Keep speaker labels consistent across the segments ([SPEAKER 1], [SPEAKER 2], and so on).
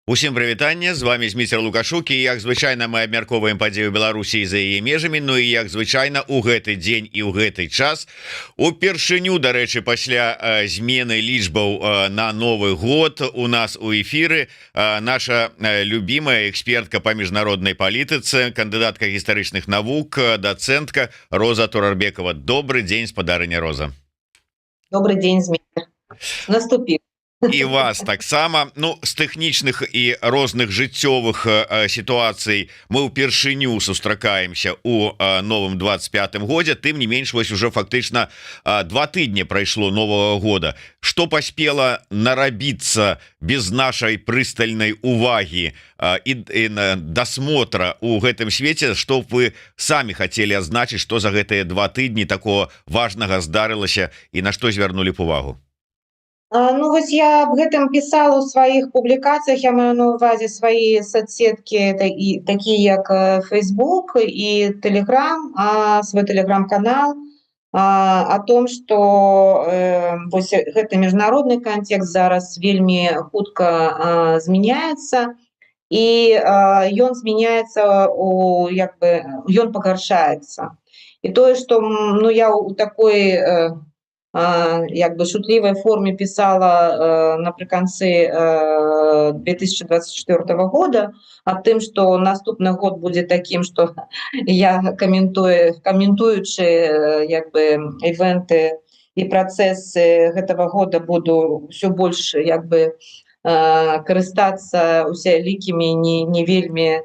[SPEAKER 1] Усім прывітанне, з вамі Зміцер Лукашук, і, як звычайна, мы абмяркоўваем падзею Беларусі за яе межамі. Ну і, як звычайна, у гэты дзень і ў гэты час, упершыню, дарэчы, пасля змены лічбаў на Новы год, у нас у эфіры наша любимая экспертка по міжнароднай палітыцы, кандыдатка гістарычных навук, дацэнтка Роза Турарбекова. Добры дзень, спадарыня Роза.
[SPEAKER 2] Добры дзень, Зміцер. Наступіў.
[SPEAKER 1] І вас таксама. Ну, з тэхнічных і розных жыццёвых сітуацый мы ўпершыню сустракаемся у новым 25 годзе. Тым не менш, вось уже фактычна 2 тыдні прайшло нового года. Что паспела нарабіцца без нашай прыстальнай увагі і досмотра у гэтым свеце? Что б вы самі хацелі адзначыць, что за гэтыя 2 тыдні такого важнага здарылася і на што звярнулі б увагу?
[SPEAKER 2] Ну вось я аб гэтым пісала ў сваіх публікацыях, я маю на ўвазе свае соцсеткі, это і такія як Facebook і Telegram, свой телеграм-канал, о том, что вось гэты міжнародны кантэкст зараз вельмі хутка змяняецца, і ён змяняецца у, як бы, ён пагаршаецца. І тое, што ну, я ў такой як бы шутлівай форме пісала напрыканцы 2024 года аб тым, што наступны год будзе такім, што я каментуючы як бы івенты і працэсы гэтага года, буду ўсё больш як бы карыстацца усялікімі не вельмі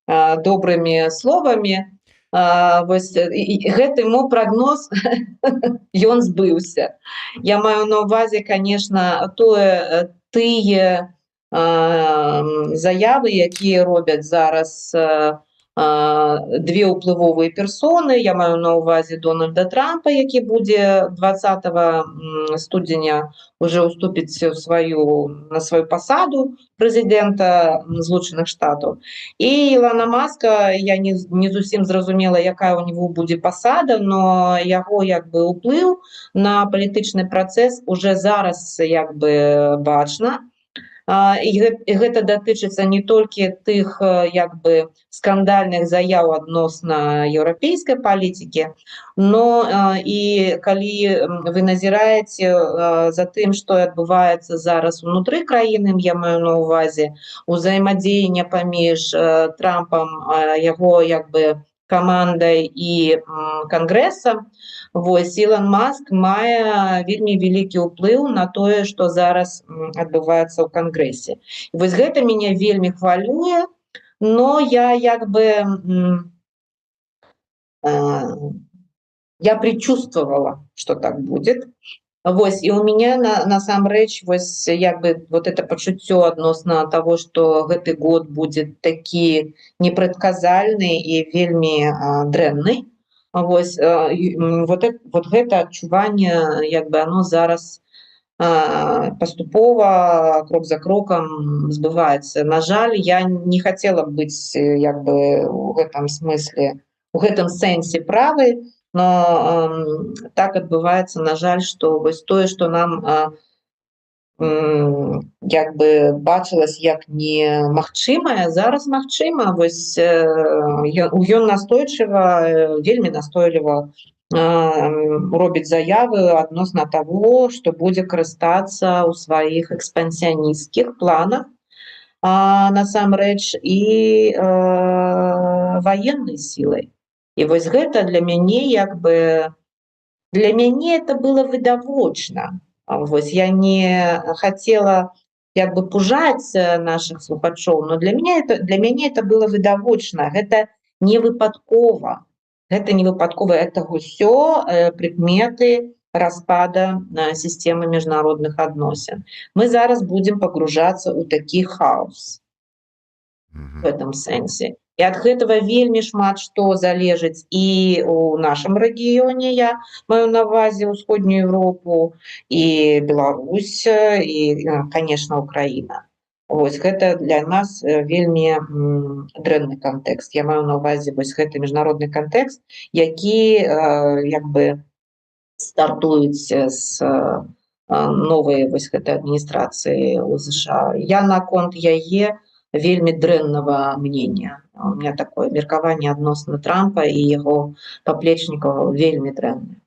[SPEAKER 2] добрымі словамі. Вось і гэты мой прагноз, ён збыўся. Я маю на ўвазе, конечно, тое, тыя заявы, якія робяць зараз две ўплывовыя персоны. Я маю на ўвазе Дональда Трампа, які будзе 20 студзеня уже уступіць у сваю на сваю пасаду прэзідэнта Злучаных Штатаў, і Ілона Маска. Я не зусім зразумела, якая у него будзе пасада, но яго як бы ўплыў на палітычны працэс уже зараз як бы бачна. І гэта датычыцца не толькі тых як бы скандальных заяў адносна еўрапейскай палітыкі, но і калі вы назіраеце за тым, што адбываецца зараз унутры краіны, я маю на ўвазе узаемадзеянне паміж Трампам, яго як бы камандай і кангрэсам. Вось Ілон Маск мае вельмі вялікі ўплыў на тое, што зараз адбываецца ў кангрэсе. Вось гэта мяне вельмі хвалюе, но я як бы я предчувствовала, что так будет. Вось, і у меня насамрэч вось як бы вот это пачуццё адносна того, что гэты год будет такі непрадказальны і вельмі дрэнны. Вось, вот, вот гэта адчуванне, як бы оно зараз паступова, крок за крокам збываецца. На жаль, я не хотела б быць як бы у гэтым смысле, у гэтым сэнсе правай, но так адбываецца, на жаль, што вось тое, што нам як бы бачылась як немагчымае, зараз магчыма. Вось ён настойліва, вельмі настойліва робіць заявы адносна таго, што будзе карыстацца ў сваіх экспансіянісцкіх планах насамрэч і ваеннай сілай. І вось гэта для мяне, як бы, для мяне это было відавочна. Вось я не хацела як бы пужаць нашых слухачоў, но для мяне это было відавочна. Гэта не выпадкова. Гэта не выпадкова, это ўсё прыкметы распада сістэмы міжнародных адносін. Мы зараз будзем пагружацца ў такі хаос в этом сэнсе. І ад гэтага вельмі шмат што залежыць і ў нашым рэгіёне, я маю на ўвазе Усходнюю Европу, і Беларусь, і, конечно, Украіна. Вось гэта для нас вельмі дрэнны кантэкст. Я маю на ўвазе вось гэты міжнародны кантэкст, які як бы стартуюць з новай вось гэтай адміністрацыі ў ЗША. Я наконт яе Вельмі дрэннага мнения. У меня такое меркаванне адносна Трампа і яго паплечнікаў вельмі дрэннае.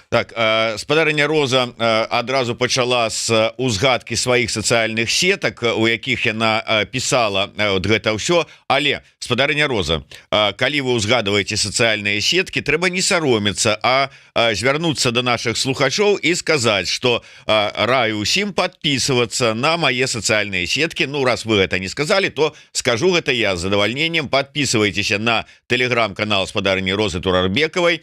[SPEAKER 1] Так, спадарыня Роза адразу пачала з узгадкі сваіх сацыяльных сетак, у якіх яна пісала вот гэта ўсё. Але, спадарыня Роза, калі вы узгадываеце сацыяльныя сеткі, трэба не саромецца, а звярнуцца до наших слухачоў і сказаць, что раю усім подписываться на мае сацыяльныя сеткі. Ну, раз вы это не сказали, то скажу гэта я з задавальнением. Подписывайтесь на телеграм-канал спадарыні Розы Турарбекавай.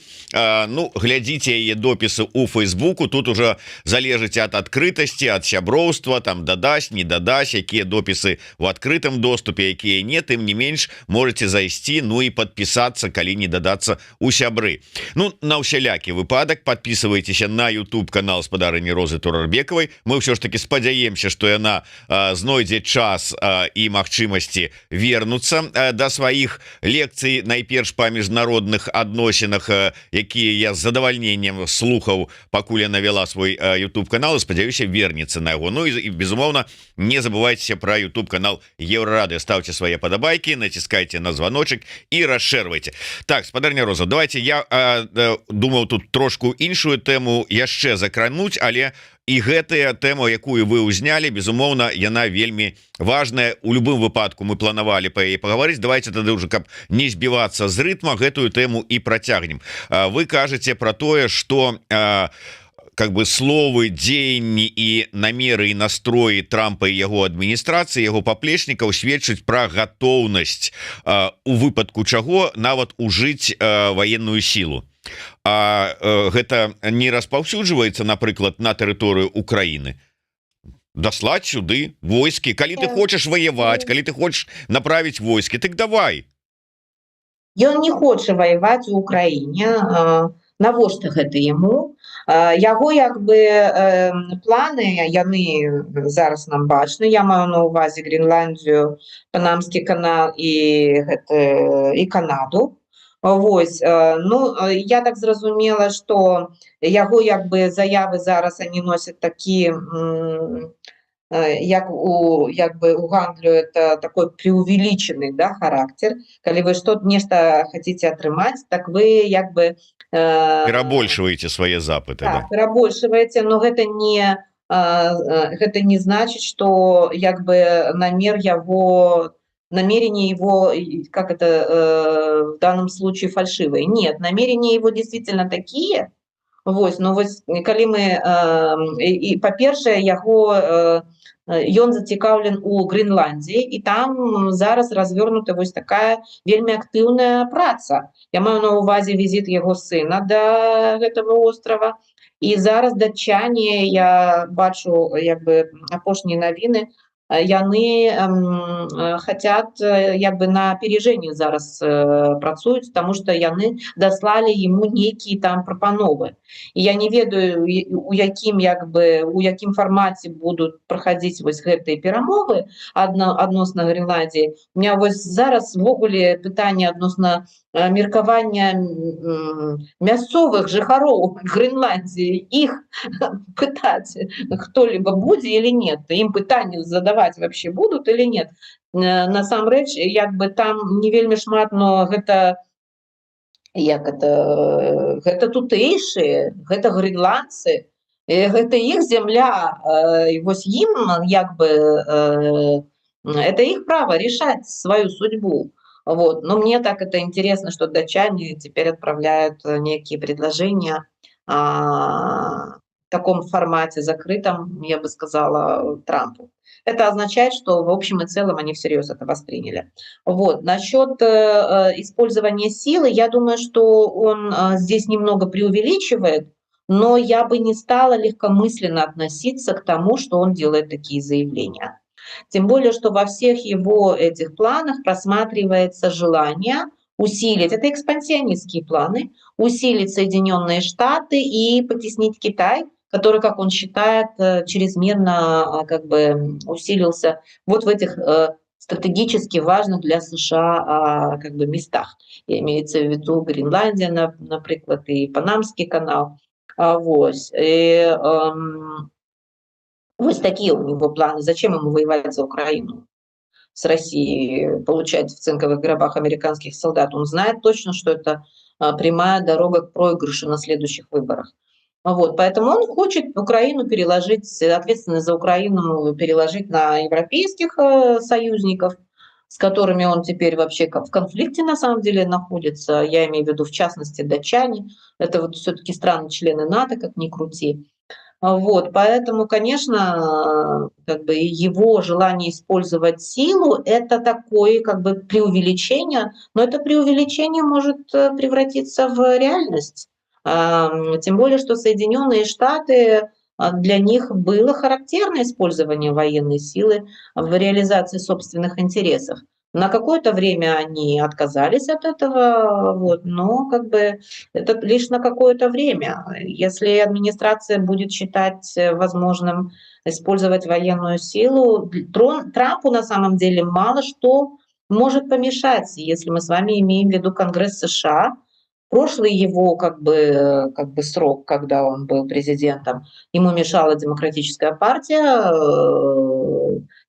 [SPEAKER 1] Ну, глядзіце яе допісы у фейсбуку. Тут уже залежыць ад адкрытасці, ад сяброўства, там дадасць, не дадасць, якія допісы в адкрытым доступе, якія не. Тым не менш можете зайсці, ну и подписаться, калі не дадацца у сябры. Ну, на ўсялякі выпадак подписывайтесь на YouTube канал спадарыні Розы Турарбекавай. Мы ўсё ж таки спадзяемся, что яна знойдзе час і магчымасці вернуцца да сваіх лекцый, найперш па міжнародных адносінах, якія я з задавальненнем слухаў, пакуль яна вела свой YouTube канал. Спадзяюся, вернется на яго. Ну і, безумоўна, не забывайте про YouTube канал Еўрарадыё, ставьте свае падабайки, націскайте на звоночек і расшэрвайте. Так, спадарня Роза, давайте я думаў тут трошку іншую тэму яшчэ закрануць, але і гэтая тэма, якую вы ўзнялі, безумоўна, яна вельмі важная. У любым выпадку мы планавалі па яе пагаварыць. Давайте тады уже, каб не збівацца з рытма, гэтую тэму і працягнем. Вы кажаце про тое, что как бы словы, дзеянні і намеры і настроі Трампа і яго адміністрацыі, яго паплечнікаў сведчыць пра гатоўнасць у выпадку чаго нават ужыць военную силу. А гэта не распаўсюджваецца, напрыклад, на тэрыторыю Украины? Даслаць сюды войскі? Калі ты хочаш воевать, калі ты хочаш направить войскі, так давай.
[SPEAKER 2] Ён не хоча ваяваць у Украіне. Навошта гэта яму? Яго як бы планы, яны зараз нам бачны. Я маю на увазе Гренландію, Панамскі канал і гэта, і Канаду. Вось, ну, я так зразумела, что яго як бы заявы зараз, они носят такі, як у як бы у гандлю, это такой преувеличенный, да, характер. Калі вы что нешта хотите атрымаць, так вы як бы
[SPEAKER 1] перабольшваеце свае запыты.
[SPEAKER 2] Так, да. Перабольшваеце, но гэта не значит, что як бы намер яго, намерение его, как это, в данном случае фальшивые. Нет, намерения его действительно такие. Вось, но вось калі мы і па-першае, яго ён зацікаўлен у Грэнландіі, і там зараз развернута вось такая вельмі актыўная праца. Я маю на увазе візіт яго сына да гэтага острова. І зараз датчане, я бачу як бы апошнія навіны, яны хотят як бы на опережение зараз працуюць, тому что яны даслалі ему нейкія там прапановы. І я не ведаю, у якім як бы у якім фармаце будут праходзіць вось гэтыя перамовы адносна Гренландіі. У меня вось зараз увогуле пытанне адносна меркавання мясцовых жыхароў Гренландіі. Іх пытаць кто-либо будзе или нет, ім пытанне задавать вообще будут или нет? Насамрэч, як бы там не вельмі шмат, но гэта, як это, гэта тутэйшыя, гэта грэнландцы, гэта іх земля, і вось ім як бы это их право решать свою судьбу. Вот. Но мне так это интересно, что датчане теперь отправляют некие предложения в таком формате закрытом, я бы сказала, Трампу. Это означает, что в общем и целом они всерьез это восприняли. Вот. Насчет использования силы, я думаю, что он здесь немного преувеличивает, но я бы не стала легкомысленно относиться к тому, что он делает такие заявления. Тем более, что во всех его этих планах просматривается желание усилить, это экспансионистские планы, усилить Соединенные Штаты и потеснить Китай, который, как он считает, чрезмерно как бы усилился вот в этих стратегически важных для США как бы местах. Имеется в виду Гренландия, например, и Панамский канал. Вось. И вот такие у него планы. Зачем ему воевать за Украину? с Россией, получать в цинковых гробах американских солдат. Он знает точно, что это прямая дорога к проигрышу на следующих выборах. Вот, поэтому он хочет Украину переложить, ответственность за Украину переложить на европейских союзников, с которыми он теперь вообще в конфликте на самом деле находится. Я имею в виду, в частности, датчане. Это вот все-таки страны-члены НАТО, как ни крути. Вот, поэтому, конечно, как бы его желание использовать силу – это такое как бы преувеличение, но это преувеличение может превратиться в реальность. Тем более, что Соединенные Штаты, для них было характерно использование военной силы в реализации собственных интересов. На какое-то время они отказались от этого, вот, но как бы это лишь на какое-то время. Если администрация будет считать возможным использовать военную силу, Трампу на самом деле мало что может помешать, если мы с вами имеем в виду Конгресс США. Прошлый его как бы срок, когда он был президентом, ему мешала Демократическая партия,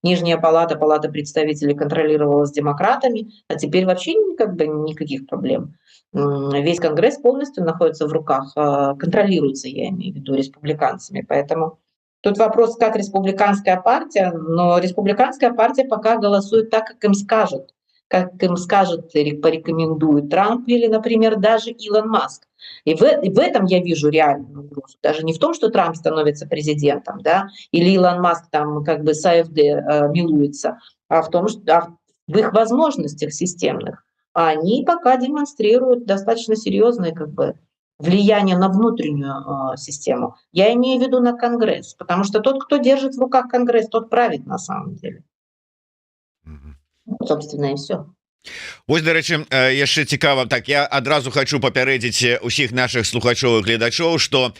[SPEAKER 2] нижняя палата, палата представителей, контролировалась демократами, а теперь вообще как бы никаких проблем. Весь Конгресс полностью находится в руках, контролируется, я имею в виду, республиканцами. Поэтому тут вопрос, как республиканская партия, но республиканская партия пока голосует так, как им скажет или порекомендует Трамп или, например, даже Илон Маск. И в этом я вижу реальную угрозу. Даже не в том, что Трамп становится президентом, да, или Илон Маск там как бы с АФД милуется, а в том, что в их возможностях системных. А они пока демонстрируют достаточно серьезное как бы влияние на внутреннюю систему. Я имею в виду на Конгресс, потому что тот, кто держит в руках Конгресс, тот правит на самом деле. Собственно, и все.
[SPEAKER 1] Вось, дарэчы, яшчэ цікава так. Я адразу хочу папярэдзіць усіх наших слухачоў і гледачоў, что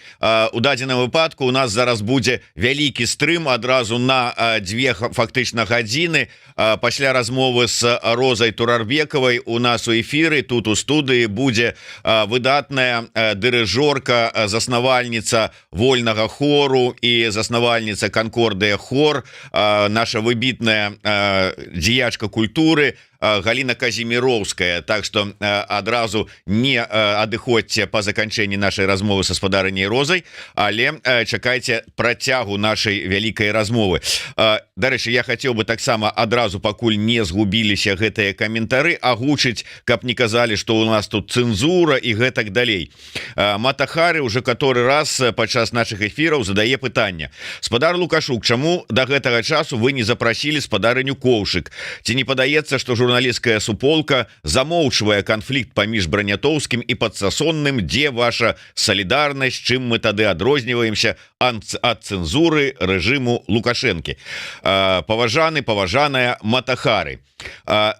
[SPEAKER 1] у дадзеным выпадку у нас зараз будзе вялікі стрым адразу на дзве фактычна гадзіны. Пасля размовы с Розай Турарбекавай у нас у эфіры тут, у студыі, будзе выдатная дырыжорка, заснавальніца Вольнага хору і заснавальніца Канкордыя хор, наша выбітная дзеячка культуры Галина Казіміроўская. Так что адразу не адыходзьце по заканчэнні нашай размовы са спадарыняй Розай, але чакайце працягу нашай вялікай размовы. Дарэчы, я хотел бы таксама адразу, пакуль не згубіліся гэтыя каментары, агучыць, каб не казалі, что у нас тут цэнзура і гэтак далей. Матахары уже который раз падчас наших эфіраў задае пытанне: «Спадар Лукашук, чаму до гэтага часу вы не запрасілі спадарыню Коўшык? Ці не падаецца, что журналісцкая суполка замоўчвае канфлікт паміж Бранятоўскім і Падсасонным? Дзе ваша салідарнасць? Чым мы тады адрозніваемся ад цэнзуры рэжыму Лукашэнкі?» Паважаны, паважаная Матахары,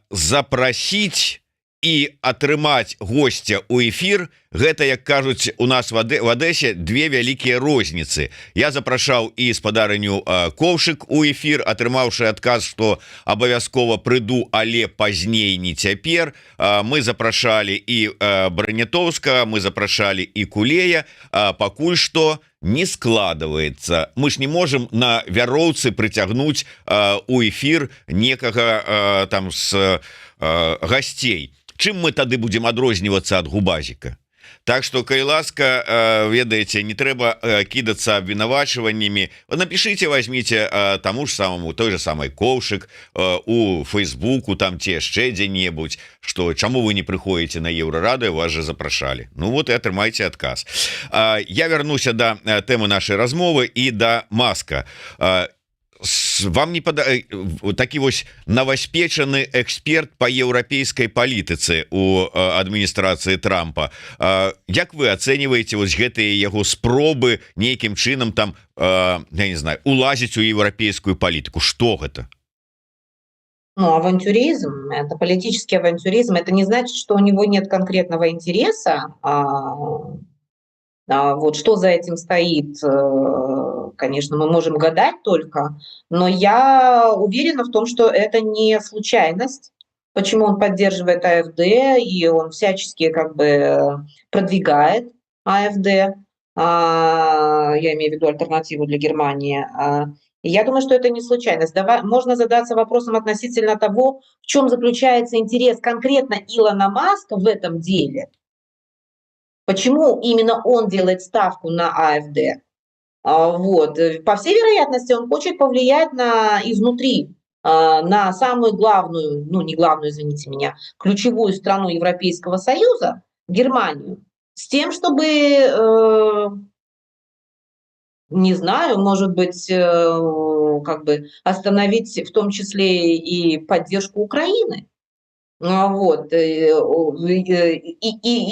[SPEAKER 1] запрасіць і атрымаць гостя у эфір — гэта, як кажуць у нас в Адэсе, две вялікія розніцы. Я запрашаў і спадарыню Коўшык у эфір, атрымаўшы адказ, что абавязкова прыду, але пазней, не цяпер. Мы запрашалі і Бранятоўска, мы запрашалі і Кулея, пакуль что не складывается. Мы ж не можем на вяроўцы прыцягнуць у эфир некага там с гасцей. Чым мы тады будем адрознівацца ад губазіка? Так что, калі ласка, ведаеце, не трэба кідацца абвінавачваннямі. Напишите, возьмите тому ж самому, той же самой Коўшык у фейсбуку там ці яшчэ дзе-небудзь, что чаму вы не прыходите на Еўрарадыё, вас же запрашалі. Ну вот и атрымайце адказ. Я вярнуся до тэмы нашай размовы і да Маска. Вам не такі вось новаспечаны эксперт по еўрапейскай палітыцы у адміністрацыі Трампа, як вы ацэньваеце вось гэтыя яго спробы нейкім чынам там, я не знаю, улазіць у еўрапейскую палітыку? Что гэта?
[SPEAKER 2] Ну, авантюризм, это политический авантюризм. Это не значит, что у него нет конкретного интереса. Вот что за этим стоит, конечно, мы можем гадать только, но я уверена в том, что это не случайность, почему он поддерживает АФД, и он всячески как бы продвигает АФД, я имею в виду Альтернативу для Германии. И я думаю, что это не случайность. Давай, можно задаться вопросом относительно того, в чем заключается интерес конкретно Илона Маска в этом деле. Почему именно он делает ставку на АФД? Вот. По всей вероятности, он хочет повлиять на изнутри, на самую главную, ну не главную, извините меня, ключевую страну Европейского Союза, Германию, с тем, чтобы, не знаю, может быть, как бы остановить в том числе и поддержку Украины. Вот. И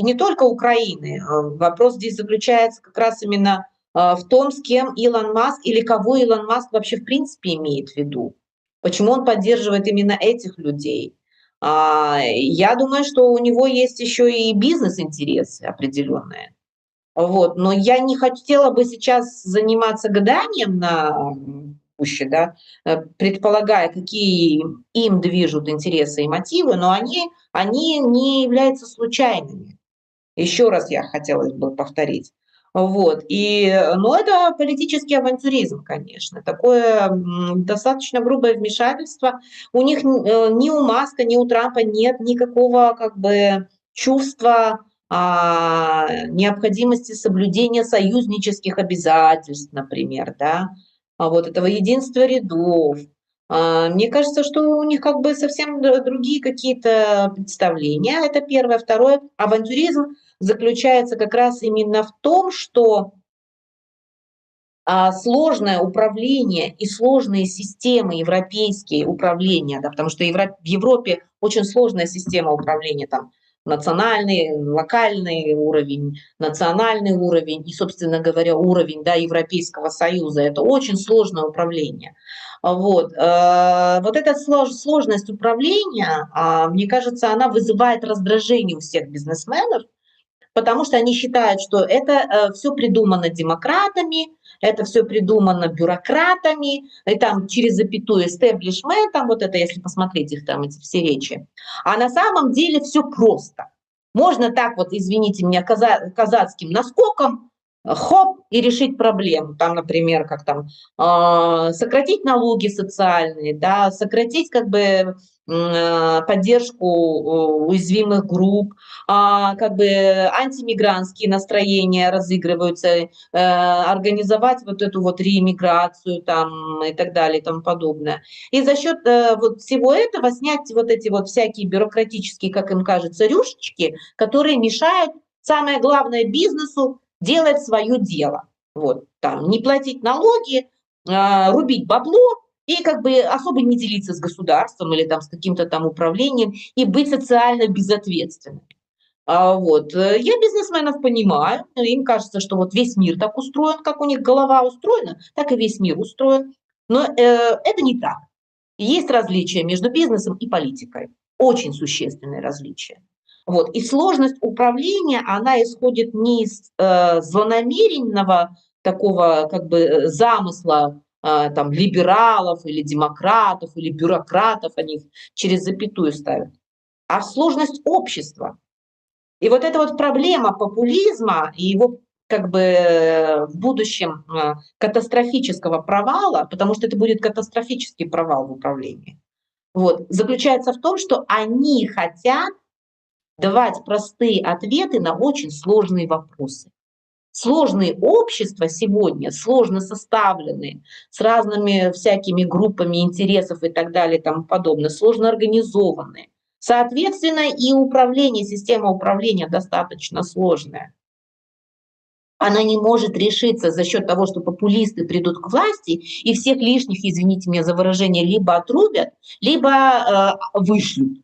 [SPEAKER 2] не только Украины. Вопрос здесь заключается как раз именно в том, с кем Илон Маск или кого Илон Маск вообще в принципе имеет в виду. Почему он поддерживает именно этих людей? Я думаю, что у него есть еще и бизнес-интересы определенные. Вот. Но я не хотела бы сейчас заниматься гаданием на пуще, да, предполагая, какие им движут интересы и мотивы, но они не являются случайными. Еще раз я хотела бы повторить. Вот. Но это политический авантюризм, конечно, такое достаточно грубое вмешательство. У них ни у Маска, ни у Трампа нет никакого как бы чувства необходимости соблюдения союзнических обязательств, например, да, вот этого единства рядов. Мне кажется, что у них как бы совсем другие какие-то представления. Это первое. Второе, авантюризм заключается как раз именно в том, что сложное управление и сложные системы европейские управления, да, потому что в Европе очень сложная система управления, там национальный, локальный уровень, национальный уровень и, собственно говоря, уровень, да, Европейского Союза. Это очень сложное управление. Вот. Вот эта сложность управления, мне кажется, она вызывает раздражение у всех бизнесменов, потому что они считают, что это все придумано демократами, это все придумано бюрократами, и там через запятую эстеблишментом, вот это, если посмотреть их там, эти все речи. А на самом деле все просто. Можно так вот, извините меня, казацким наскоком, хоп, и решить проблему. Там, например, как там сократить налоги социальные, да, сократить как бы поддержку уязвимых групп, как бы антимигрантские настроения разыгрываются, организовать вот эту вот реиммиграцию там и так далее и тому подобное. И за счет вот всего этого снять вот эти вот всякие бюрократические, как им кажется, рюшечки, которые мешают, самое главное, бизнесу делать свое дело. Вот, там, не платить налоги, рубить бабло, и как бы особо не делиться с государством или там с каким-то там управлением и быть социально безответственными. Вот. Я бизнесменов понимаю, им кажется, что вот весь мир так устроен, как у них голова устроена, так и весь мир устроен. Но это не так. Есть различия между бизнесом и политикой, очень существенные различия. Вот. И сложность управления, она исходит не из злонамеренного такого как бы замысла там, либералов или демократов, или бюрократов, они их через запятую ставят, а в сложность общества. И вот эта вот проблема популизма и его как бы в будущем катастрофического провала, потому что это будет катастрофический провал в управлении, вот, заключается в том, что они хотят давать простые ответы на очень сложные вопросы. Сложные общества сегодня, сложно составленные, с разными всякими группами интересов и так далее и тому подобное, сложно организованные. Соответственно, и управление, система управления достаточно сложная. Она не может решиться за счет того, что популисты придут к власти и всех лишних, извините меня за выражение, либо отрубят, либо вышлют.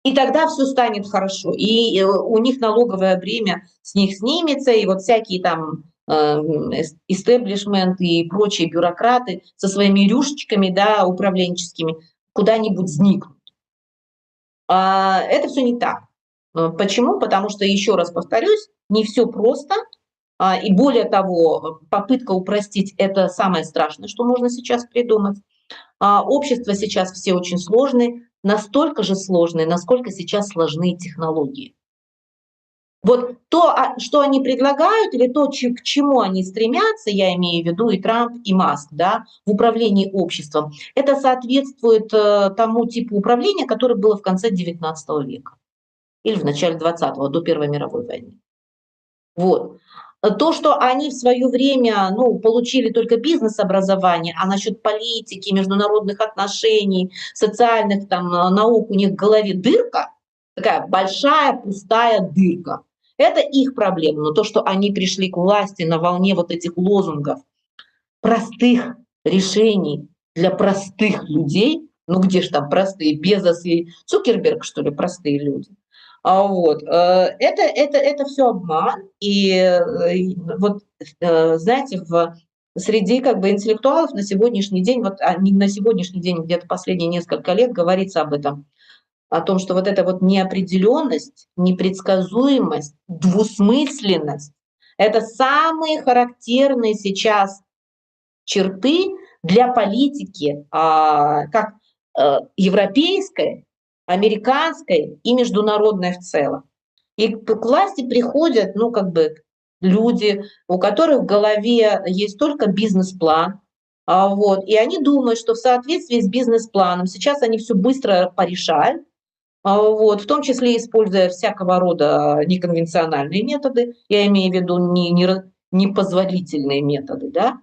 [SPEAKER 2] И тогда все станет хорошо. И у них налоговое бремя с них снимется, и вот всякие там истеблишмент и прочие бюрократы со своими рюшечками, да, управленческими куда-нибудь сникнут. Это все не так. Почему? Потому что, еще раз повторюсь, не все просто. И более того, попытка упростить – это самое страшное, что можно сейчас придумать. Общество сейчас все очень сложные, настолько же сложные, насколько сейчас сложны технологии. Вот то, что они предлагают, или то, к чему они стремятся, я имею в виду и Трамп, и Маск, да, в управлении обществом, это соответствует тому типу управления, которое было в конце XIX века или в начале XX, до Первой мировой войны. Вот. То, что они в свое время, ну, получили только бизнес-образование, а насчет политики, международных отношений, социальных там наук у них в голове дырка, такая большая пустая дырка. Это их проблема. Но то, что они пришли к власти на волне вот этих лозунгов, простых решений для простых людей, ну где ж там простые, Безос и Цукерберг, что ли, простые люди? Вот, это все обман. И вот, знаете, в среди как бы интеллектуалов на сегодняшний день, вот не на сегодняшний день, где-то последние несколько лет говорится об этом, о том, что вот эта вот неопределенность, непредсказуемость, двусмысленность – это самые характерные сейчас черты для политики, как европейской, американской и международной в целом. И к власти приходят, ну, как бы люди, у которых в голове есть только бизнес-план, вот, и они думают, что в соответствии с бизнес-планом сейчас они все быстро порешают, вот, в том числе используя всякого рода неконвенциональные методы, я имею в виду непозволительные методы, да,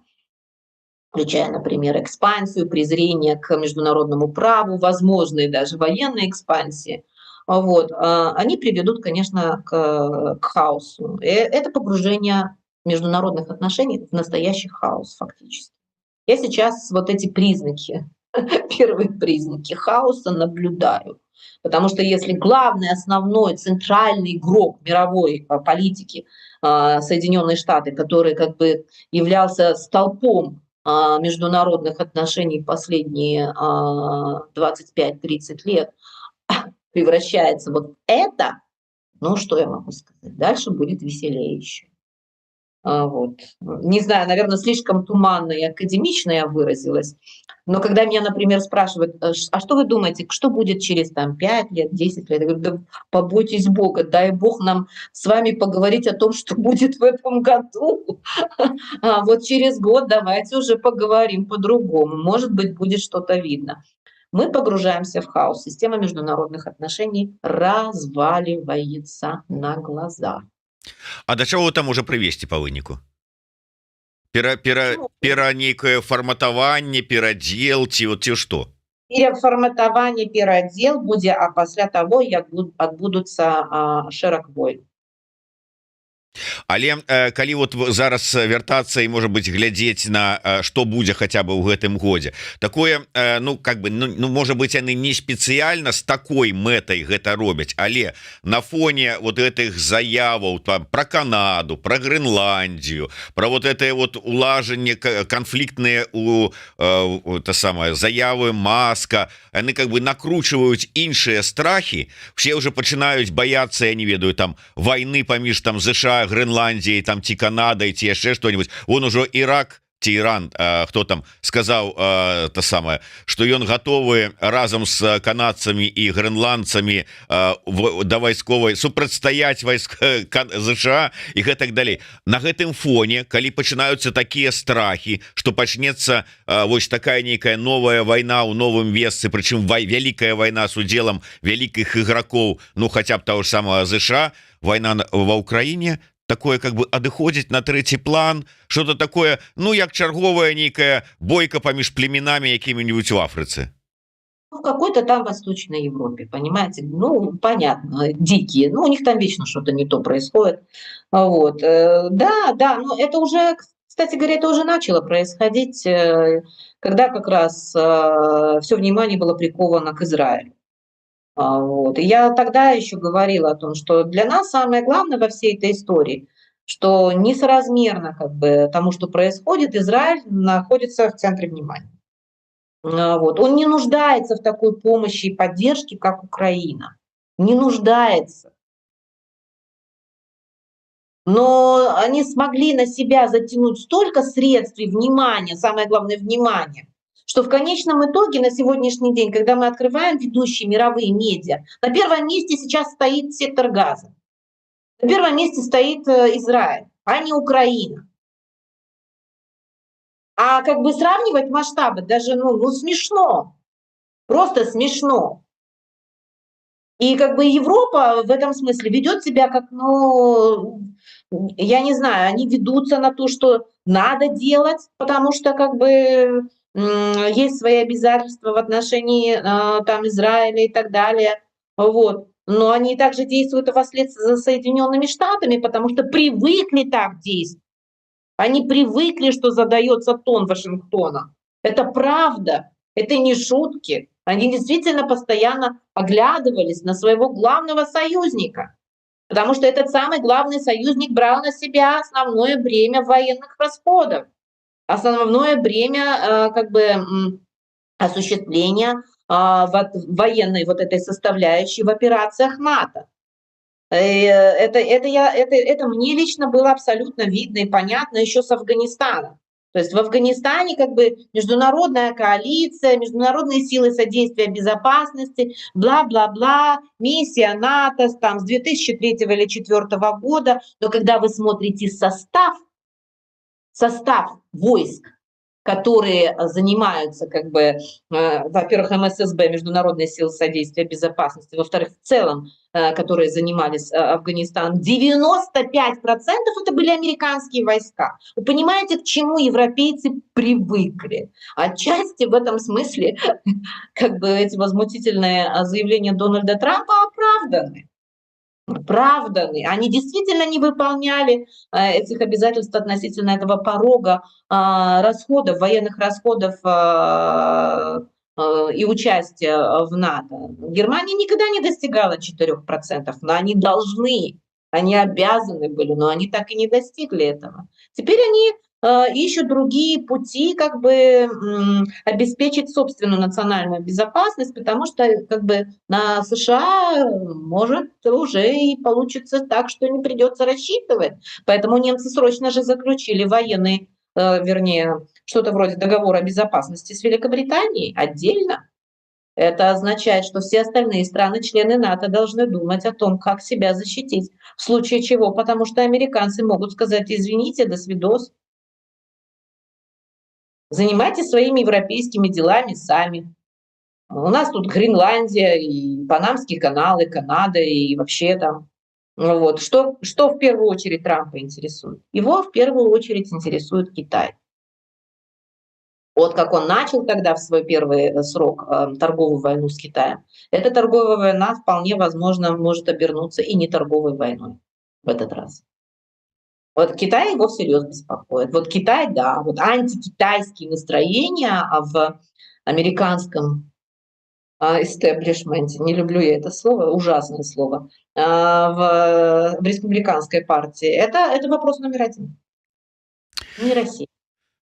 [SPEAKER 2] включая, например, экспансию, презрение к международному праву, возможные даже военные экспансии, вот, они приведут, конечно, к хаосу. Это погружение международных отношений в настоящий хаос фактически. Я сейчас вот эти признаки, первые признаки хаоса наблюдаю. Потому что если главный, основной, центральный игрок мировой политики Соединенные Штаты, который как бы являлся столпом международных отношений последние 25-30 лет, превращается вот это, ну, что я могу сказать? Дальше будет веселее еще. Вот. Не знаю, наверное, слишком туманно и академично я выразилась, но когда меня, например, спрашивают, а что вы думаете, что будет через там, 5 лет, 10 лет? Я говорю, да побойтесь Бога, дай Бог нам с вами поговорить о том, что будет в этом году. А вот через год давайте уже поговорим по-другому. Может быть, будет что-то видно. Мы погружаемся в хаос. Система международных отношений разваливается на глазах.
[SPEAKER 1] А да чаго там уже прывесці по выніку? Пера пера пера нейкае фарматаванне, перадзел ці вот ці што?
[SPEAKER 2] Перафарматаванне, перадзел будзе, а пасля того, як адбудуцца шэраг войн.
[SPEAKER 1] Але калі вот зараз вяртацца і, может быть, глядзець на что будзе хотя бы ў гэтым годзе, такое, ну, как бы, ну, может быть, яны не спецыяльна с такой мэтай гэта робяць, але на фоне вот гэтых заяваў там про Канаду, про Гренландию, про вот это вот улажанне, канфліктныя у то самое заявы Маска, они как бы накручиваюць іншыя страхи, все уже пачынаюць бояться, я не ведаю, там войны паміж там ЗША, Гренландией там ці Канадай, ці яшчэ что-нибудь. Вон ужо Ирак ці Иран, хто там сказаў то самое, что ён готовы разам с канадцамі і гренландцамі да вайсковай супрацьстаяць войск ЗША і гэтак далей. На гэтым фоне, калі пачынаюцца такія страхи, что пачнецца вось такая нейкая новая война ў новым весцы, прычым вялікая война с удзелам вялікіх игрокоў, ну, хотя б того ж самого ЗША, война ва Украине такое как бы адыходзіць на трэці план, что-то такое, ну, як чарговая нейкая бойка паміж племенамі якімі-нибудь в Афрыцы.
[SPEAKER 2] Ну, в какой-то там Восточной Европе, понимаете, ну, понятно, дикие, ну, у них там вечно что-то не то происходит. Вот, да, но это уже, кстати говоря, это уже начало происходить, когда как раз все внимание было приковано к Израилю. Вот. И я тогда еще говорила о том, что для нас самое главное во всей этой истории, что несоразмерно как бы тому, что происходит, Израиль находится в центре внимания. Вот. Он не нуждается в такой помощи и поддержке, как Украина. Не нуждается. Но они смогли на себя затянуть столько средств и внимания, самое главное внимание, что в конечном итоге на сегодняшний день, когда мы открываем ведущие мировые медиа, на первом месте сейчас стоит сектор Газа. На первом месте стоит Израиль, а не Украина. А как бы сравнивать масштабы даже, ну, смешно. Просто смешно. И как бы Европа в этом смысле ведет себя как, ну, я не знаю, они ведутся на то, что надо делать, потому что как бы есть свои обязательства в отношении там Израиля и так далее. Вот. Но они также действуют вслед за Соединенными Штатами, потому что привыкли так действовать. Они привыкли, что задается тон Вашингтона. Это правда, это не шутки. Они действительно постоянно оглядывались на своего главного союзника, потому что этот самый главный союзник брал на себя основное бремя военных расходов, основное бремя как бы осуществления военной вот этой составляющей в операциях НАТО. Это мне лично было абсолютно видно и понятно еще с Афганистана. То есть в Афганистане как бы международная коалиция, международные силы содействия безопасности, бла-бла-бла, миссия НАТО там с 2003 или 2004 года. Но когда вы смотрите состав войск, которые занимаются, как бы, во-первых, МССБ, Международные силы содействия безопасности, во-вторых, в целом, которые занимались Афганистаном, 95% это были американские войска. Вы понимаете, к чему европейцы привыкли? Отчасти в этом смысле как бы эти возмутительные заявления Дональда Трампа оправданы. Они действительно не выполняли этих обязательств относительно этого порога расходов, военных расходов и участия в НАТО. Германия никогда не достигала 4%, но они должны, они обязаны были, но они так и не достигли этого. Теперь они ищут другие пути как бы обеспечить собственную национальную безопасность, потому что как бы на США может уже и получится так, что не придется рассчитывать. Поэтому немцы срочно же заключили военный, вернее, что-то вроде договора о безопасности с Великобританией отдельно. Это означает, что все остальные страны-члены НАТО должны думать о том, как себя защитить, в случае чего, потому что американцы могут сказать: «Извините, до свидос. Занимайтесь своими европейскими делами сами. У нас тут Гренландия, и Панамский канал, и Канада, и вообще там». Вот. Что в первую очередь Трампа интересует? Его в первую очередь интересует Китай. Вот как он начал тогда в свой первый срок торговую войну с Китаем, эта торговая война вполне возможно может обернуться и не торговой войной в этот раз. Вот Китай его всерьез беспокоит. Вот Китай, да, вот антикитайские настроения в американском истеблишменте, не люблю я это слово, ужасное слово, в республиканской партии, это вопрос номер один. Не Россия.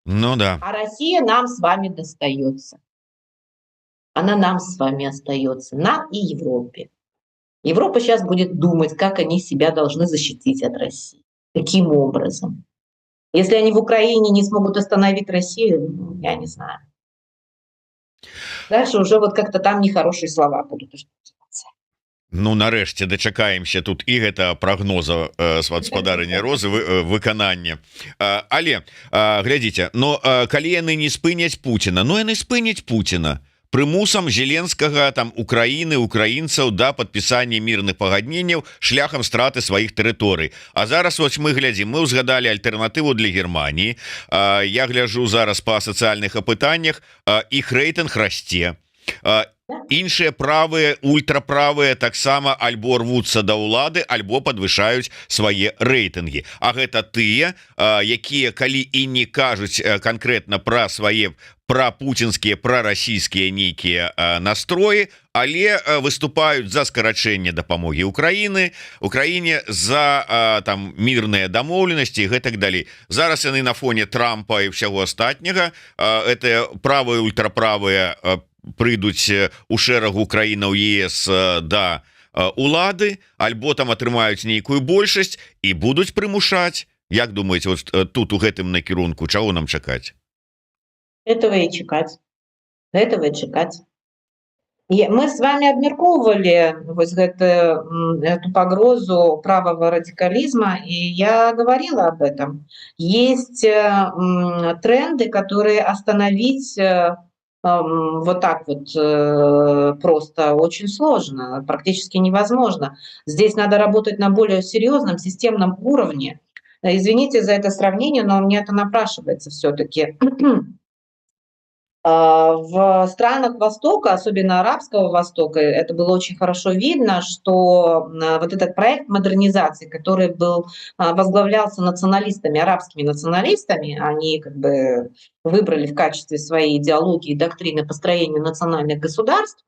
[SPEAKER 1] Ну да.
[SPEAKER 2] А Россия нам с вами достается. Она нам с вами остается, нам и Европе. Европа сейчас будет думать, как они себя должны защитить от России. Каким образом? Если они в Украине не смогут остановить Россию, ну, я не знаю. Дальше уже вот как-то там нехорошие слова будут.
[SPEAKER 1] Ну, нарэшце дачакаемся тут і гэта прагноза спадарыні Розы выканання. Але глядзіце, но калі яны не спыняць Пуціна, ну, яны спыняць Пуціна прымусам Зеленскага, там, Украіны, украінцаў да падпісання мірных пагадненняў шляхам страты сваіх тэрыторый. А зараз вось мы глядзім, мы узгадалі Альтэрнатыву для Германіі. Я гляжу зараз па сацыяльных апытаннях, іх рэйтынг расце, іншыя правыя, ультраправыя таксама альбо рвуцца да ўлады, альбо падвышаюць свае рэйтынгі. А гэта тыя, якія калі і не кажуць канкрэтна пра свае прапуцінскія, прарасійскія нейкія настроі, але выступаюць за скарачэнне дапамогі Украіне, за там мірныя дамоўленасці і гэтак далей. Зараз яны на фоне Трампа і ўсяго астатняга, это правыя, ультраправыя, прыйдуць у шэрагу краінаў ЕС да улады альбо там атрымаюць нейкую большасць і будуць прымушаць. Як думаете, вот тут, у гэтым накірунку, чаго нам чакаць?
[SPEAKER 2] Этого и чакаць. Этого и чакаць. Мы с вами абмяркоўвалі вось эту пагрозу правого радикализма, и я говорила об этом. Есть тренды, которые остановить вот так вот просто очень сложно, практически невозможно. Здесь надо работать на более серьезном системном уровне. Извините за это сравнение, но мне это напрашивается все-таки. В странах Востока, особенно Арабского Востока, это было очень хорошо видно, что вот этот проект модернизации, который возглавлялся националистами, арабскими националистами, они как бы выбрали в качестве своей идеологии и доктрины построения национальных государств,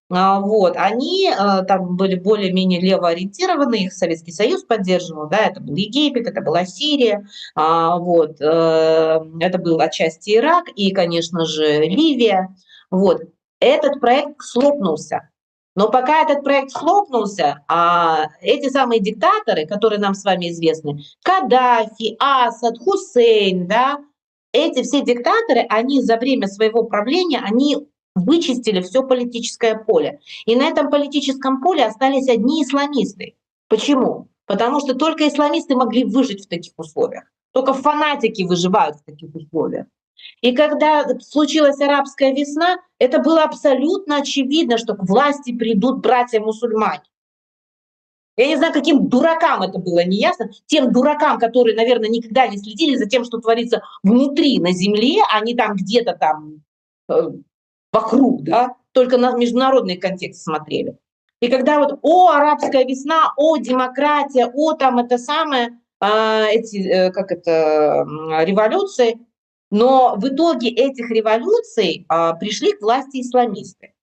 [SPEAKER 2] вот, они там были более-менее левоориентированы, их Советский Союз поддерживал, да, это был Египет, это была Сирия, вот, это был отчасти Ирак и, конечно же, Ливия. Вот. Этот проект схлопнулся. Но пока этот проект схлопнулся, эти самые диктаторы, которые нам с вами известны, Каддафи, Асад, Хусейн, да, эти все диктаторы, они за время своего правления, они вычистили все политическое поле. И на этом политическом поле остались одни исламисты. Почему? Потому что только исламисты могли выжить в таких условиях. Только фанатики выживают в таких условиях. И когда случилась арабская весна, это было абсолютно очевидно, что к власти придут братья-мусульмане. Я не знаю, каким дуракам это было неясно. Тем дуракам, которые, наверное, никогда не следили за тем, что творится внутри на земле, а не там где-то там вокруг, да, только на международный контекст смотрели. И когда вот, о, арабская весна, о, демократия, о, там это самое, эти, как это, революции, но в итоге этих революций пришли к власти исламисты.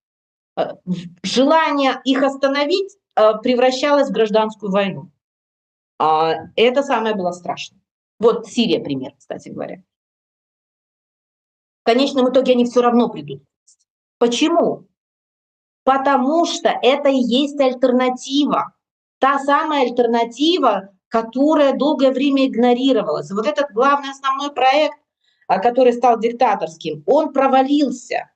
[SPEAKER 2] Желание их остановить превращалось в гражданскую войну. Это самое было страшное. Вот Сирия пример, кстати говоря. В конечном итоге они все равно придут. Почему? Потому что это и есть альтернатива. Та самая альтернатива, которая долгое время игнорировалась. Вот этот главный основной проект, который стал диктаторским, он провалился.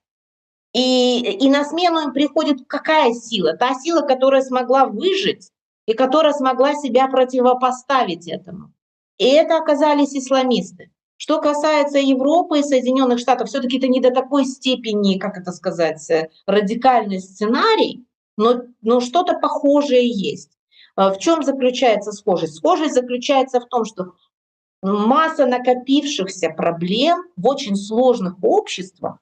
[SPEAKER 2] И на смену им приходит какая сила? Та сила, которая смогла выжить и которая смогла себя противопоставить этому. И это оказались исламисты. Что касается Европы и Соединенных Штатов, все-таки это не до такой степени, как это сказать, радикальный сценарий, но что-то похожее есть. В чем заключается схожесть? Схожесть заключается в том, что масса накопившихся проблем в очень сложных обществах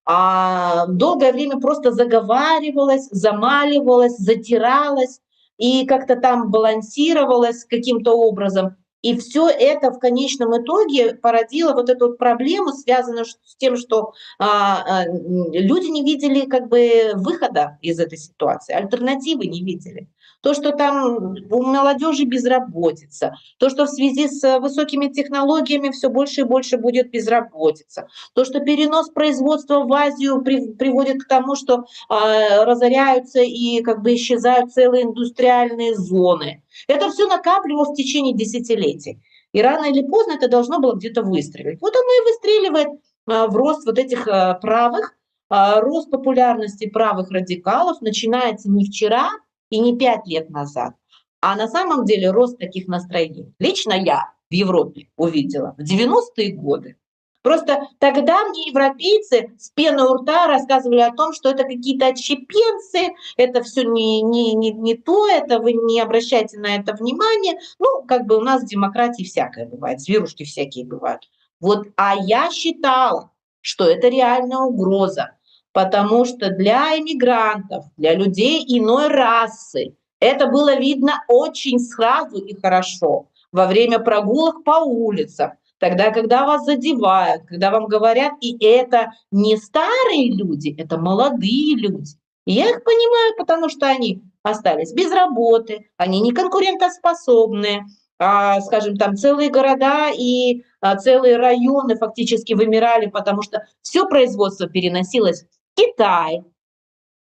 [SPEAKER 2] долгое время просто заговаривалась, замаливалась, затиралась и как-то там балансировалась каким-то образом. И все это в конечном итоге породило вот эту вот проблему, связанную с тем, что люди не видели как бы выхода из этой ситуации, альтернативы не видели. То, что там у молодежи безработица, то, что в связи с высокими технологиями все больше и больше будет безработица, то, что перенос производства в Азию приводит к тому, что разоряются и как бы исчезают целые индустриальные зоны. Это все накапливалось в течение десятилетий. И рано или поздно это должно было где-то выстрелить. Вот оно и выстреливает в рост вот этих правых. Рост популярности правых радикалов начинается не вчера и не 5 лет назад, а на самом деле рост таких настроений лично я в Европе увидела в 90-е годы. Просто тогда мне европейцы с пеной у рта рассказывали о том, что это какие-то отщепенцы, это все не то, это вы не обращайте на это внимание. Ну, как бы у нас в демократии всякое бывает, зверушки всякие бывают. Вот, а я считала, что это реальная угроза, потому что для иммигрантов, для людей иной расы это было видно очень сразу и хорошо во время прогулок по улицам, тогда, когда вас задевают, когда вам говорят, и это не старые люди, это молодые люди. И я их понимаю, потому что они остались без работы, они не конкурентоспособные, скажем, там целые города и целые районы фактически вымирали, потому что все производство переносилось в Китай.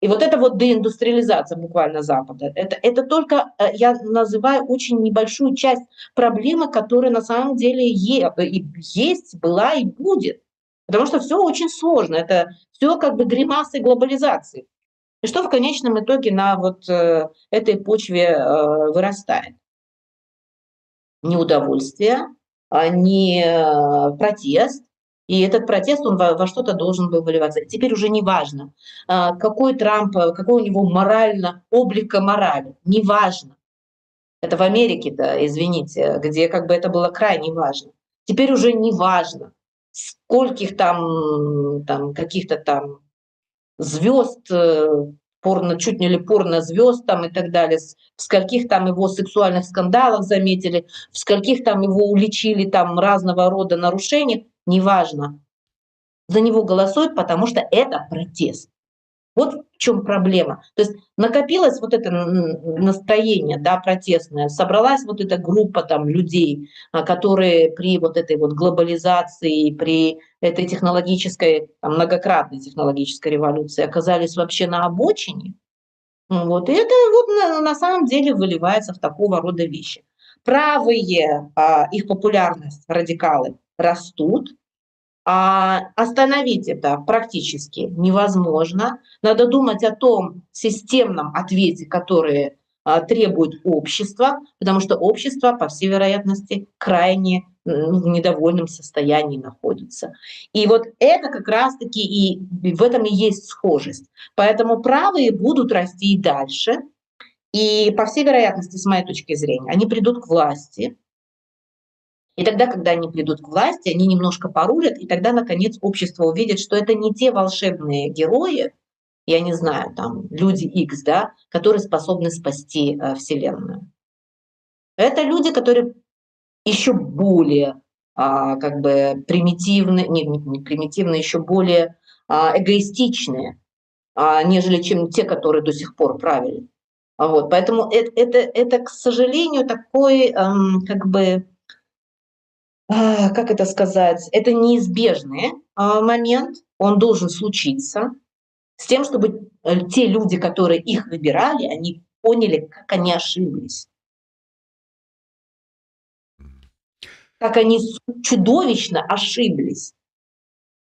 [SPEAKER 2] И вот это вот деиндустриализация буквально Запада, это только, я называю, очень небольшую часть проблемы, которая на самом деле есть, была и будет. Потому что все очень сложно, это все как бы гримасы глобализации. И что в конечном итоге на вот этой почве вырастает? Неудовольствие, не протест. И этот протест, он во что-то должен был выливаться. Теперь уже не важно, какой Трамп, какой у него морально, облика морали. Не важно. Это в Америке-то, извините, где как бы это было крайне важно. Теперь уже не важно, скольких там каких-то там звезд, порно, чуть не ли порно-звезд там и так далее, в скольких там его сексуальных скандалах заметили, в скольких там его уличили там разного рода нарушениях, неважно. За него голосуют, потому что это протест. Вот в чем проблема. То есть накопилось вот это настроение, да, протестное, собралась вот эта группа там людей, которые при вот этой вот глобализации, при этой технологической, там, многократной технологической революции оказались вообще на обочине. Вот. И это вот на самом деле выливается в такого рода вещи. Правые, их популярность, радикалы, растут. А остановить это практически невозможно. Надо думать о том системном ответе, который требует общество, потому что общество, по всей вероятности, крайне в недовольном состоянии находится. И вот это как раз-таки и в этом и есть схожесть. Поэтому правые будут расти и дальше. И, по всей вероятности, с моей точки зрения, они придут к власти. И тогда, когда они придут к власти, они немножко порулят, и тогда, наконец, общество увидит, что это не те волшебные герои, я не знаю, там, люди X, да, которые способны спасти Вселенную. Это люди, которые еще более как бы примитивны, не примитивны, еще более эгоистичные, нежели чем те, которые до сих пор правили. Вот, поэтому это, к сожалению, такой, как бы, как это сказать, это неизбежный момент, он должен случиться, с тем, чтобы те люди, которые их выбирали, они поняли, как они ошиблись. Как они чудовищно ошиблись.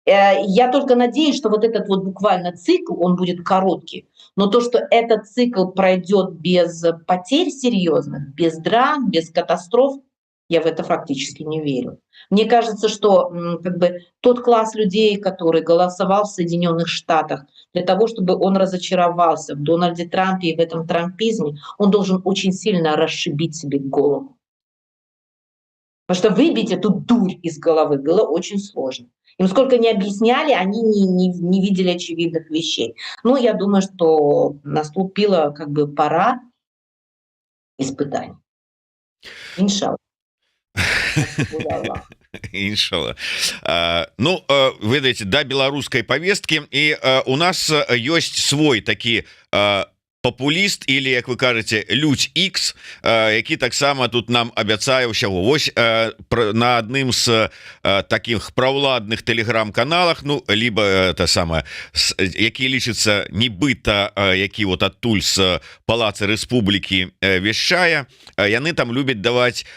[SPEAKER 2] Я только надеюсь, что вот этот вот буквально цикл, он будет короткий, но то, что этот цикл пройдет без потерь серьезных, без драм, без катастроф, я в это фактически не верю. Мне кажется, что как бы тот класс людей, который голосовал в Соединенных Штатах, для того, чтобы он разочаровался в Дональде Трампе и в этом трампизме, он должен очень сильно расшибить себе голову. Потому что выбить эту дурь из головы было очень сложно. Им сколько ни объясняли, они не видели очевидных вещей. Но я думаю, что наступила как бы пора испытаний. Иншалла.
[SPEAKER 1] Іншала. Ну, ведаеце, да беларускай повестки, і у нас ёсць свой такі папуліст, или, як вы кажаце, людзь X, які таксама тут нам абяцае ўсяго. Вось на адным з таких праўладных тэлеграм-каналах, ну, либо та самая, які лічыцца нібыта, які вот адтуль з Палаца Рэспублікі вяшчае, яны там любяць даваць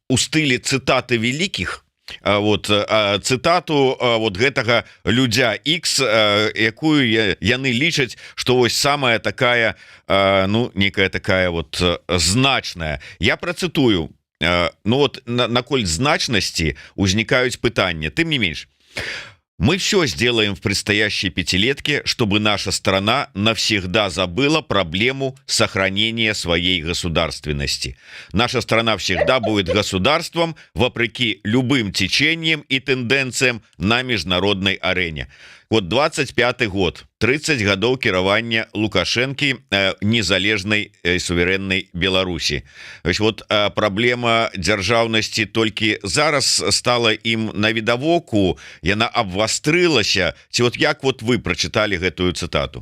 [SPEAKER 1] у стылі цытаты великих, вот цытату вот гэтага людзя X, якую яны лічаць, что вось самая такая, ну, некая такая вот значная. Я працытую. Ну вот, накольт значнасці узнікаюць пытанні. Тым не менш: «Мы все сделаем в предстоящей пятилетке, чтобы наша страна навсегда забыла проблему сохранения своей государственности. Наша страна всегда будет государством, вопреки любым течениям и тенденциям на международной арене». Вот 25 год, 30 гадоў кіравання Лукашэнкі незалежнай суверэннай Беларусі. То есть вот праблема дзяржаўнасці толькі зараз стала ім на відавоку, яна абвастрылася, ці вот як вот вы прачыталі гэтую цытату?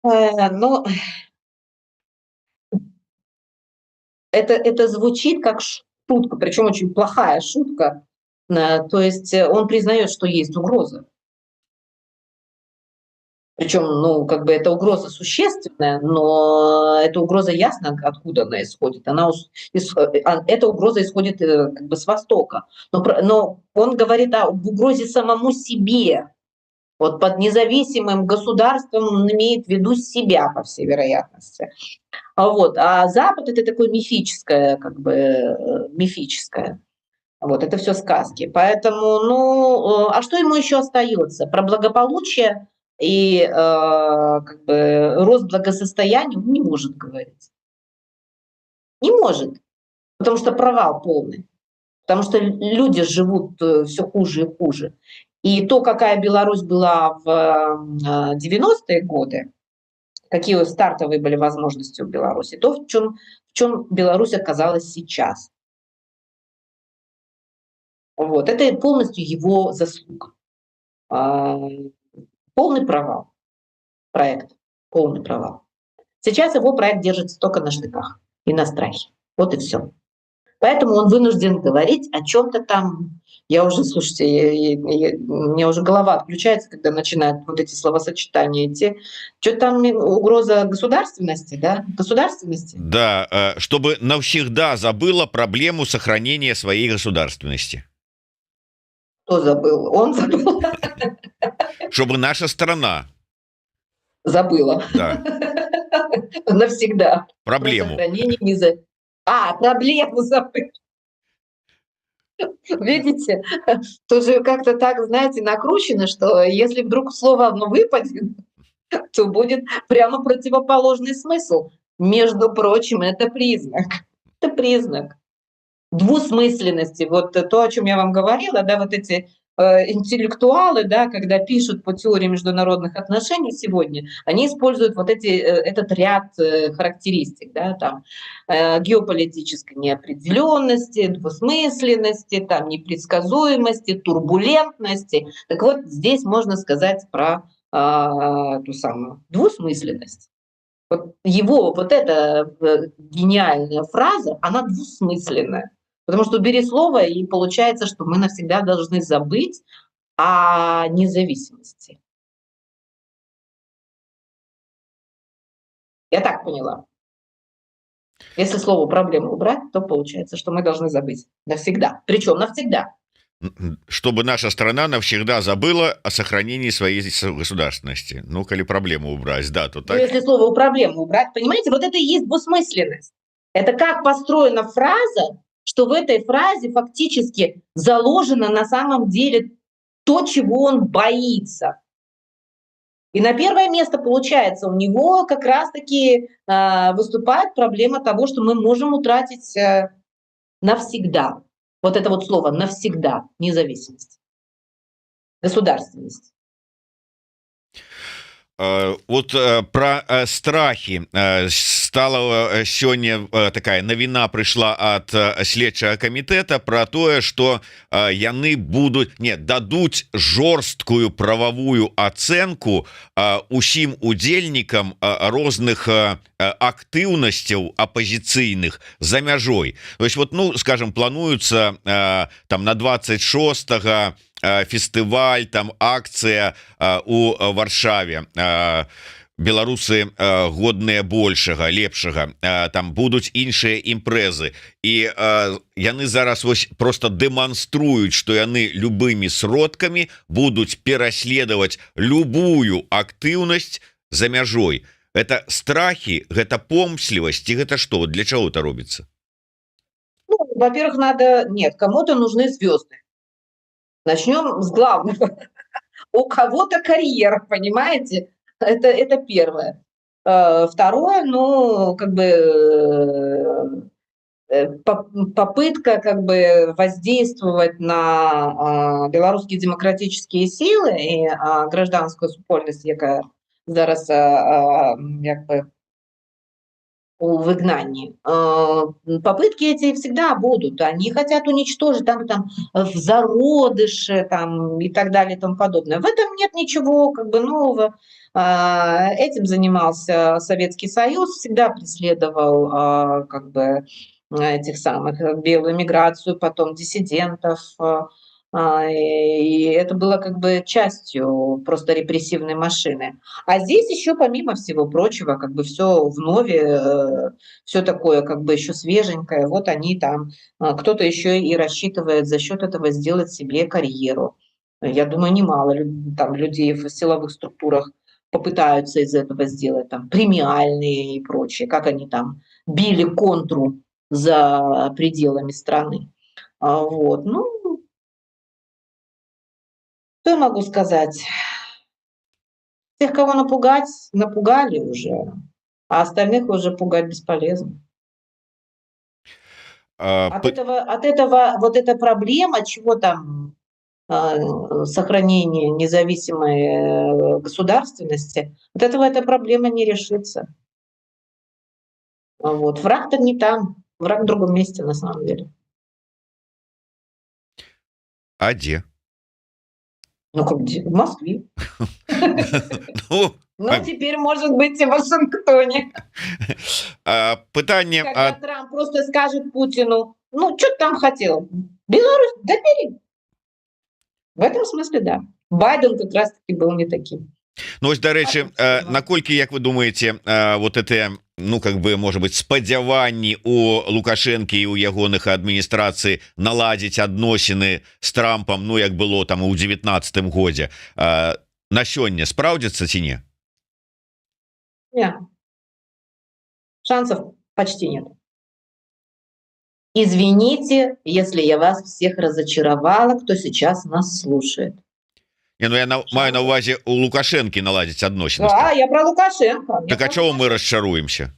[SPEAKER 2] Ну, это звучит как шутка, причем очень плохая шутка. То есть он признает, что есть угроза. Причем, ну, как бы эта угроза существенная, но эта угроза ясно, откуда она исходит. Эта угроза исходит как бы с Востока. Но он говорит об угрозе самому себе. Вот под независимым государством он имеет в виду себя, по всей вероятности. Вот. А Запад – это такое мифическое, как бы, мифическое. Вот, это все сказки. Поэтому, ну, а что ему еще остается? Про благополучие и как бы рост благосостояния он не может говорить. Не может, потому что провал полный. Потому что люди живут все хуже и хуже. И то, какая Беларусь была в 90-е годы, какие стартовые были возможности у Беларуси, то, в чем Беларусь оказалась сейчас. Вот, это полностью его заслуга. Полный провал проект, полный провал. Сейчас его проект держится только на штыках и на страхе. Вот и все. Поэтому он вынужден говорить о чем-то там. Я уже, слушайте, у меня уже голова отключается, когда начинают вот эти словосочетания идти. Что там, угроза государственности, да? Государственности?
[SPEAKER 1] Да, чтобы навсегда забыла проблему сохранения своей государственности.
[SPEAKER 2] Кто забыл? Он забыл?
[SPEAKER 1] Чтобы наша страна
[SPEAKER 2] Забыла.
[SPEAKER 1] Да.
[SPEAKER 2] Навсегда.
[SPEAKER 1] Проблему.
[SPEAKER 2] Не за... А, проблему забыл. Видите, тоже как-то так, знаете, накручено, что если вдруг слово одно выпадет, то будет прямо противоположный смысл. Между прочим, это признак. Это признак двусмысленности. Вот то, о чем я вам говорила, да, вот эти интеллектуалы, да, когда пишут по теории международных отношений сегодня, они используют вот этот ряд характеристик, да, там, геополитической неопределенности, двусмысленности, там, непредсказуемости, турбулентности. Так вот, здесь можно сказать про ту самую двусмысленность. Вот его вот эта гениальная фраза, она двусмысленная. Потому что убери слово, и получается, что мы навсегда должны забыть о независимости. Я так поняла. Если слово «проблема» убрать, то получается, что мы должны забыть навсегда. Причем навсегда.
[SPEAKER 1] Чтобы наша страна навсегда забыла о сохранении своей государственности. Ну, коли проблему убрать, да, то так.
[SPEAKER 2] Ну, если слово «проблему» убрать, понимаете, вот это и есть двусмысленность. Это как построена фраза, что в этой фразе фактически заложено на самом деле то, чего он боится. И на первое место, получается, у него как раз-таки выступает проблема того, что мы можем утратить навсегда. Вот это вот слово «навсегда» – независимость, государственность.
[SPEAKER 1] Вот про страхи стала сёння, такая навіна прыйшла ад следчага камітэта про тое, что яны будуць, не дадуць жорсткую правовую ацэнку усім удзельнікам розных актыўнасцяў апозіцыйных за мяжой. То есть вот, ну, скажем, плануются там на 26 фестываль, там акцыя у Варшаве, «Беларусы годныя большага, лепшага», там будуць іншыя імпрэзы, і яны зараз вось просто дэманструюць, что яны любымі сродкамі будуць пераследаваць любую актыўнасць за мяжой. Это страхи, гэта помслівасць, гэта что, для чего это робіцца?
[SPEAKER 2] Ну, во-первых, надо, нет, кому-то нужны звезды. Начнем с главного. У кого-то карьера, понимаете? Это первое. Второе, ну, как бы попытка как бы воздействовать на белорусские демократические силы и гражданскую супольнасць, якая зараз як бы у выгнанні. Попытки эти всегда будут. Они хотят уничтожить там в зародыше там, и так далее и тому подобное. В этом нет ничего как бы нового. Этим занимался Советский Союз, всегда преследовал как бы этих самых белую миграцию, потом диссидентов. И это было как бы частью просто репрессивной машины. А здесь еще, помимо всего прочего, как бы все вновь, все такое как бы еще свеженькое. Вот они там, кто-то еще и рассчитывает за счет этого сделать себе карьеру. Я думаю, немало там людей в силовых структурах попытаются из этого сделать там премиальные и прочее, как они там били контру за пределами страны. Вот. Ну, что я могу сказать? Тех, кого напугать, напугали уже, а остальных уже пугать бесполезно. От этого вот эта проблема, чего там, сохранение независимой государственности, от этого эта проблема не решится. Вот. Враг-то не там, враг в другом месте на самом деле.
[SPEAKER 1] А дзе?
[SPEAKER 2] Ну как где? В Москве.
[SPEAKER 1] Ну,
[SPEAKER 2] Ну, теперь, может быть, и в Вашингтоне.
[SPEAKER 1] Пытанне.
[SPEAKER 2] Когда Трамп просто скажет Путину: "Ну, что ты там хотел? Беларусь, да бери". В этом смысле, да. Байден как раз-таки был не таким.
[SPEAKER 1] Ну, ось, дарэчы, наколькі, як вы думаете, вот это, ну, как бы, может быть, спадзяванні у Лукашэнкі і у ягоных адміністрацыі наладзіць адносіны с Трампом, ну, як было там у 19-м годзе, на сёння спраўдзіцца ці не?
[SPEAKER 2] Не. Шансов почти нет. Извините, если я вас всех разочаровала, кто сейчас нас слушает.
[SPEAKER 1] Не, ну я маю на увазе у Лукашэнкі наладзіць адносіны.
[SPEAKER 2] А, я про Лукашенко. Я
[SPEAKER 1] Так, а
[SPEAKER 2] про
[SPEAKER 1] чего мы расчаруемся?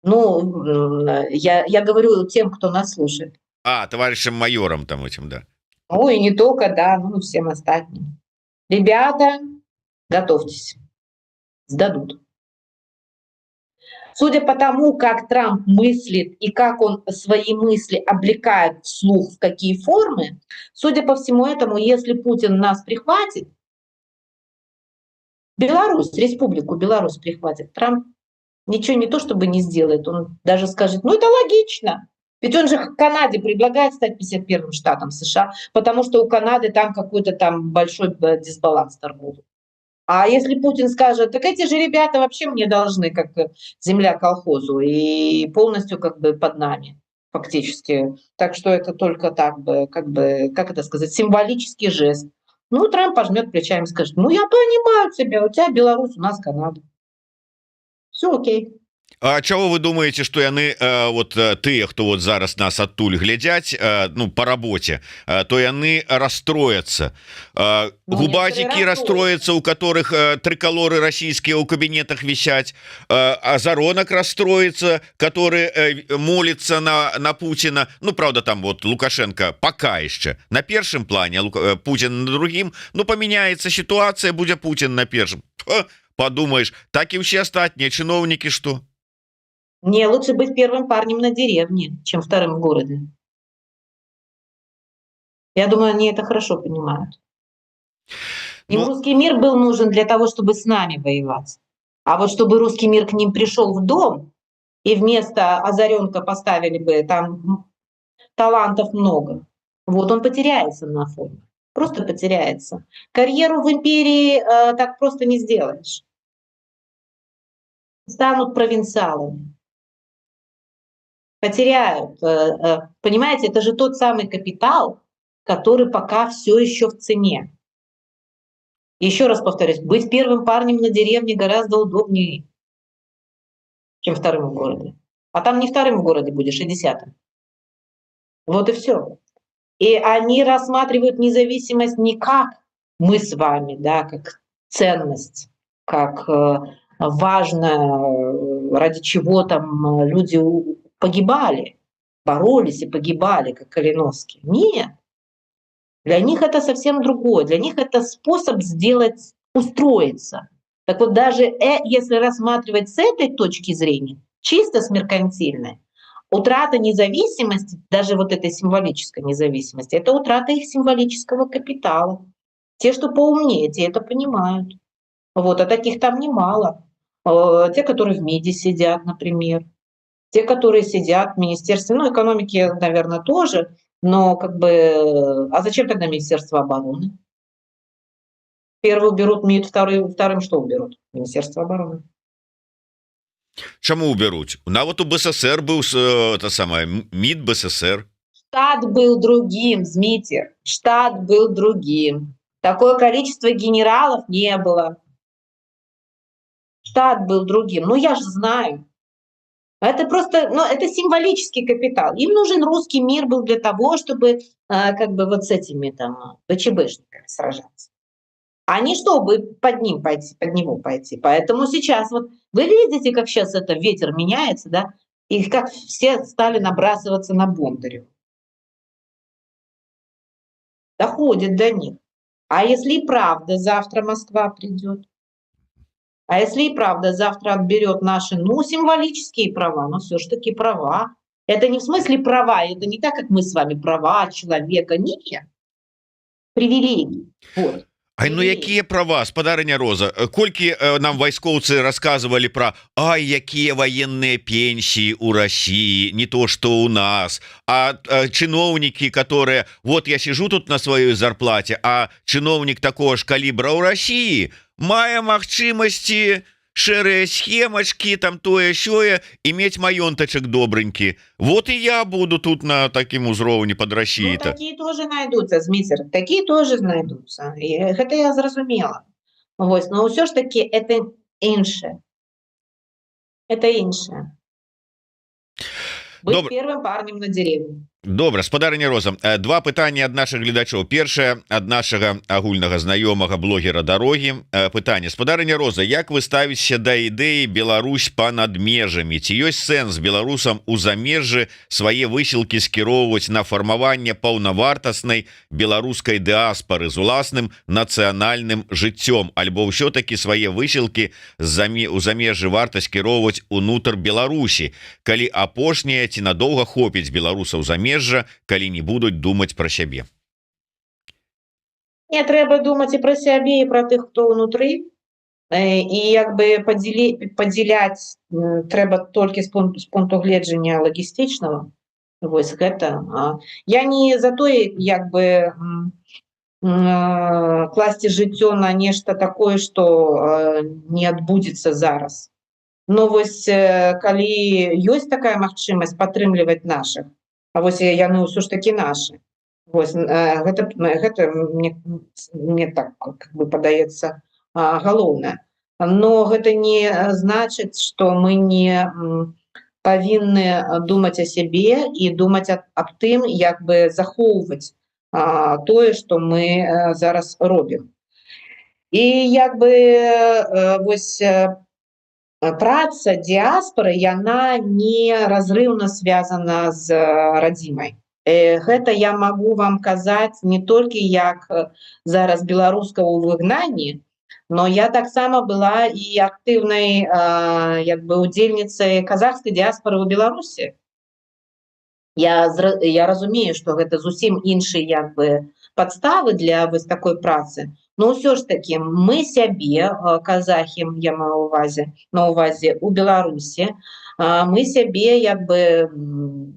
[SPEAKER 2] Ну, я говорю тем, кто нас слушает.
[SPEAKER 1] А, товарищам майорам там этим, да?
[SPEAKER 2] Ну и не только, да, ну и всем остальным. Ребята, готовьтесь. Сдадут. Судя по тому, как Трамп мыслит и как он свои мысли облекает вслух, в какие формы, судя по всему этому, если Путин нас прихватит, Беларусь, Республику Беларусь прихватит, Трамп ничего не то чтобы не сделает, он даже скажет: "Ну, это логично". Ведь он же Канаде предлагает стать 51-м штатом США, потому что у Канады там какой-то там большой дисбаланс торговый. А если Путин скажет: "Так эти же ребята вообще мне должны, как земля колхозу, и полностью как бы под нами фактически. Так что это только так бы, как бы, как это сказать, символический жест". Ну, Трамп пожмет плечами и скажет: "Ну, я понимаю тебя, у тебя Беларусь, у нас Канада. Все окей".
[SPEAKER 1] А чаго вы думаете, что яны вот тыя, хто вот зараз нас адтуль глядзяць, ну, по работе, то яны расстроятся?
[SPEAKER 2] Ну,
[SPEAKER 1] губазікі
[SPEAKER 2] некоторые.
[SPEAKER 1] Расстроятся, у которых триколоры российские у кабинетах висят, Азаронок расстроится, который молится на Путина. Ну, правда, там вот Лукашенко пока еще на першым плане, Путин на другим. Ну, поменяется ситуация, будзе Путин на першым. Подумаешь, так и все астатнія чиновники, что
[SPEAKER 2] Не, лучше быть первым парнем на деревне, чем вторым в городе. Я думаю, они это хорошо понимают. Им
[SPEAKER 1] Ну,
[SPEAKER 2] русский мир был нужен для того, чтобы с нами воевать. А вот чтобы русский мир к ним пришел в дом, и вместо Азаренка поставили бы там талантов много, вот он потеряется на фоне. Просто потеряется. Карьеру в империи так просто не сделаешь. Станут провинциалами. Потеряют. Понимаете, это же тот самый капитал, который пока все еще в цене. Еще раз повторюсь, быть первым парнем на деревне гораздо удобнее, чем вторым в городе. А там не вторым в городе будешь, а 10-м. Вот и все. И они рассматривают независимость не как мы с вами, да, как ценность, как важно, ради чего там люди погибали, боролись и погибали, как Калиновский. Нет. Для них это совсем другое. Для них это способ сделать, устроиться. Так вот, даже если рассматривать с этой точки зрения, чисто с меркантильной, утрата независимости, даже вот этой символической независимости, это утрата их символического капитала. Те, что поумнее, те это понимают. Вот, а таких там немало. Те, которые в МИДе сидят, например. Те, которые сидят в Министерстве, ну, экономики, наверное, тоже, но как бы, а зачем тогда Министерство обороны? Первый уберут МИД, вторым что уберут? Министерство обороны.
[SPEAKER 1] Чаму убяруць? Нават у БССР быў та самая МИД БССР.
[SPEAKER 2] Штат был другим, Змитер. Штат был другим. Такое количество генералов не было. Штат был другим. Ну, я же знаю. Это просто, ну, это символический капитал. Им нужен русский мир был для того, чтобы как бы вот с этими там ВЧБшниками сражаться. А не чтобы под ним пойти, под него пойти. Поэтому сейчас вот вы видите, как сейчас это ветер меняется, да, и как все стали набрасываться на Бондарева. Доходит до них. А если и правда завтра Москва придет? А если и правда завтра отберет наши, ну, символические права, но все ж таки права. Это не в смысле права, это не так, как мы с вами, права человека, нет. Привилегии. Вот.
[SPEAKER 1] Ай, ну якія права, спадарыня Роза? Колькі нам вайскоўцы рассказывали про: «Ай, якія военные пенсии у России, не то что у нас», а чиновники, которые: «Вот я сижу тут на сваёй зарплате, а чиновник такого ж калибра у России мае магчымасці шэрыя схемачки, там, тое сёе, иметь маёнтачак добренькі. Вот и я буду тут на такім узроўні под Россией».
[SPEAKER 2] Ну, такие тоже найдутся, Зміцер, такие тоже знайдуцца. І гэта я зразумела. Вось, но ўсё ж таки это іншае. Это іншае. Быть первым парнем на деревне.
[SPEAKER 1] Добра, спадарыня Роза, два пытанні ад наших гледачоў. Першае ад нашага агульнага знаёмага, блогера дарогі. Пытанне: «Спадарыня Роза, як вы ставіцеся да ідэі «Беларусь па-над межамі»? Ці ёсць сэнс беларусам у замежжы свае высілкі скіроўваць на фармаванне паўнавартаснай беларускай дыаспары з уласным нацыянальным жыццём, альбо ўсё-таки свае высілкі у замежжы варта скіроўваць унутр Беларусі? Калі апошняе, ці надоўга хопіць беларусаў замежжа, калі не будуць думаць пра сябе?»
[SPEAKER 2] Не, трэба думаць і пра сябе, і пра тых, хто ўнутры. І як бы падзяляць трэба толькі з пункту гледжання лагістычнага. Вось гэта. Я не за тое, як бы класці жыццё на нешта такое, што не адбудзецца зараз. Но вось калі ёсць такая магчымасць падтрымліваць нашых, а вось яны ўсё ж такі нашы. Вось, гэта мне так как бы падаецца галоўнае. Но гэта не значыць, што мы не павінны думаць о сябе і думаць аб тым, як бы захоўваць тое, што мы зараз робім. І як бы вось праца дыаспоры, яна неразрыўна связана з радзімай. Гэта я магу вам казаць не толькі як зараз беларуска ў выгнанні, но я таксама была і актыўнай як бы удзельніцай казахскай дыаспоры ў Беларусі. Я разумею, што гэта зусім іншыя як бы падставы для вось такой працы. Но ўсё ж таки мы сябе, казахі, я маю на увазе у Беларусі, мы сябе як бы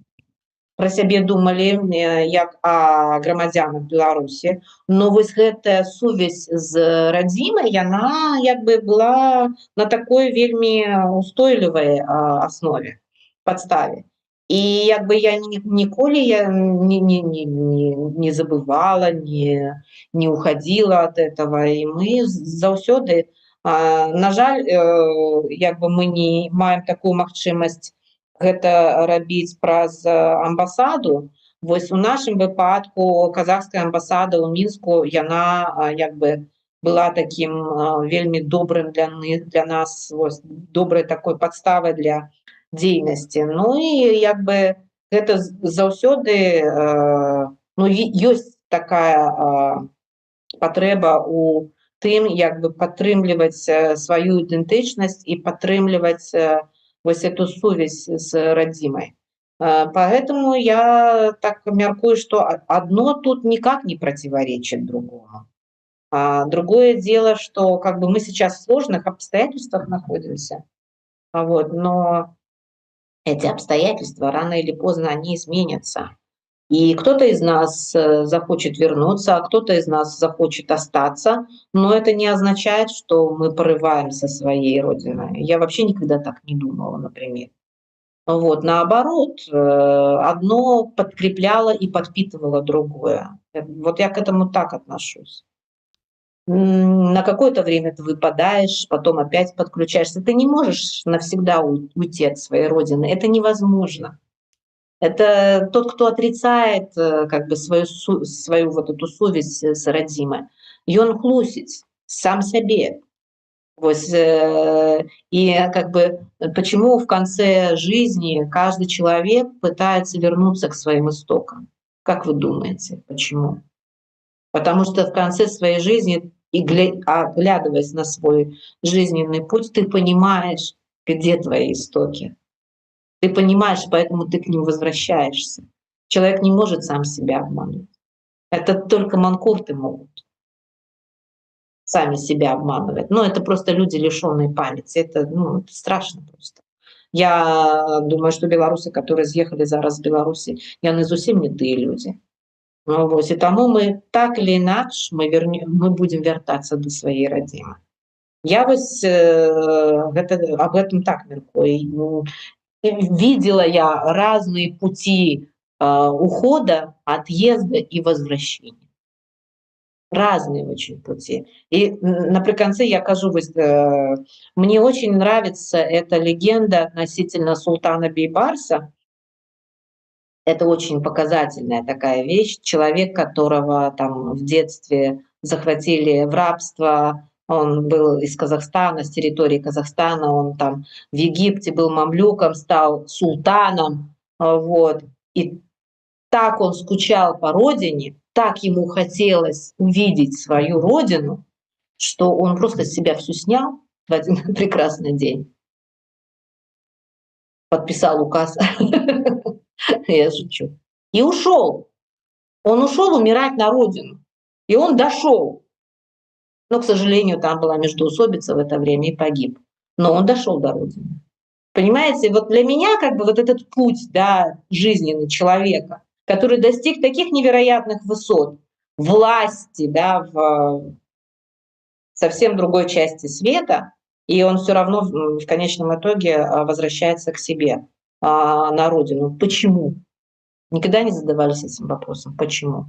[SPEAKER 2] пра сябе думалі як о грамадзянах Беларусі, но вось гэтая сувязь з радзімай, яна як бы была на такой вельмі устойлівай аснове, падставе. І як бы я ніколі я не забывала, не уходила от этого, і мы заўсёды, на жаль, як бы мы не маем такую магчымасць гэта рабіць праз амбасаду. Вось у нашым выпадку казахская амбасада ў Мінску, яна як бы была таким вельмі добрым для нас, вось, добрай такой падставай для дзейнасці. Ну і як бы гэта заўсёды ну, ёсць такая патрэба у тым, як бы падтрымліваць сваю ідэнтычнасць і падтрымліваць вось эту сувязь з радзімай. Поэтому я так мяркую, что одно тут никак не противоречит другому. А другое дело, что как бы мы сейчас в сложных обстоятельствах находимся, вот, но эти обстоятельства рано или поздно они изменятся. И кто-то из нас захочет вернуться, а кто-то из нас захочет остаться, но это не означает, что мы порываем со своей родиной. Я вообще никогда так не думала, например. Вот, наоборот, одно подкрепляло и подпитывало другое. Вот я к этому так отношусь. На какое-то время ты выпадаешь, потом опять подключаешься. Ты не можешь навсегда уйти от своей родины. Это невозможно. Это тот, кто отрицает как бы свою вот эту совесть с родимой, ён хлусіць сам сабе. Вось, и как бы почему в конце жизни каждый человек пытается вернуться к своим истокам? Как вы думаете, почему? Потому что в конце своей жизни, и оглядываясь на свой жизненный путь, ты понимаешь, где твои истоки. Ты понимаешь, поэтому ты к ним возвращаешься. Человек не может сам себя обмануть. Это только манкурты могут сами себя обманывать. Но это просто люди, лишенные памяти. Это, ну, это страшно просто. Я думаю, что белорусы, которые съехали зараз з Беларусі, яны зусім не тыя людзі. Ну, вось, і таму мы так или иначе мы будем вяртацца до сваёй радзімы. Я вось гэта, об этом так мяркую. Ну, видела я разные пути ухода, отъезда и возвращения. Разные очень пути. И напрыканцы я кажу, вось, мне очень нравится эта легенда относительно султана Бейбарса. Это очень показательная такая вещь. Человек, которого там в детстве захватили в рабство, он был из Казахстана, с территории Казахстана, он там в Египте был мамлюком, стал султаном, вот. И так он скучал по родине, так ему хотелось увидеть свою родину, что он просто с себя всё снял в один прекрасный день. Подписал указ. Я шучу. И ушел. Он ушел умирать на родину. И он дошел. Но, к сожалению, там была междоусобица в это время, и погиб. Но он дошел до родины. Понимаете, вот для меня как бы вот этот путь, да, жизненный человека, который достиг таких невероятных высот власти, да, в совсем другой части света, и он всё равно в конечном итоге возвращается к себе, на родину. Почему? Никогда не задавались этим вопросом? Почему?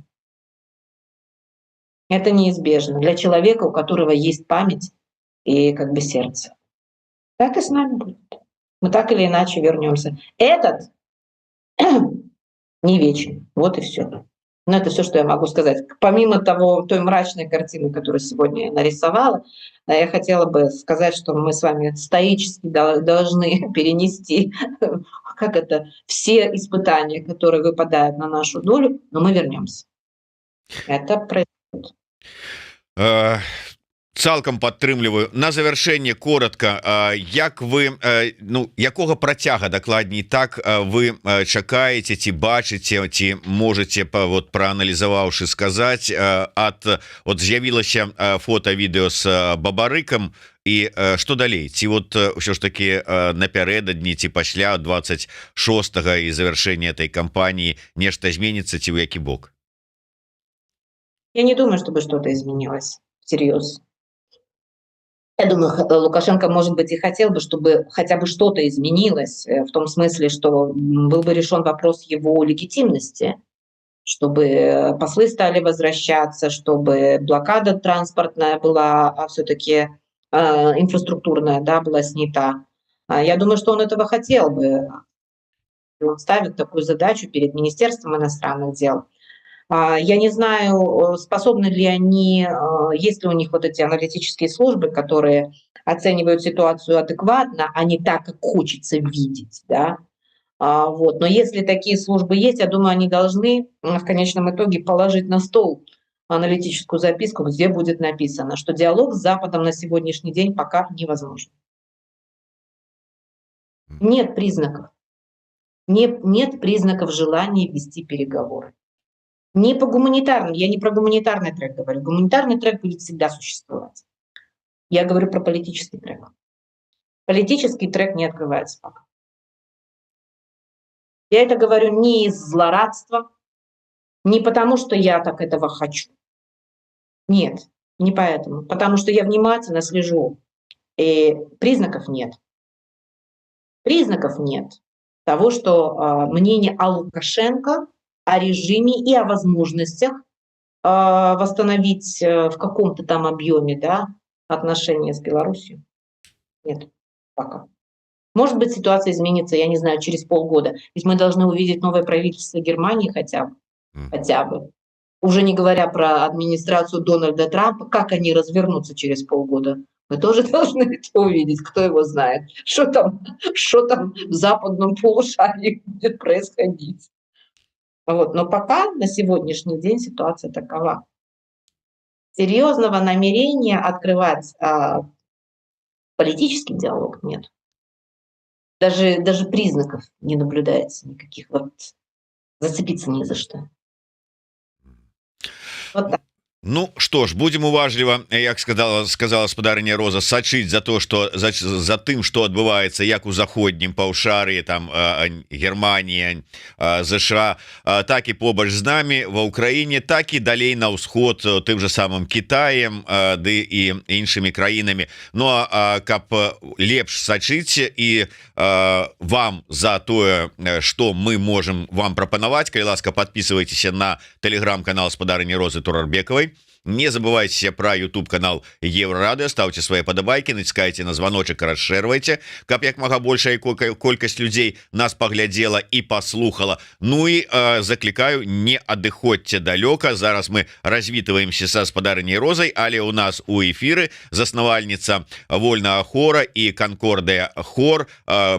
[SPEAKER 2] Это неизбежно для человека, у которого есть память и как бы сердце. Так и с нами будет. Мы так или иначе вернемся. Этот не вечен. Вот и всё. Ну, это всё, что я могу сказать. Помимо того, той мрачной картины, которую сегодня я нарисовала, я хотела бы сказать, что мы с вами стоически должны перенести, как это, все испытания, которые выпадают на нашу долю, но мы вернемся. Это произойдет.
[SPEAKER 1] Цалкам падтрымліваю. На завяршэнне коротко: як вы, ну, якога працяга, дакладней так, вы чакаеце ці бачыце, ці можете вот, прааналізаваўшы, сказаць ад вот з'явілася фото, відэо с Бабарыкам, і что далей? Ці вот ўсё ж таки напярэдадні ці пасля 26 і завяршэння этой кампаніі нешта зменіцца, ці ў які бок?
[SPEAKER 2] Я не думаю, чтобы что-то изменилось всерьез. Я думаю, Лукашенко, может быть, и хотел бы, чтобы хотя бы что-то изменилось, в том смысле, что был бы решен вопрос его легитимности, чтобы послы стали возвращаться, чтобы блокада транспортная была, все-таки инфраструктурная, да, была снята. Я думаю, что он этого хотел бы. Он ставит такую задачу перед Министерством иностранных дел. Я не знаю, способны ли они, есть ли у них вот эти аналитические службы, которые оценивают ситуацию адекватно, а не так, как хочется видеть, да. Вот. Но если такие службы есть, я думаю, они должны в конечном итоге положить на стол аналитическую записку, где будет написано, что диалог с Западом на сегодняшний день пока невозможен. Нет признаков. Не, нет признаков желания вести переговоры. Не по гуманитарным, я не про гуманитарный трек говорю. Гуманитарный трек будет всегда существовать. Я говорю про политический трек. Политический трек не открывается пока. Я это говорю не из злорадства, не потому, что я так этого хочу. Нет, не поэтому. Потому что я внимательно слежу. И признаков нет. Признаков нет того, что мнение о Лукашенко, о режиме и о возможностях восстановить в каком-то там объеме, да, отношения с Беларусью? Нет, пока. Может быть, ситуация изменится, я не знаю, через полгода. Ведь мы должны увидеть новое правительство Германии хотя бы. Хотя бы. Уже не говоря про администрацию Дональда Трампа, как они развернутся через полгода. Мы тоже должны это увидеть, кто его знает, что там в западном полушарии будет происходить. Вот. Но пока на сегодняшний день ситуация такова. Серьезного намерения открывать политический диалог нет. Даже признаков не наблюдается никаких. Вот, зацепиться не за что. Вот так.
[SPEAKER 1] Ну что ж, будем уважліва, як сказала спадарыня Роза, сачыць за то, что за тым, что адбываецца як у заходнім паўшар'і, там Германія, ЗША, так і побач з намі ва Ўкраіне, так і далей на ўсход, тым же самым Китаем ды і іншымі краінамі. Ну а каб лепш сачыць і вам за тое, что мы можем вам прапанаваць, калі ласка, подписывайтесь на телеграм-канал спадарыні Розы Турарбекавай. Не забывайте про YouTube канал Еврорадио, ставьте свои падабайкі, націскайте на звоночек, расшэрвайте, каб як мага большая колькасць людзей нас паглядзела і паслухала. Ну і заклікаю, не адыходзьце далёка. Зараз мы развітваемся са спадарыняй Розай, але у нас у эфіры заснавальніца Вольнага хора і Канкордыя хор,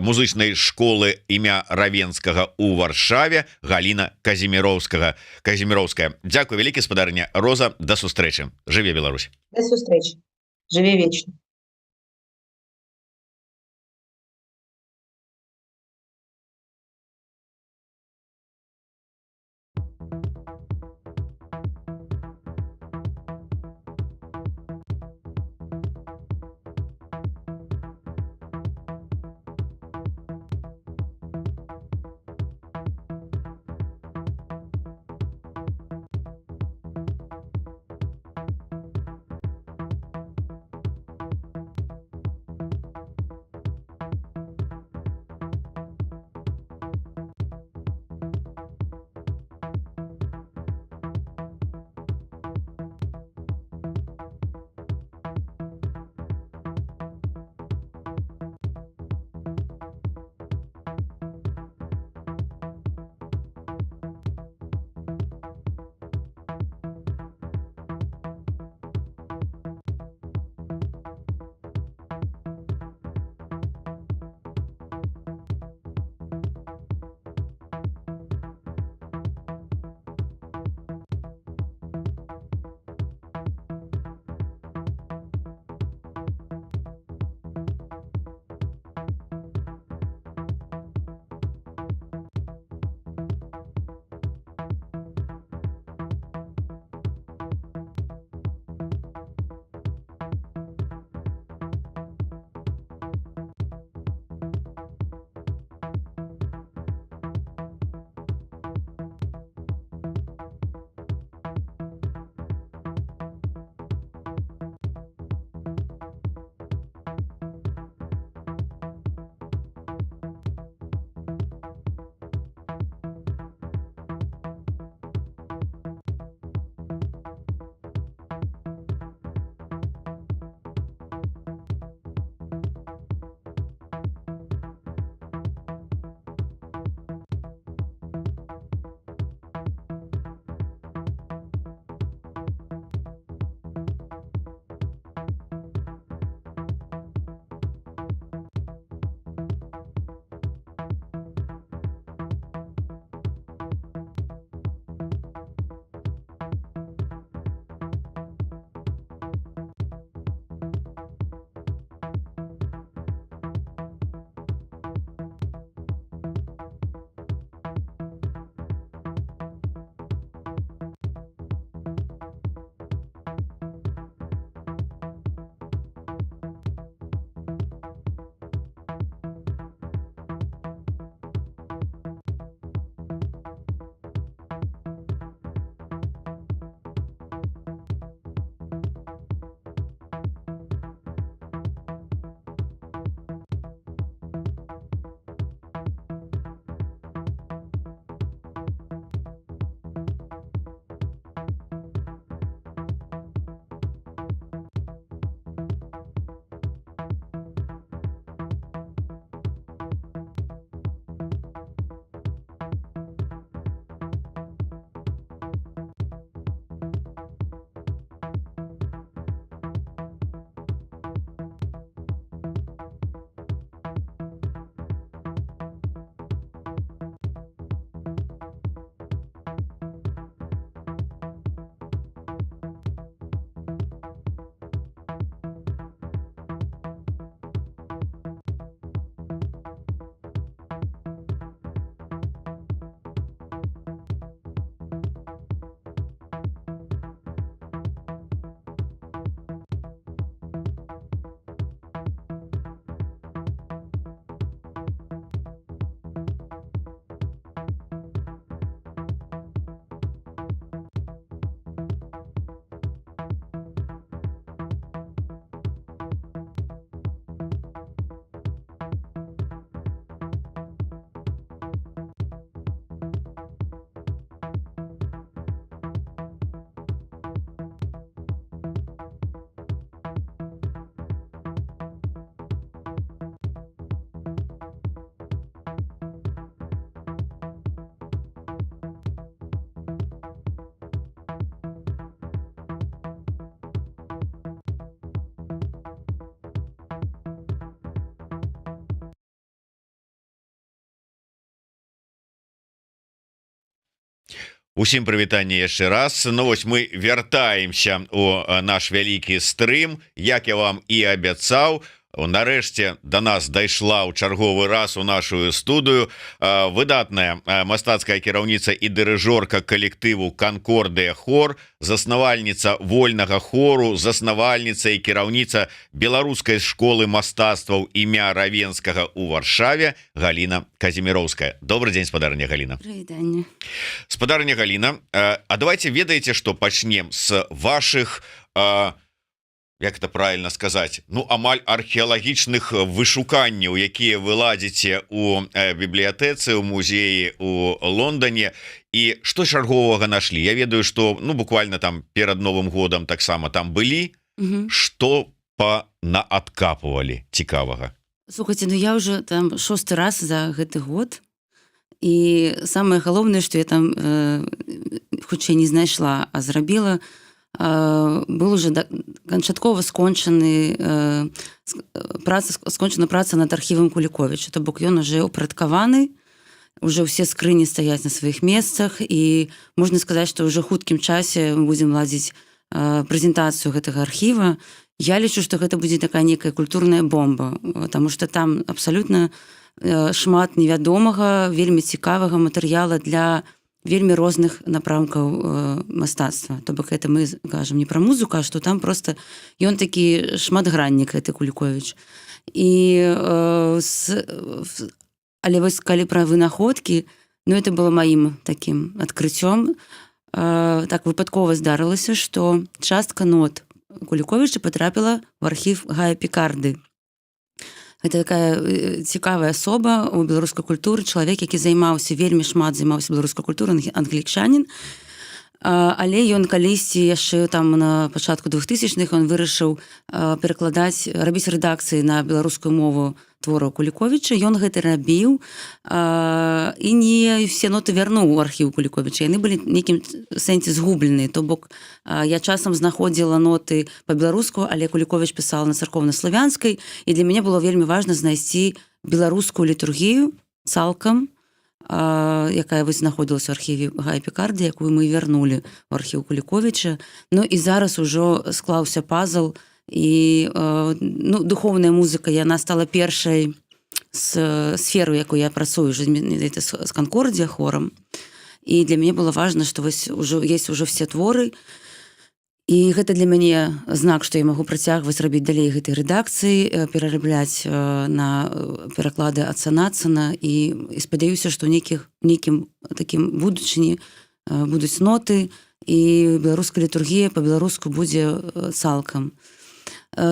[SPEAKER 1] музычнай школы імя Равенскага у Варшаве Галіна Казіміроўская. Дзякуй вялікі, спадарыня Роза, да сустрэчы. Жыве Беларусь!
[SPEAKER 2] Да сустрэчы. Жыве вечна!
[SPEAKER 1] Усім прывітанне яшчэ раз. Ну вось, мы вяртаемся у наш вялікі стрым. Як я вам і абяцаў, нарэшце до нас дайшла ў чарговы раз у нашу студыю выдатная мастацкая кіраўніца і дырыжорка калектыву «Канкордыя хор», заснавальніца вольнага хору, заснавальніца і кіраўніца беларускай школы мастацтваў імя Равенскага у Варшаве Галіна Казіміроўская. Добры дзень, спадарня Галіна. Спадарня Галіна, а давайте, ведаеце, что пачнем с ваших, як это правильно сказать, ну, амаль археалагічных вышуканняў, якія вы ладзіце у бібліятэцы, у музеі у Лондоне, і что чарговага нашли? Я ведаю, что, ну, буквально там перад Новым годам таксама там былі. Что панааткапывалі цікавага?
[SPEAKER 3] Слухайте, ну, я уже там шосты раз за гэты год, і самое галоўнае, что я там хутчэй не знайшла, а зрабіла: был уже канчаткова скончаны праца, скончана праца над архівам Куліковіча, то бок ён уже упарадкаваны, уже ўсе скрыні стаяць на сваіх месцах, і можна сказаць, что уже хуткім часе мы будзем ладзіць прэзентацыю гэтага архіва. Я лічу, что гэта будзе такая некая культурная бомба, потому что там абсалютна шмат невядомага, вельмі цікавага матэрыяла для вельмі розных напрамкаў мастацтва. То бок это мы кажам не пра музыку, а что там просто ён такі шматграннік, гэты Куліковіч. І але вось калі пра вынаходкі, ну, это было маім таким адкрыццём. Так выпадкова здарылася, что частка нот Куліковіча потрапіла в архіў Гая Пікарды. Гэта такая цікавая асоба у беларускай культуры, чалавек, які займаўся, вельмі шмат займаўся беларускай культурай, англічанін. Але ён калісьці яшчэ там на пачатку 2000-х он вырашыў перакладаць, рабіць рэдакцыі на беларускую мову твораў Куліковіча. Ён гэта рабіў і не все ноты вярнуў у архіў Куліковіча, яны былі нейкім сэнсе згублены. То бок я часам знаходзіла ноты по-беларуску, але Куліковіч пісаў на царкоўна-славянскай, і для мяне было вельмі важна знайсці беларускую літургію цалкам, якая вось знаходзілася ў архіве Гая Пікарды, якую мы вярнулі в архіў Куліковіча. Ну і зараз ужо склаўся пазл, і ну, духовная музыка, яна стала першай з сферу, якую я працую уже з «Канкордія хорам», і для мяне было важно, что вось ўжо есть уже все творы, і гэта для мяне знак, што я магу працягваць рабіць далей гэтай рэдакцыі, перарабляць на пераклады ад Нацана, і спадзяюся, што нейкім такім будучыні будуць ноты і беларуская літургія по-беларуску будзе цалкам.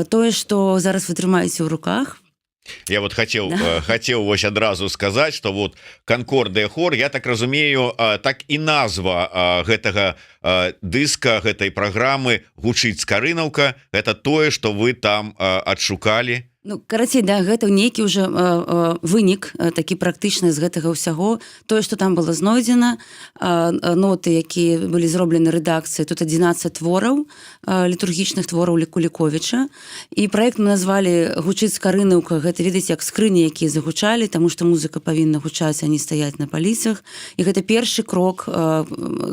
[SPEAKER 3] Тое, что зараз вы трымаеце ў руках.
[SPEAKER 1] Я вот хотел, да, хотел вось адразу сказать, что вот «Канкордыя хор», я так разумею, так і назва гэтага дыска, гэтай праграмы гучыць «Скарынаўка», это тое, что вы там адшукалі?
[SPEAKER 3] Ну, карацей, да, гэта нейкі уже вынік такі практычны з гэтага ўсяго, тое, что там было знойдзена, ноты, якія былі зроблены рэдакцыі. Тут 11 твораў, літургічных твораў Куліковіча, і проект мы назвалі «Гучыць Скарынаўка». Гэта, ведаеце, як скрыні, якія загучалі, таму что музыка павінна гучаць, они стаяць на паліцах, і гэта першы крок,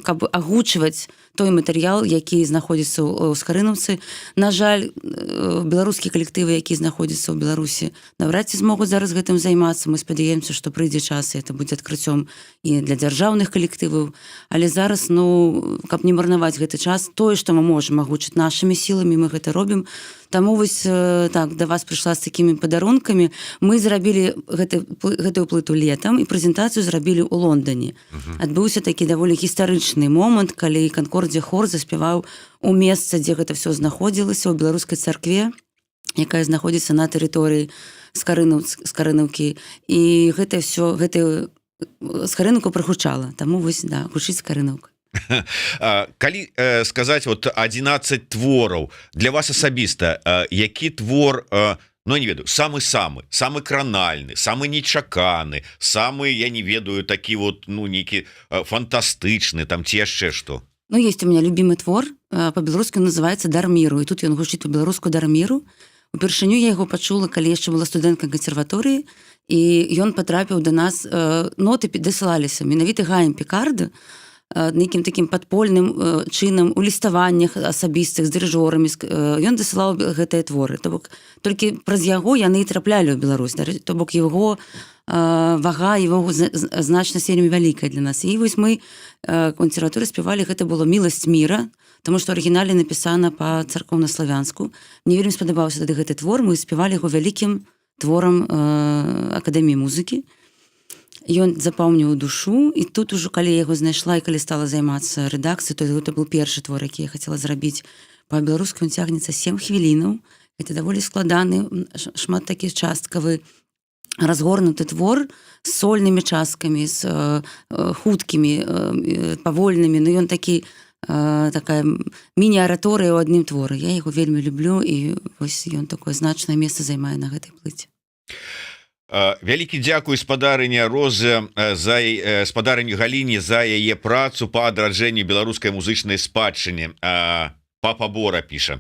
[SPEAKER 3] каб агучваць той матэрыял, які знаходзіцца ў Скарынаўцы. На жаль, беларускія калектывы, якія знаходзяцца ў Беларусі, наўрад ці змогуць зараз гэтым займацца. Мы спадзяемся, што прыйдзе час і это будзе адкрыццём і для дзяржаўных калектываў, але зараз, ну, каб не марнаваць гэты час, тое, што мы можам агучыць нашымі сіламі, мы гэта робім. Таму вось так да вас прыйшла з такімі падарункамі. Мы зрабілі гэтую плыту летам і прэзентацыю зрабілі ў Лондоне. Адбыўся такі даволі гістарычны момант, калі «Канкордзія хор» заспяваў у месцы, дзе гэта все знаходзілася, у беларускай царкве, якая знаходзіцца на тэрыторыі Скарынаўкі, і гэта все, гэты Скарынаўку прагучала. Таму вось, да, гучыць Скарынаўка.
[SPEAKER 1] Калі сказаць, вот 11 твораў, для вас асабіста які твор, ну, не ведаю, самы самы самы кранальны, самы нечаканы, самы, я не ведаю, такі вот, ну, нейкі фантастычны там ці яшчэ что?
[SPEAKER 3] Ну, есть у меня любимый твор, по-беларуску называется «Дар миру», і тут ён гучыць по-беларуску, «Дар миру». Упершыню я яго пачула, калі яшчэ была студэнтка кансерваторыі, і ён патрапіў до нас, ноты дасылаліся менавіта Гаем Пікарда. нейкім таким падпольным чынам у ліставаннях асабістых з дырыжорамі ён дасылаў гэтыя творы. То бок толькі праз яго яны і траплялі ў Беларусь. То бок его вага, его значнасць вельмі вялікая для нас. І вось мы, кансерваторы, спявалі, гэта было «Милость мира», тому что арыгінале напісана по царкоўнаславянску. Мне вельмі спадабаўся тады гэты твор, мы спявалі яго вялікім творам Акадэміі музыкі. Ён запомніў душу. І тут ужо, калі яго знайшла і калі стала займацца рэдакцыяй, то гэта был першы твор, які я хацела зрабіць по-беларуску. Он цягнецца 7 хвілінаў, это даволі складаны, шмат такі часткавы, разгорнуты твор з сольнымі часткамі, з хуткімі, павольнымі. Ну, ён такі, такая міні-араторыя ў адным творы. Я яго вельмі люблю, і вось ён такое значнае месца займае на гэтай плыце.
[SPEAKER 1] Вялікі дзякуй спадарыня Роза за спадарыню Галіне за яе працу по адраджэнню беларускай музычнай спадчыне, Папа Бора піша.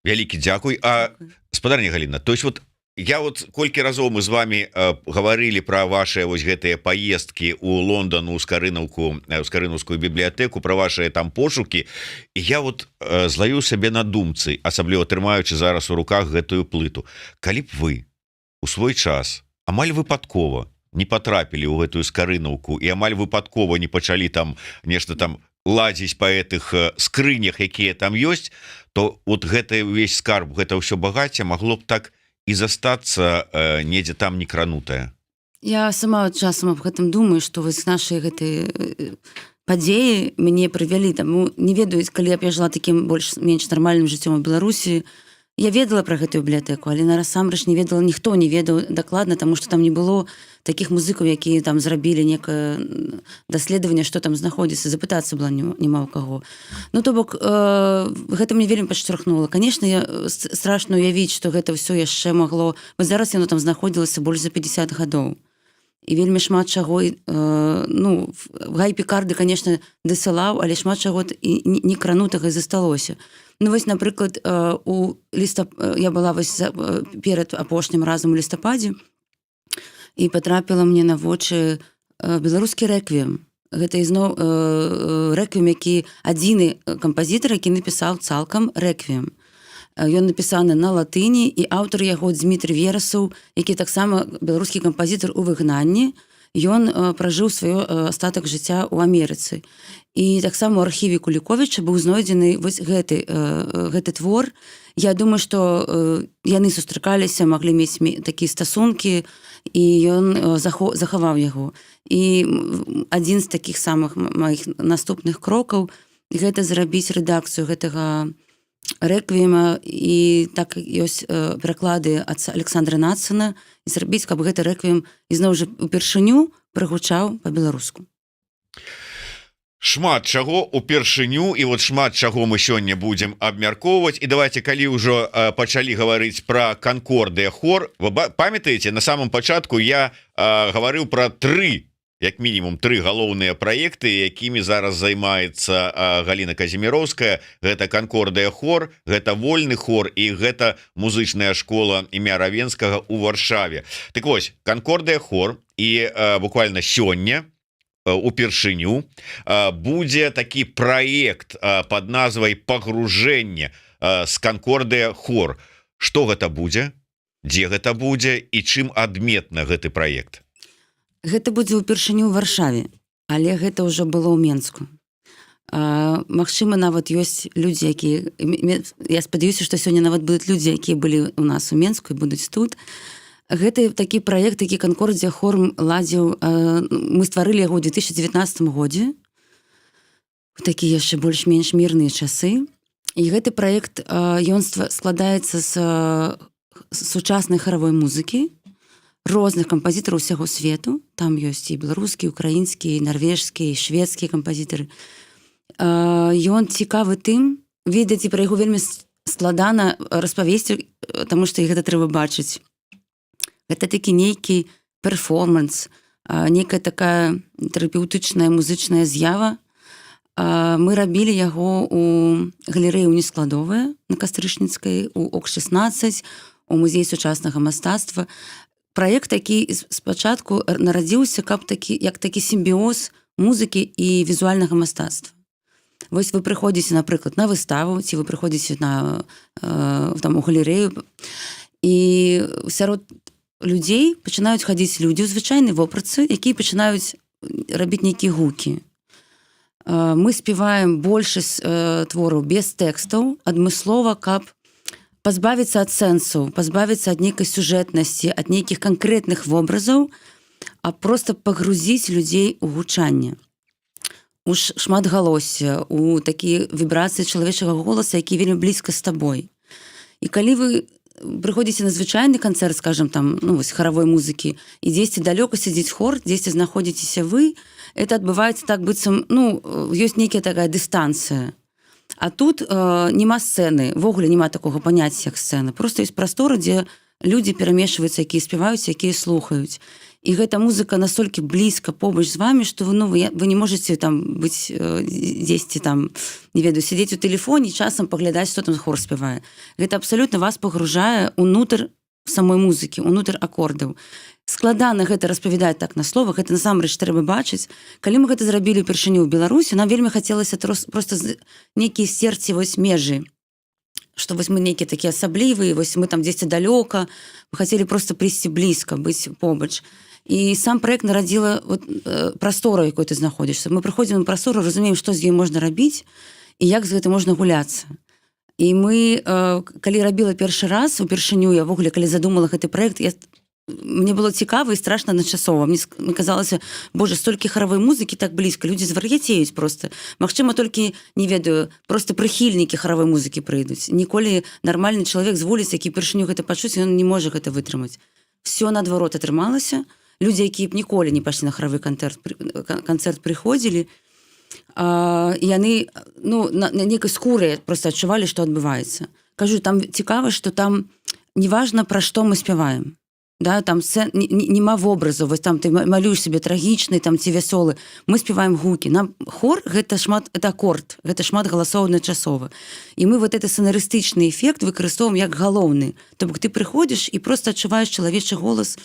[SPEAKER 1] Вялікі дзякуй. А спадарня Галіна, то есть вот я вот, колькі разоў мы з вами гаварылі про ваши вось гэтыя поездки у Лондон, у Скарынаўку, Скарынаўскую бібліятэку, про ваши там пошукі, і я вот злавіў сабе на думцы, асабліва трымаючы зараз у руках гэтую плыту: калі б вы у свой час амаль выпадкова не потрапілі ў гэтую Скарынаўку і амаль выпадкова не пачалі там нешта там ладзіць по этих скрынях, якія там ёсць, то вот гэта увесь скарб, гэта ўсё багацце магло б так і застацца недзе там некранутае.
[SPEAKER 3] Я сама часам аб гэтым думаю, што вось наши гэтыя падзеі мяне прывялі там. Не ведаюць, калі я б я жыла таким больш-менш нармальным жыццём у Беларусі, я ведала про гэтую бібліятэку, але насамрэч не ведала, ніхто не ведаў дакладна, тому что там не было таких музыкаў, якія там зрабілі некае даследаванне, что там знаходзіцца, запытацца было няма ў каго. Ну, то бок гэта мне вельмі падштурхнула. Конечно, я страшно уявіць, что гэта ўсё яшчэ магло бы, зараз яно там знаходзілася больш за 50 гадоў, і вельмі шмат чаго, ну, Гай Пікарды, конечно, дасылаў, але шмат чаго і не кранутага засталося. Ну вось, напрыклад, у лістап я была вось перад апошнім разам у лістападзе, і потрапіла мне на вочы беларускі рэквіем. Гэта ізноў рэквіем, які адзіны кампазітар, які напісаў цалкам рэквіем. Ён напісаны на латыні, і аўтар яго Дмітрий Верасаў, які таксама беларускі кампазітар у выгнанні. Ён пражыў сваё астатак жыцця ў Амерыцы. І таксама у архіве Куліковіча быў знойдзены вось гэты твор. Я думаю, што яны сустракаліся, маглі мець такія стасункі, і ён захаваў яго. І адзін з такіх самых маіх наступных крокаў — гэта зрабіць рэдакцыю гэтага рэквіема, і так ёсць пераклады ад Александра Нацына, і зрабіць, каб гэты рэквіем ізноў жа упершыню прагучаў по-беларуску.
[SPEAKER 1] Шмат чаго упершыню, і вот шмат чаго мы сёння будзем абмяркоўваць. І давайте, калі ўжо пачалі гаварыць про Канкордыя хор, вы памятаеце, на самом пачатку я гаварыў про тры, як мінімум тры галоўныя праекты, якімі зараз займаецца Галіна Казіміроўская: гэта Канкордыя хор, гэта вольны хор і гэта музычная школа імя Равенскага у Варшаве. Так вось, Канкордыя хор, і буквально сёння упершыню будзе такі проект под назвай «Погружение с Канкордыя хор». Что гэта будзе, дзе гэта будзе і чым адметна гэты проект?
[SPEAKER 3] Гэта будзе ўпершыню ў Варшаве, але гэта ўжо было ў Менску. Магчыма, нават ёсць людзі, якія, я спадзяюся, што сёння нават будуць людзі, якія былі у нас у Менску і будуць тут. Гэты такі праект, які Канкордзія хор ладзіў, мы стварылі яго ў 2019 годзе, у такія яшчэ больш-менш мірныя часы. І гэты праект, ён складаецца з сучаснай харавой музыкі розных кампазітараў усяго свету. Там ёсць і беларускі, украінскі, нарвежскі, шведскія кампазітары. Ён цікавы тым, ведаеце, пра яго вельмі складана распавесці, таму што гэта трэба бачыць. Гэта такі нейкі перформанс, некая такая тэрапеўтычная музычная з'ява. Мы рабілі яго у галерэі «Нескладовая» на Кастрычніцкай, у ОК 16, у музеі сучаснага мастацтва. Праект такі спачатку нарадзіўся, каб такі, як такі сімбіоз. музыкі і візуальнага мастацтва. Вось вы прыходзіце, напрыклад, на выставу ці вы прыходзіце на там у галерэю, і сярод людзей пачынаюць хадзіць людзі ў звычайнай вопратцы, якія пачынаюць рабіць нейкія гукі. Мы спяваем большасць твораў без тэкстаў адмыслова, каб пазбавіцца ад сэнсу, пазбавіцца ад нейкай сюжэтнасці, ад нейкіх канкрэтных вобразаў, а просто пагрузіць людзей у гучанне, у шматгалоссе, у такія вібрацыі чалавечага голаса, які вельмі блізка з табой. І калі вы прыходзіце на звычайны канцэрт, скажем, там, ну, вось, харавой музыкі, і дзесьці далёка сядзіць хор, дзесьці знаходзіцеся вы, это адбываецца так, быццам, ну, ёсць нейкая такая дыстанцыя. А тут няма сцэны, увогуле няма такога паняцця, як сцэна. Просто есть прастора, дзе людзі перамешваюцца, якія спяваюць, якія слухаюць. І гэта музыка настолькі блізка, побач з вами, что вы, ну, вы не можете там быць дзесьці там, не ведаю, сядзець у тэлефоне, часам паглядаць, что там хор спявае. Гэта абсалютна вас пагружае унутр самой музыкі, унутр акордаў. Складана гэта распавядаць так на словах, гэта насамрэч трэба бачыць. Калі мы гэта зрабілі ўпершыню ў Беларусі, нам вельмі хацелася просто нейкія сцерці вось межы, что вось мы нейкія такія асаблівыя, вось мы там дзесьці далёка. Мы хацелі просто прыйсці блізка, быць побач. І сам проект нарадзіла вот прастора, якой ты знаходзішся. Мы прыходзім на прастору, разумеем, што з ёй можна рабіць і як з гэтым можна гуляцца. І мы калі рабіла першы раз упершыню, я увогуле, калі задумала гэты проект, мне было цікава і страшна адначасова. Мне казалася: «Боже, столькі харавой музыкі так блізка, людзі звар'яцеюць просто». Магчыма, толькі, не ведаю, просто прыхільнікі харавой музыкі прыйдуць. Ніколі нармальны чалавек з вуліцы, які першыню гэта пачуць, ён не можа гэта вытрымаць. Все наадварот атрымалася: людзі, якія б ніколі не пайшлі на харавы канцэрт, прыходзілі, яны, ну, на нейкай скуры просто адчувалі, што адбываецца. Кажу, там цікава, что там неважна, пра што мы спяваем, да, там няма вобразу, вось там ты малюеш себе трагічны там ці вясёлы. Мы спяваем гукі. Нам хор — гэта шмат, это акорд, гэта шмат галасоў адначасова. І мы вот это санарыстычны эфект выкарыстоўваем як галоўны. То бок ты прыходзіш і просто адчуваеш чалавечы голас,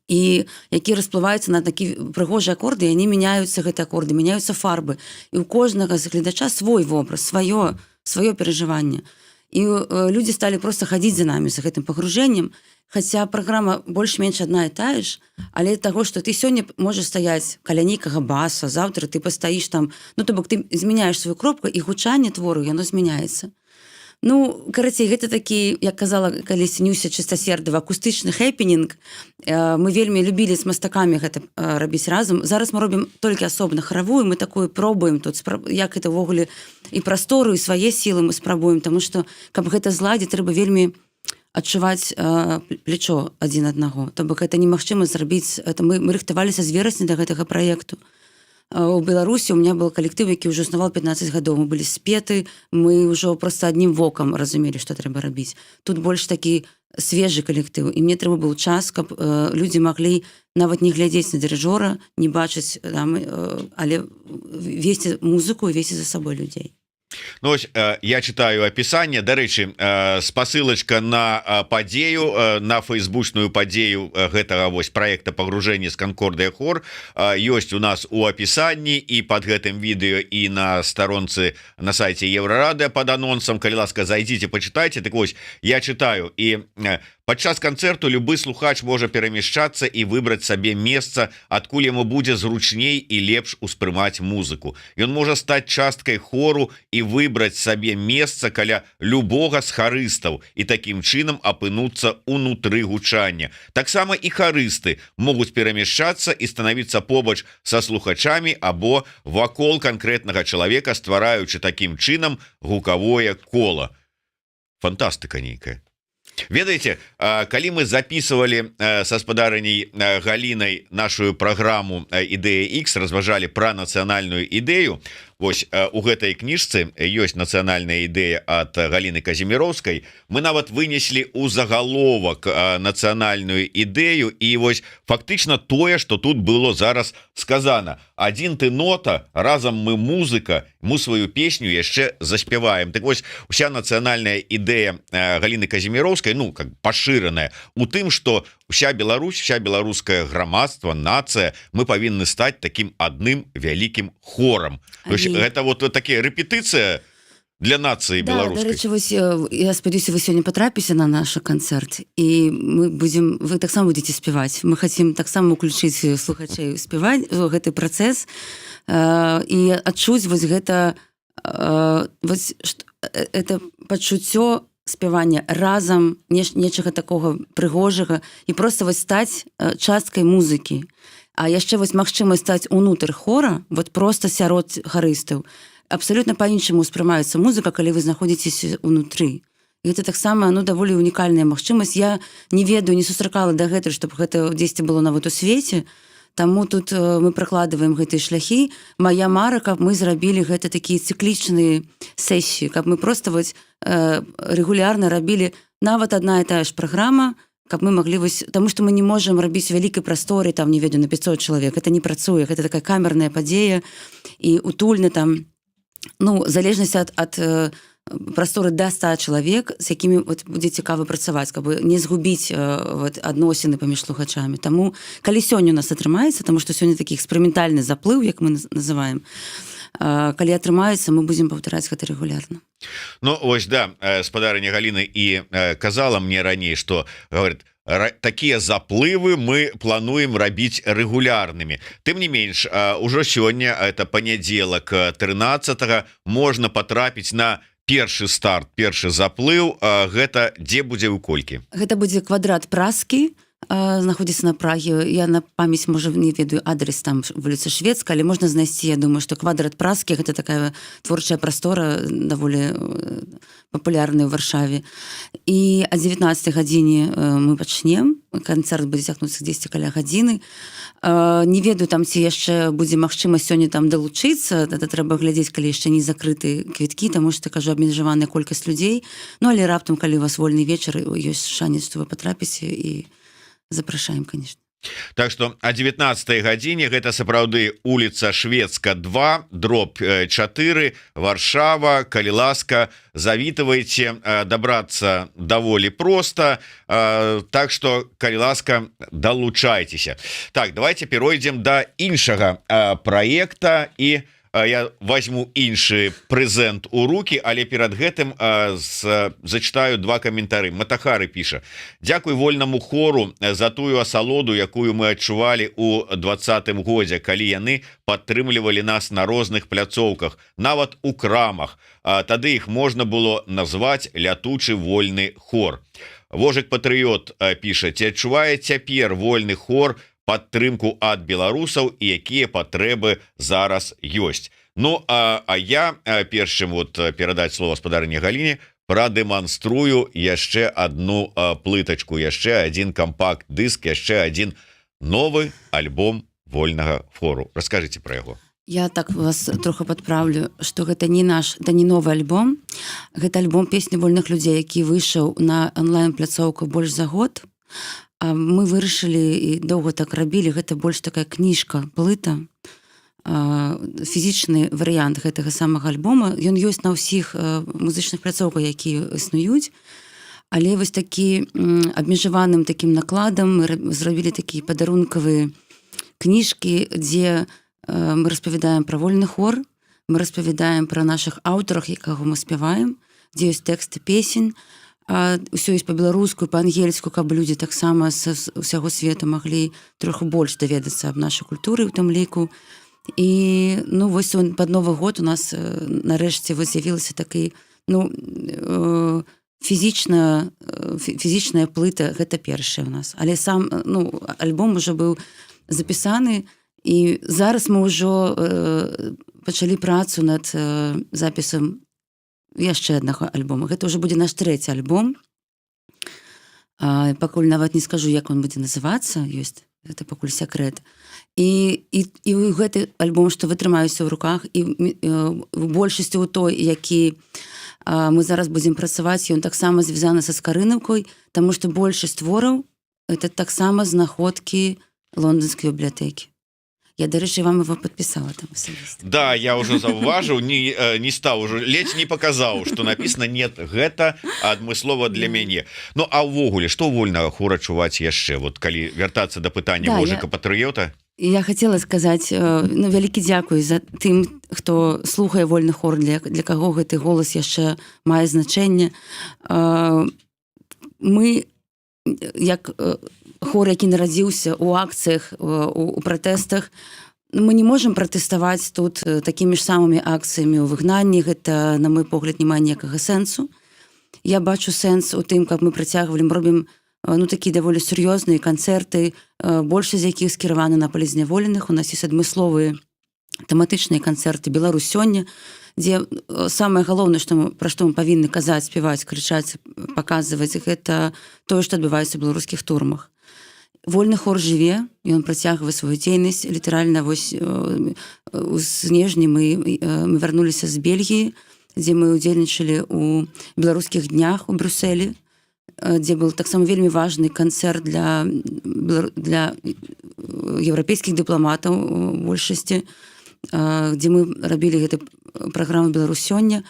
[SPEAKER 3] і які расплываюцца на такі прыгожыя акорды, они меняются, гэты акорды меняются, фарбы, і у кожнага з гледача свой вобраз, сваё перажыванне. І людзі сталі просто хадзіць за нами, за гэтым погружением, хотя праграма больш-менш одна і тая ж, але таго, что ты сёння можаш стаяць каля нейкага баса, заўтра ты пастаіш там, ну, то бок ты змяняеш сваю кропку, і гучанне твору, яно змяняецца. Ну, карацей, гэта такі, як казала калісь Нюся Чыстасердава, акустычны хэпенінг. Мы вельмі любілі з мастакамі гэта рабіць разам. Зараз мы робім толькі асобна харавую, мы такую пробуем тут, як это ўвогуле, і прастору, і свае сілы мы спрабуем, таму што, каб гэта зладзіць, трэба вельмі адчуваць плечо адзін аднаго. То бок это немагчыма зрабіць. Это мы рыхтаваліся з верасня да гэтага праекту. У Беларусі у меня был калектыў, які ўжо існаваў 15 гадоў, мы былі спеты, мы ўжо просто аднім вокам разумелі, што трэба рабіць. Тут больш такі свежы калектыў, і мне трэба быў час, каб людзі маглі нават не глядзець на дырыжора, не бачыць там, але весці музыку і весці за сабой людзей.
[SPEAKER 1] Ну, ось, я читаю описание. Дарэчы, спасылочка на падзею, на фейсбучную падзею гэтага вось проекта «Погружение с Конкордия хор» ёсць у нас у опісанні і под гэтым відэо, і на старонцы на сайте Еўрарадыё под анонсам. Калі ласка, зайдзіце, почитайте. Так вось, я читаю: і падчас канцэрту любы слухач можа перамяшчацца і выбраць сабе месца, адкуль яму будзе зручней і лепш успрымаць музыку. Ён можа стаць часткай хору і выбраць сабе месца каля любога з харыстаў і такім чынам апынуцца унутры гучання. Таксама і харысты могуць перамяшчацца і станавіцца побач са слухачамі або вакол канкрэтнага чалавека, ствараючы такім чынам гукавое кола. Фантастыка нейкая. Ведаеце, калі мы записывали са спадарыняй Галінай нашу праграму «Ідэя X», разважалі пра нацыянальную ідэю. Вось у гэтай кніжцы ёсць нацыянальная ідэя от Галіны Казіміроўскай. Мы нават вынеслі у загаловак нацыянальную ідэю, і вось фактычна тое, что тут было зараз сказано: «Адзін ты нота, разам мы музыка, мы сваю песню яшчэ заспяваем». Так вось, уся нацыянальная ідэя Галіны Казіміроўскай, ну, как пашыраная, у тым, что Уся Беларусь, вся беларускае грамадства, нацыя, мы павінны стаць таким адным вялікім хорам. То есть гэта вот такія рэпетыцыя для нацыі беларускай.
[SPEAKER 3] Дарэчы, вось, я спадзяюся, вы сёння патрапіце на наш канцэрт, і мы будзем, вы таксама будете спяваць. Мы хотим таксама уключыць слухачэй, спяваць гэты працэс і адчуць вось гэта вось, это пачуццё спявання разам, нечага такога прыгожага, і просто вось стаць часткай музыкі. А яшчэ вось магчымасць стаць унутр хора, вот просто сярод харыстаў. Абсолютно по-іншаму успрымаецца музыка, калі вы знаходзіцеся унутры. Гэта таксама, ну, даволі унікальная магчымасць. Я не ведаю, не сустракала дагэтуль, чтобы гэта дзесьці было нават у свеце. Таму тут мы пракладываем гэтыя шляхі. Моя мара, каб мы зрабілі гэта такія цыклічныя сесіі, каб мы просто вось рэгулярна рабілі, нават одна і тая ж праграма, каб мы маглі вось, таму што мы не можам рабіць вялікай прасторы, там, не ведаю, на 500 чалавек. Это не працуе, гэта такая камерная падзея і утульна там, ну, залежнасць ад прасторы да 100 чалавек, з якімі вот будзе цікава працаваць, каб не згубіць вот адносіны паміж слухачамі. Таму калі сёння у нас атрымаецца, таму што сёння такі эксперыментальны заплыў, як мы называем, калі атрымаецца, мы будзем паўтараць гэта рэгулярна.
[SPEAKER 1] Ну ось, да, спадарыня Галіны і казала мне раней, что говорит, такія заплывы мы плануем рабіць рэгулярнымі. Тым не менш, ўжо сёння, это панядзелак, 13, можна потрапіць на першы старт, першы заплыў. Гэта дзе будзе, у колькі?
[SPEAKER 3] Гэта будзе Квадрат Праскі, знаходзіцца на Праге. Я на памяць, можа, не ведаю адрес, там вуліца Шведска, але можна знайсці. Я думаю, что Квадрат Праскі — гэта такая творчая прастора, даволі папулярная ў Варшаве. І а 19 гадзіне мы пачнем, канцэрт будзе цягнуцца 10 каля гадзіны. Не ведаю там, ці яшчэ будзе магчыма сёння там далучыцца, это трэба глядзець, калі яшчэ не закрыты квіткі, таму што, кажу, абмежаваная колькасць людзей. Ну, але раптам, калі у вас вольны вечар, ёсць шанец, што вы патрапіце, і запрашаем, конечно.
[SPEAKER 1] Так что а 19 гадзіне, гэта сапраўды улица Шведска, 2/4, Варшава. Калі ласка, завітвайце, добраться даволі просто. Так что, калі ласка, далучайцеся. Так, давайте перайдзем до іншага проекта, і я возьму іншы прэзент у руки, але перад гэтым зачитаю два каментары. Матахары піша: «Дякуй вольнаму хору за тую асалоду, якую мы адчувалі у 20-м годзе, калі яны падтрымлівалі нас на розных пляцоўках, нават у крамах. Тады іх можна было назваць лятучы вольны хор». Вожык Патрыот піша: «Ці адчувае цяпер вольны хор падтрымку ад беларусаў і якія патрэбы зараз ёсць?» Ну а я першым вот перадаць слово спадарыне Галіне, прадэманструю яшчэ одну плытачку, яшчэ один кампакт-дыск, яшчэ один новы альбом вольнага хору. Расскажите про яго.
[SPEAKER 3] Я так вас троху падпраўлю, что гэта не наш, да, не новы альбом. Гэта альбом «Песні вольных людзей», які выйшаў на онлайн пляцоўку больш за год. А мы вырашылі і доўга так рабілі, гэта больш такая кніжка, плыта, фізічны варыянт гэтага самага альбома. Ён ёсць на ўсіх музычных пляцоўках, якія існуюць, але вось такі абмежаваным такім накладам мы зрабілі такія падарункавыя кніжкі, дзе мы распавядаем пра вольны хор, мы распавядаем пра нашых аўтарах, якога мы спяваем, дзе ёсць тэксты песень, ўсё ёсць па-беларуску, па-ангельску, каб людзі таксама з усяго свету маглі троху больш даведацца аб нашай культуры у тым ліку. І, ну, вось он под Новы год у нас нарэшце вось з'явілася такі, ну, фізічная плыта. Гэта першая у нас, але сам ну, альбом уже быў запісаны, і зараз мы ўжо пачалі працу над запісам яшчэ аднаго альбома. Гэта ўжо будзе наш трэці альбом. Пакуль нават не скажу, як он будзе называцца, ёсць, это пакуль сакрэт. І гэты альбом, што вы трымаюся ў руках, і в большасці у той, які мы зараз будзем працаваць, ён таксама звязаны са Скарынаўкой, таму што большасць твораў — это таксама знаходкі Лондонскай бібліятэкі. Я, дарэчы, вам его подписала там асабіста.
[SPEAKER 1] Да, я уже заўважыў, не стаў уже, ледзь не показаў, что написано. Нет, гэта адмыслова для мяне. Ну а ўвогуле, что Вольнага хора чуваць яшчэ, вот калі вяртацца до пытання Вожыка патрыёта?
[SPEAKER 3] Я хотела сказаць, ну, вялікі дзякуй за тым, хто слухае Вольны хор, для каго гэты голас яшчэ мае значэнне. Мы як хор, які нарадзіўся у акцыях, у пратэстах, мы не можем пратэставаць тут такімі ж самымі акцыямі ў выгнанні. Гэта, на мой погляд, не мае ніякага сэнсу. Я бачу сэнс у тым, каб мы працягвалі, мы робім ну, такія даволі сур'ёзныя канцэрты, большасць з якіх скіраваны на палітзняволеных. У нас есть адмысловыя тэматычныя канцэрты «Беларусь сёння», дзе самае галоўнае, што мы, пра што мы павінны казаць, спяваць, крычаць, паказваць, гэта тое, што адбываецца ў беларускіх турмах. Вольны хор жыве, ён працягвае сваю дзейнасць. Літаральна вось у снежні мы вярнуліся з Бельгіі, дзе мы удзельнічалі у Беларускіх днях у Брюсселі, дзе был таксама вельмі важны канцэрт для еўрапейскіх дыпламатаў у большасці, дзе мы рабілі гэты праграму «Беларусь сёння».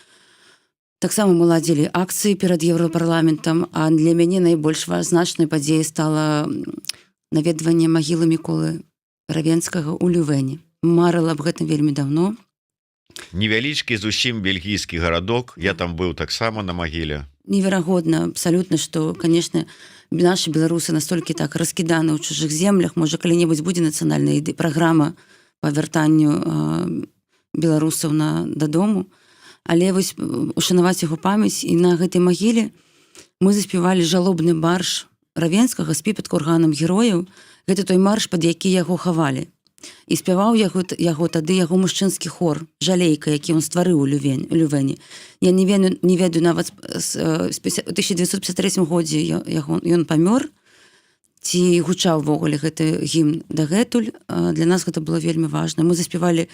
[SPEAKER 3] Таксама мы ладзілі акцыі перад Еўрапарламентам. А для мяне найбольш значнай падзеяй стала наведванне магілы Міколы Равенскага ў Лювене. Марыла аб гэтым вельмі даўно.
[SPEAKER 1] Невялічкі зусім бельгійскі гарадок, я там быў таксама на магіле.
[SPEAKER 3] Неверагодна абсалютна, что, конечно, наши беларусы настолькі так раскіданы ў чужых землях. Можа, калі-небудзь будзе нацыянальная праграма по вяртанню беларусаў на дадому, але вось ушанаваць яго памяць, і на гэтай магіле мы заспявалі жалобны марш Равенскага «Спі пад курганам герояў». Гэта той марш, пад які яго хавалі, і спяваў яго тады яго мужчынскі хор «Жалейка», які ён стварыў у Лювене. Я не ведаю нават, з 1953 годзе яго ён памёр, ці гучаў увогуле гэты гімн дагэтуль. Для нас гэта было вельмі важна. Мы заспявалі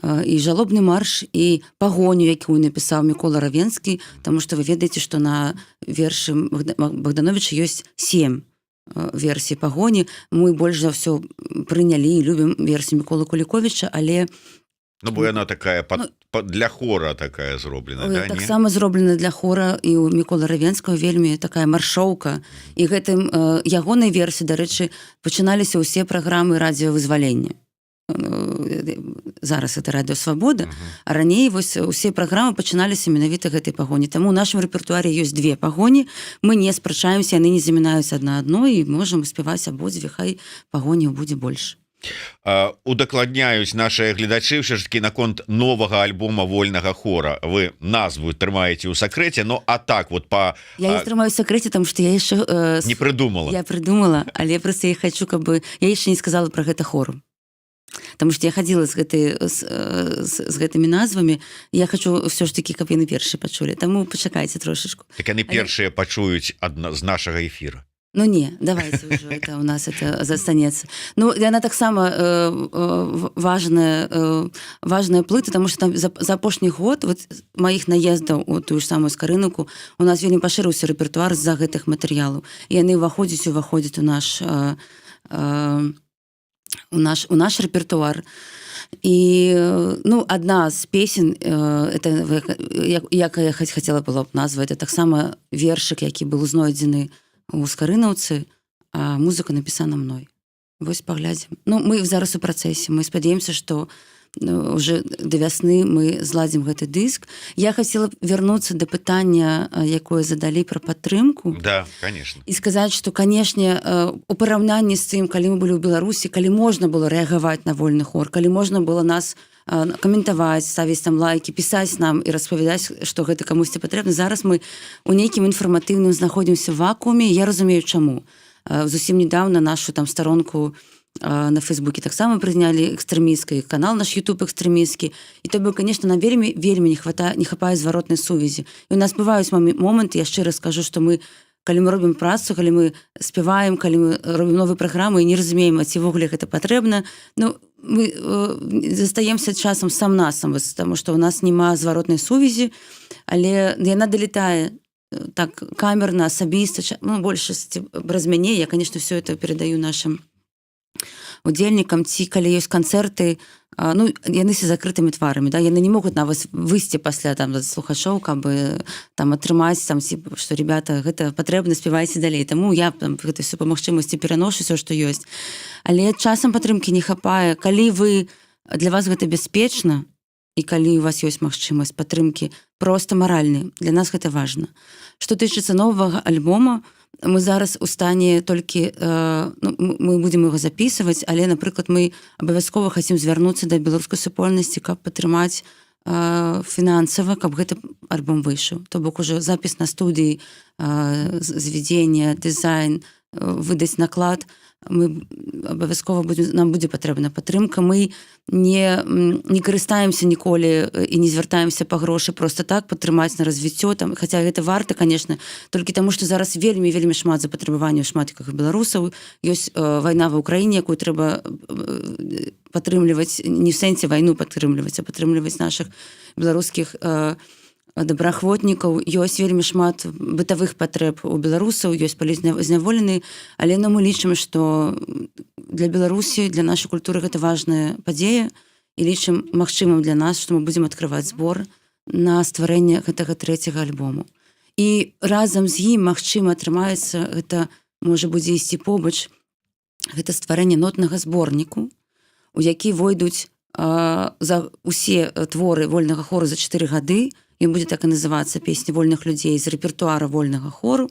[SPEAKER 3] і жалобны марш, і «Пагоню», якую напісаў Мікола Равенскі, тому что вы ведаеце, что на вершы Багдановича ёсць сем версій «Пагоні». Мы больш за ўсё прынялі і любім версію Міколы Куліковича, але
[SPEAKER 1] Ну, бо яна такая
[SPEAKER 3] Ну,
[SPEAKER 1] для хора такая зроблена, да, не?
[SPEAKER 3] Таксама зроблена для хора, і у Мікола Равенскага вельмі такая маршоўка, і гэтым ягонай версіі, дарэчы, пачыналіся ўсе праграмы Радыё Вызвалення. Зараз это Радыё Свабода, а раней вось усе праграмы пачыналіся менавіта гэтай «Пагоні». Таму у нашым рэпертуаре ёсць две «Пагоні», мы не спрачаемся, яны не замінаюць адна адной, і можам спяваць абодзве. Хай «Пагоняў» будзе больш.
[SPEAKER 1] Удакладняюць наши гледачы ўсё ж таки наконт новага альбома Вольнага хора: вы назву трымаеце ў сакрэце, но а так вот по
[SPEAKER 3] Я не трымаю сакрэце, там что я яшчэ
[SPEAKER 1] Не придумала?
[SPEAKER 3] Я придумала, але просто я хочу, каб бы я яшчэ не сказала про гэта хору. Потому что я ходила з гэтымі назвамі. Я хочу ўсё ж таки, каб яны першы пачулі. Таму пачакайце трошачку.
[SPEAKER 1] Так яны першыя пачуюць адна з нашага эфира.
[SPEAKER 3] Ну не, давайте ўжо это у нас это застанецца. Ну, яна таксама важная плыта, потому что там за апошні год вот маіх наездаў у тую ж самую Скарынуку у нас вельмі пашырыўся рэпертуар з-за гэтых матэрыялаў. І яны ўваходзяць у наш рэпертуар. І ну, одна з песен, это як я хотела была б назваць, это таксама вершык, які был знойдзены у Скарынаўцы, а музыка напісана мной. Вось паглядзім. Ну, мы зараз у працэсе, мы спадзяемся, что, ну, уже да вясны мы зладзім гэты дыск. Я хотела б вярнуцца да пытання, якое задалі пра падтрымку,
[SPEAKER 1] Да, конечно.
[SPEAKER 3] і сказаць, что, канешне, у параўнанні з тым, калі мы былі ў Беларусі, калі можна было рэагаваць на Вольны хор, калі можна было нас каментаваць, ставіць там лайки, пісаць нам і распавядаць, што гэта камусьці патрэбна, зараз мы у нейкім інфарматыўным знаходзімся вакууме. Я разумею, чаму. Зусім недавно нашу там старонку на Фейсбуке таксама прызналі экстрэмісцкай, канал наш YouTube экстрэмісцкі, і то бок, конечно, нам вельмі, вельмі не хапае зваротнай сувязі. І у нас бываюць моманты, я шчыра скажу, что мы, калі мы робім працу, калі мы спяваем, калі мы робім новыя праграмы і не разумеем, а ці ўвогуле гэта патрэбна. Ну, мы застаемся часам сам насам, потому что у нас няма зваротнай сувязі, але яна далятае так камерна, асабіста, ну, большасці праз мяне. Я, конечно, все это перадаю нашим удзельнікам, ці калі ёсць канцэрты, ну, яны все закрытымі тварамі, да, яны не могуць нават выйсці пасля там слухачоў, каб там атрымаць там ці что: «Ребята, гэта патрэбна, спявайце далей». Таму я там гэта все па магчымасці пераношу, все, што ёсць, але часам падтрымкі не хапае. Калі вы для вас гэта бяспечна і калі у вас ёсць магчымасць падтрымкі просто маральны, для нас гэта важна. Что тычыцца новага альбома, мы зараз у стане толькі ну, мы будем его записывать, але, напрыклад, мы абавязкова хацім звярнуцца да беларускай супольнасці, каб падтрымаць фінансава, каб гэты альбом выйшаў. То бок уже запіс на студыі, зведение, дызайн, выдаць наклад, мы абавязкова будем, нам будзе патрэбна падтрымка. Мы не карыстаемся ніколі і не звяртаемся па грошы просто так, падтрымаць на развіццё там, хотя гэта варта, конечно, толькі таму, что зараз вельмі, вельмі шмат запатрабаванняў шматкіх беларусаў. Ёсць вайна в Украіне, якую трэба падтрымліваць, не в сэнсе вайну падтрымліваць, а падтрымліваць наших беларускіх добраахвотнікаў. Ёсць вельмі шмат бытавых патрэб у беларусаў, ёсць палітзняволены, але, ну, мы лічым, что для Беларусі, для нашай культуры гэта важная падзея, і лічым магчымым для нас, што мы будзем открываць збор на стварэнне гэтага трэцяга альбому, і разам з ім, магчыма, атрымаецца, гэта можа будзе ісці побач, гэта стварэнне нотнага зборніку, у які войдуць за усе творы Вольнага хору за 4 гады. Ён будзе так і называцца: «Песні вольных людзей з рэпертуара Вольнага хору».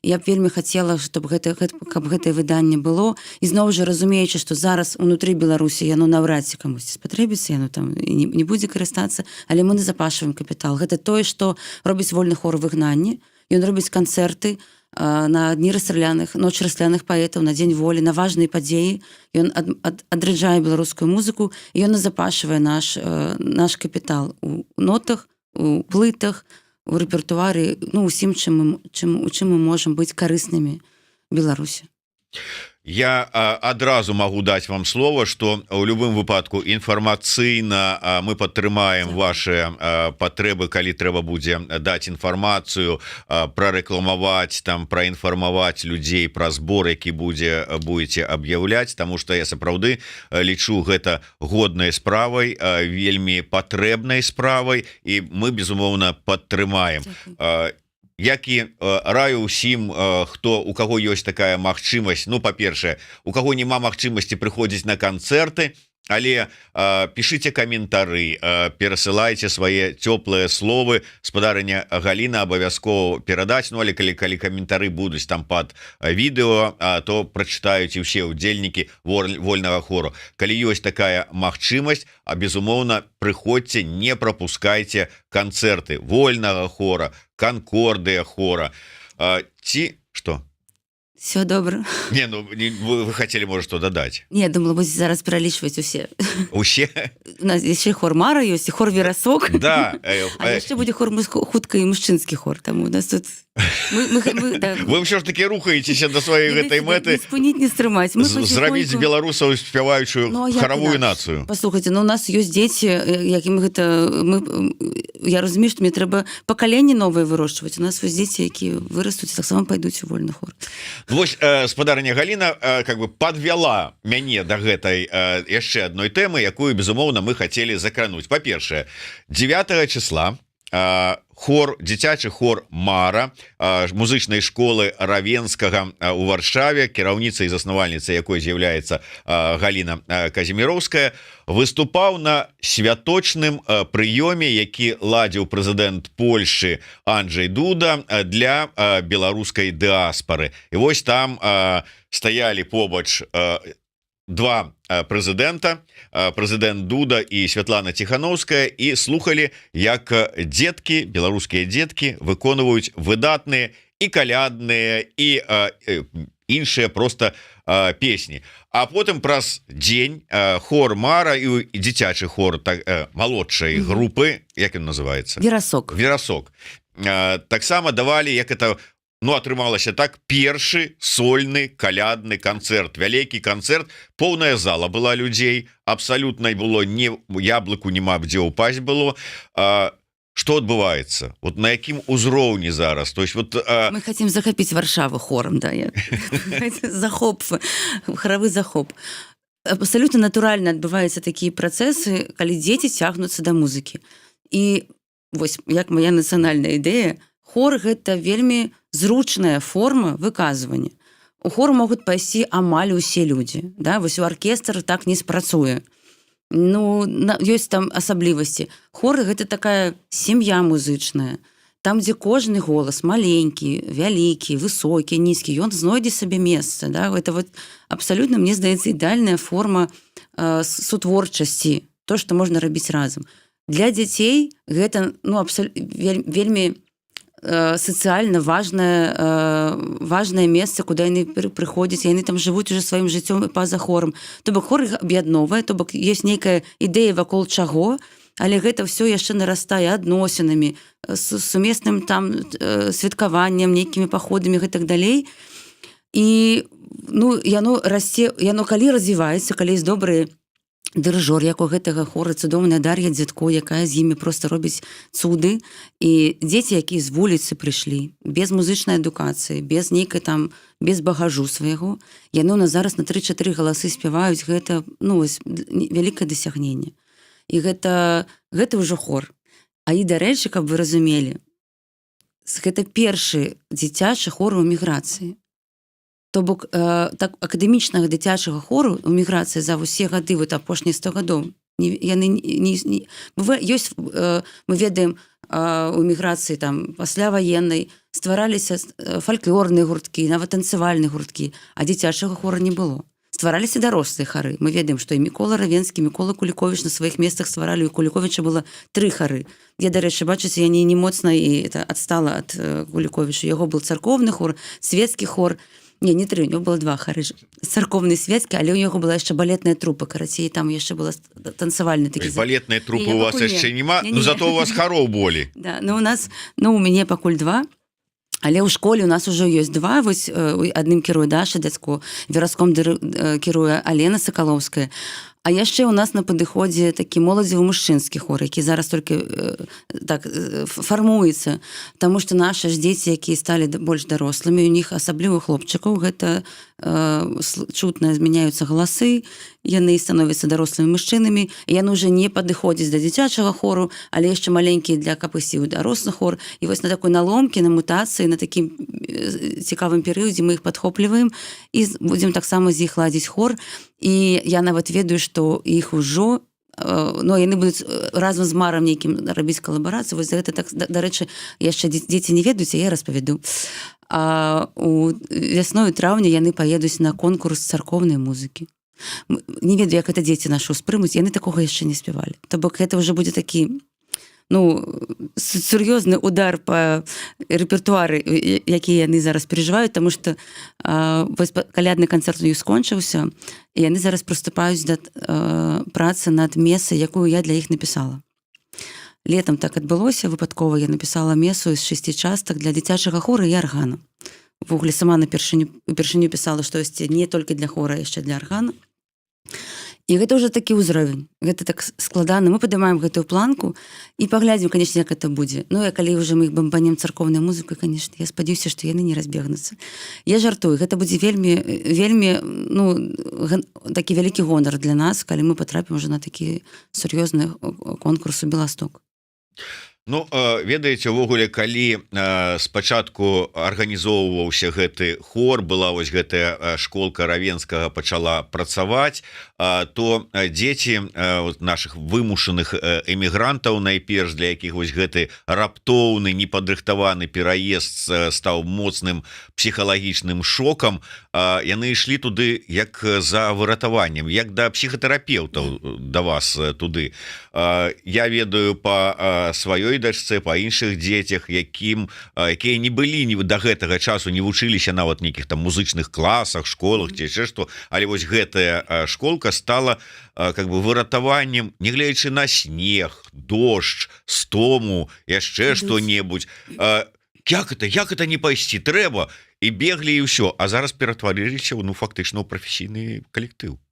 [SPEAKER 3] Я б вельмі хацела, чтобы каб гэтае выданне было. І зноў жа, разумеючы, што зараз унутры Беларусі яно наўрад ці камусьці спатрэбіцца, яно там не будзе карыстацца, але мы назапашваем капітал. Гэта тое, што робіць Вольны хор выгнанні. Ён робіць канцэрты на дні расстраляных, ноч расстраляных паэтаў, на Дзень Волі, на важныя падзеі. Ён адраджае беларускую музыку, і ён назапашвае наш капітал у нотах, у плытах, у рэпертуары, ну, усім, чым мы, чым у чым мы можам быць карыснымі Беларусі.
[SPEAKER 1] Я адразу магу даць вам слова, что у любым выпадку інфармацыйна мы падтрымаем ваши патрэбы, калі трэба будзе даць інфармацыю, прарэкламаваць там, праінфармаваць людзей пра збор, які будете аб'яўляць, тому что я сапраўды лічу гэта годнай справай, вельмі патрэбнай справай, і мы, безумоўна, падтрымаем. Як і раю усім, хто, у каго ёсць такая магчымасць. Ну, па-першае, у каго няма магчымасці прыходзіць на канцэрты, але пішыце каментары, перасылайце свае цёплыя словы, спадарыня Галіна абавязкова перадаць. Ну, але калі каментары будуць там под відэо, то прачытаюць і ўсе удзельнікі Вольнага хору. Калі ёсць такая магчымасць, а безумоўна, прыходзьце, не прапускайце канцэрты Вольнага хора, Канкордыя хора ці что.
[SPEAKER 3] Все добра.
[SPEAKER 1] Не, ну не, вы хотели, может, что дадаць?
[SPEAKER 3] Не, думала, будзе зараз пералічваць усе.
[SPEAKER 1] Усе.
[SPEAKER 3] У нас яшчэ хор «Мара» ёсць і хор «Верасок».
[SPEAKER 1] Да.
[SPEAKER 3] А яшчэ будзе хор хутка і мужчынскі хор, там у нас тут мы, да,
[SPEAKER 1] Вы ўсё ж таки рухаецеся до сваёй гэтай мэты.
[SPEAKER 3] Не спыніць, не стрымаць. Мы
[SPEAKER 1] зрабіць
[SPEAKER 3] потихоньку-
[SPEAKER 1] беларусаў спяваючую
[SPEAKER 3] Ну, а як
[SPEAKER 1] харавую
[SPEAKER 3] інакш?
[SPEAKER 1] нацыю.
[SPEAKER 3] Послухайте, ну, у нас ёсць дзеці, якім гэта мы, я разумею, што мне трэба пакаленне новае вырошчваць. У нас вось дзеці, якія вырастуць, таксама пайдуць у Вольны хор.
[SPEAKER 1] Вось спадарыня Галіна как бы подвяла мяне до гэтай яшчэ адной тэмы, якую, безумоўна, мы хацелі закрануць. Па-першае, 9 числа хор, дзіцячы хор «Мара» музычнай школы Равенскага у Варшаве, кіраўніца і заснавальніца якой з'яўляецца Галіна Казіміроўская, выступаў на святочным прыёме, які ладзіў прэзідэнт Польшы Анджей Дуда для беларускай дыаспары. І вось там стаялі побач два прэзідэнта, прэзідэнт Дуда і Святлана Ціхановская, і слухали, як дзеткі, беларускія дзеткі, выконваюць выдатныя і калядныя, і іншыя просто песні. А потым праз дзень хор «Мара» і дзіцячы хор, так, малодшай групы, як ён называется?
[SPEAKER 3] «Верасок».
[SPEAKER 1] «Верасок», таксама давалі, як это, ну, атрымалася так, першы сольны калядны канцэрт, вялікі канцэрт, поўная зала была людзей, абсалютна было не яблыку няма дзе ўпасть было. Что адбываецца, вот на якім узроўні зараз, то есть вот
[SPEAKER 3] Мы хотим захапіць Варшаву хорам, да, захоп, харавы захоп. Абсалютна натуральна адбываюцца такія працэсы, калі дзеці цягнуцца да музыкі. І вось як моя нацыянальная ідэя, хор — гэта вельмі зручная форма выказвання. У хор могуць пайсці амаль усе людзі, да? Вось у аркестр так не спрацуе. Ну, ёсць там асаблівасці. Хор — гэта такая сям'я музычная, там, дзе кожны голас, маленькі, вялікі, высокі, нізкі, ён знойдзе сабе месца, да? Это вот абсалютна, мне здаецца, ідэальная форма сутворчасці, то, что можна рабіць разам. Для дзяцей гэта, ну, вельмі сацыяльна важное месца, куда яны прыходзяць, яны там жывуць уже сваім жыццём і па-за хорам. То бок хор іх аб'ядноўвае, то бок есть нейкая ідэя, вакол чаго, але гэта все яшчэ нарастае адносінамі, сумесным там святкаваннем, нейкімі паходамі, гэтак далей. І, ну, яно расце, яно калі развіваецца, калі есть добрыя дырыжор, як у гэтага хора цудоўная Дар'я Дзядко, якая з імі просто робіць цуды. І дзеці, якія з вуліцы прыйшлі, без музычнай адукацыі, без нейкай там, без багажу свайго, яны у нас зараз на 3-4 галасы спяваюць. Гэта, ну, ось, вялікае дасягненне, і гэта ўжо хор. А і, дарэчы, каб вы разумелі, гэта першы дзіцячы хор у міграцыі. То бок так, акадэмічнага дзіцячага хору у міграцыі за ўсе гады, вот апошнія 100 гадоў, не, яны не быва, ёсць, мы ведаем, у міграцыі там пасля ваеннай ствараліся фальклорныя гурткі, нават танцавальныя гурткі, а дзіцячага хора не было. Ствараліся дарослыя хары. Мы ведаем, што і Мікола Равенскі, Мікола Куліковіч на сваіх месцах стваралі, у Куліковіча было тры хары. Я, дарэчы, бачыце, я не моцна і это адстала ад Куліковіча. Яго был царкоўны хор, светскі хор. Не тры, у него было два хары: царкоўны, светскі, але ў яго была яшчэ балетная трупа, карацей, там яшчэ была танцавальны такі.
[SPEAKER 1] Балетная трупа
[SPEAKER 3] Не,
[SPEAKER 1] у вас
[SPEAKER 3] пакуль не.
[SPEAKER 1] яшчэ няма.
[SPEAKER 3] Не,
[SPEAKER 1] Ну,
[SPEAKER 3] не.
[SPEAKER 1] зато у вас хароў болей.
[SPEAKER 3] Да, ну, у нас, ну, у мяне пакуль два. Але ў школе у нас уже ёсць два. Вось адным кіруе Даша Дзядзько, Вераском кіруе Алена Сакалоўская. А яшчэ у нас на падыходзе такі моладзевы мужчынскі хор, які зараз толькі так фармуецца. Таму што нашы ж дзеці, якія сталі больш дарослымі, у них, асабліва хлопчыкаў, гэта чутна змяняюцца галасы, яны становяцца дарослымі мужчынамі, яны уже не падыходзяць да дзіцячага хору, але яшчэ маленькія для каб ісці ў дарослы хор. І вось на такой наломкі, на мутацыі, на такім цікавым перыядзе мы іх падхопліваем і будзем таксама з іх ладзіць хор. І я нават ведаю, што іх ужо ну, яны будуць разам з Марам нейкім рабіць калабарацыю. Вось за гэта так, дарэчы, яшчэ дзеці не ведаюць, а я распавяду. А у вясною, траўня, яны паедуць на конкурс царкоўнай музыкі. Не ведаю, як это дзеці нашы ўспрымуць, яны такога яшчэ не спявалі. То бок это уже будзе такі, ну, сур'ёзны удар по рэпертуары, якія яны зараз перажываюць, тому что вось калядны канцэрт у іх скончыўся, і яны зараз прыступаюць да працы над месай, якую я для іх напісала. Летом так адбылося выпадкова: я напісала месу з шасці частак для дзіцячага хора і аргана. Увогуле сама на першыню упершыню пісала штосьці не толькі для хора, яшчэ для аргана. І гэта ўжо такі ўзровень, гэта так складана. Мы падымаем гэтую планку і паглядзім, конечно, як это будзе. Ну, я калі уже мы іх бамбанем царкоўнай музыкай, конечно, я спадзяюся, што яны не разбегнуцца. Я жартую, гэта будзе вельмі, вельмі, ну, такі вялікі гонар для нас, калі мы потрапім уже на такі сур'ёзны конкурс у Беласток.
[SPEAKER 1] Ну, ведаеце, увогуле, калі спачатку арганізоўваўся гэты хор, была вось гэтая школка Равенскага, пачала працаваць, то дзеці вот наших вымушаных эмігрантаў найперш, для якіх вось гэты раптоўны, непадрыхтаваны пераезд стаў моцным псіхалагічным шокам, яны ішлі туды як за выратаваннем, як да псіхатэрапеўтаў, да вас туды. Я ведаю по сваёй дачцэ, па іншых дзецях, якія не былі ні да гэтага часу, не вучыліся нават нейкіх там музычных класах, школах ці яшчэ што, але вось гэтая школка стала как бы выратаваннем, нягледзячы на снег, дождж, стому, яшчэ
[SPEAKER 3] Ідуць.
[SPEAKER 1] што-небудзь. Як это не пайсці, трэба, і беглі, і ўсё. А зараз ператварыліся, ну, фактычна ў прафесійны калектыў.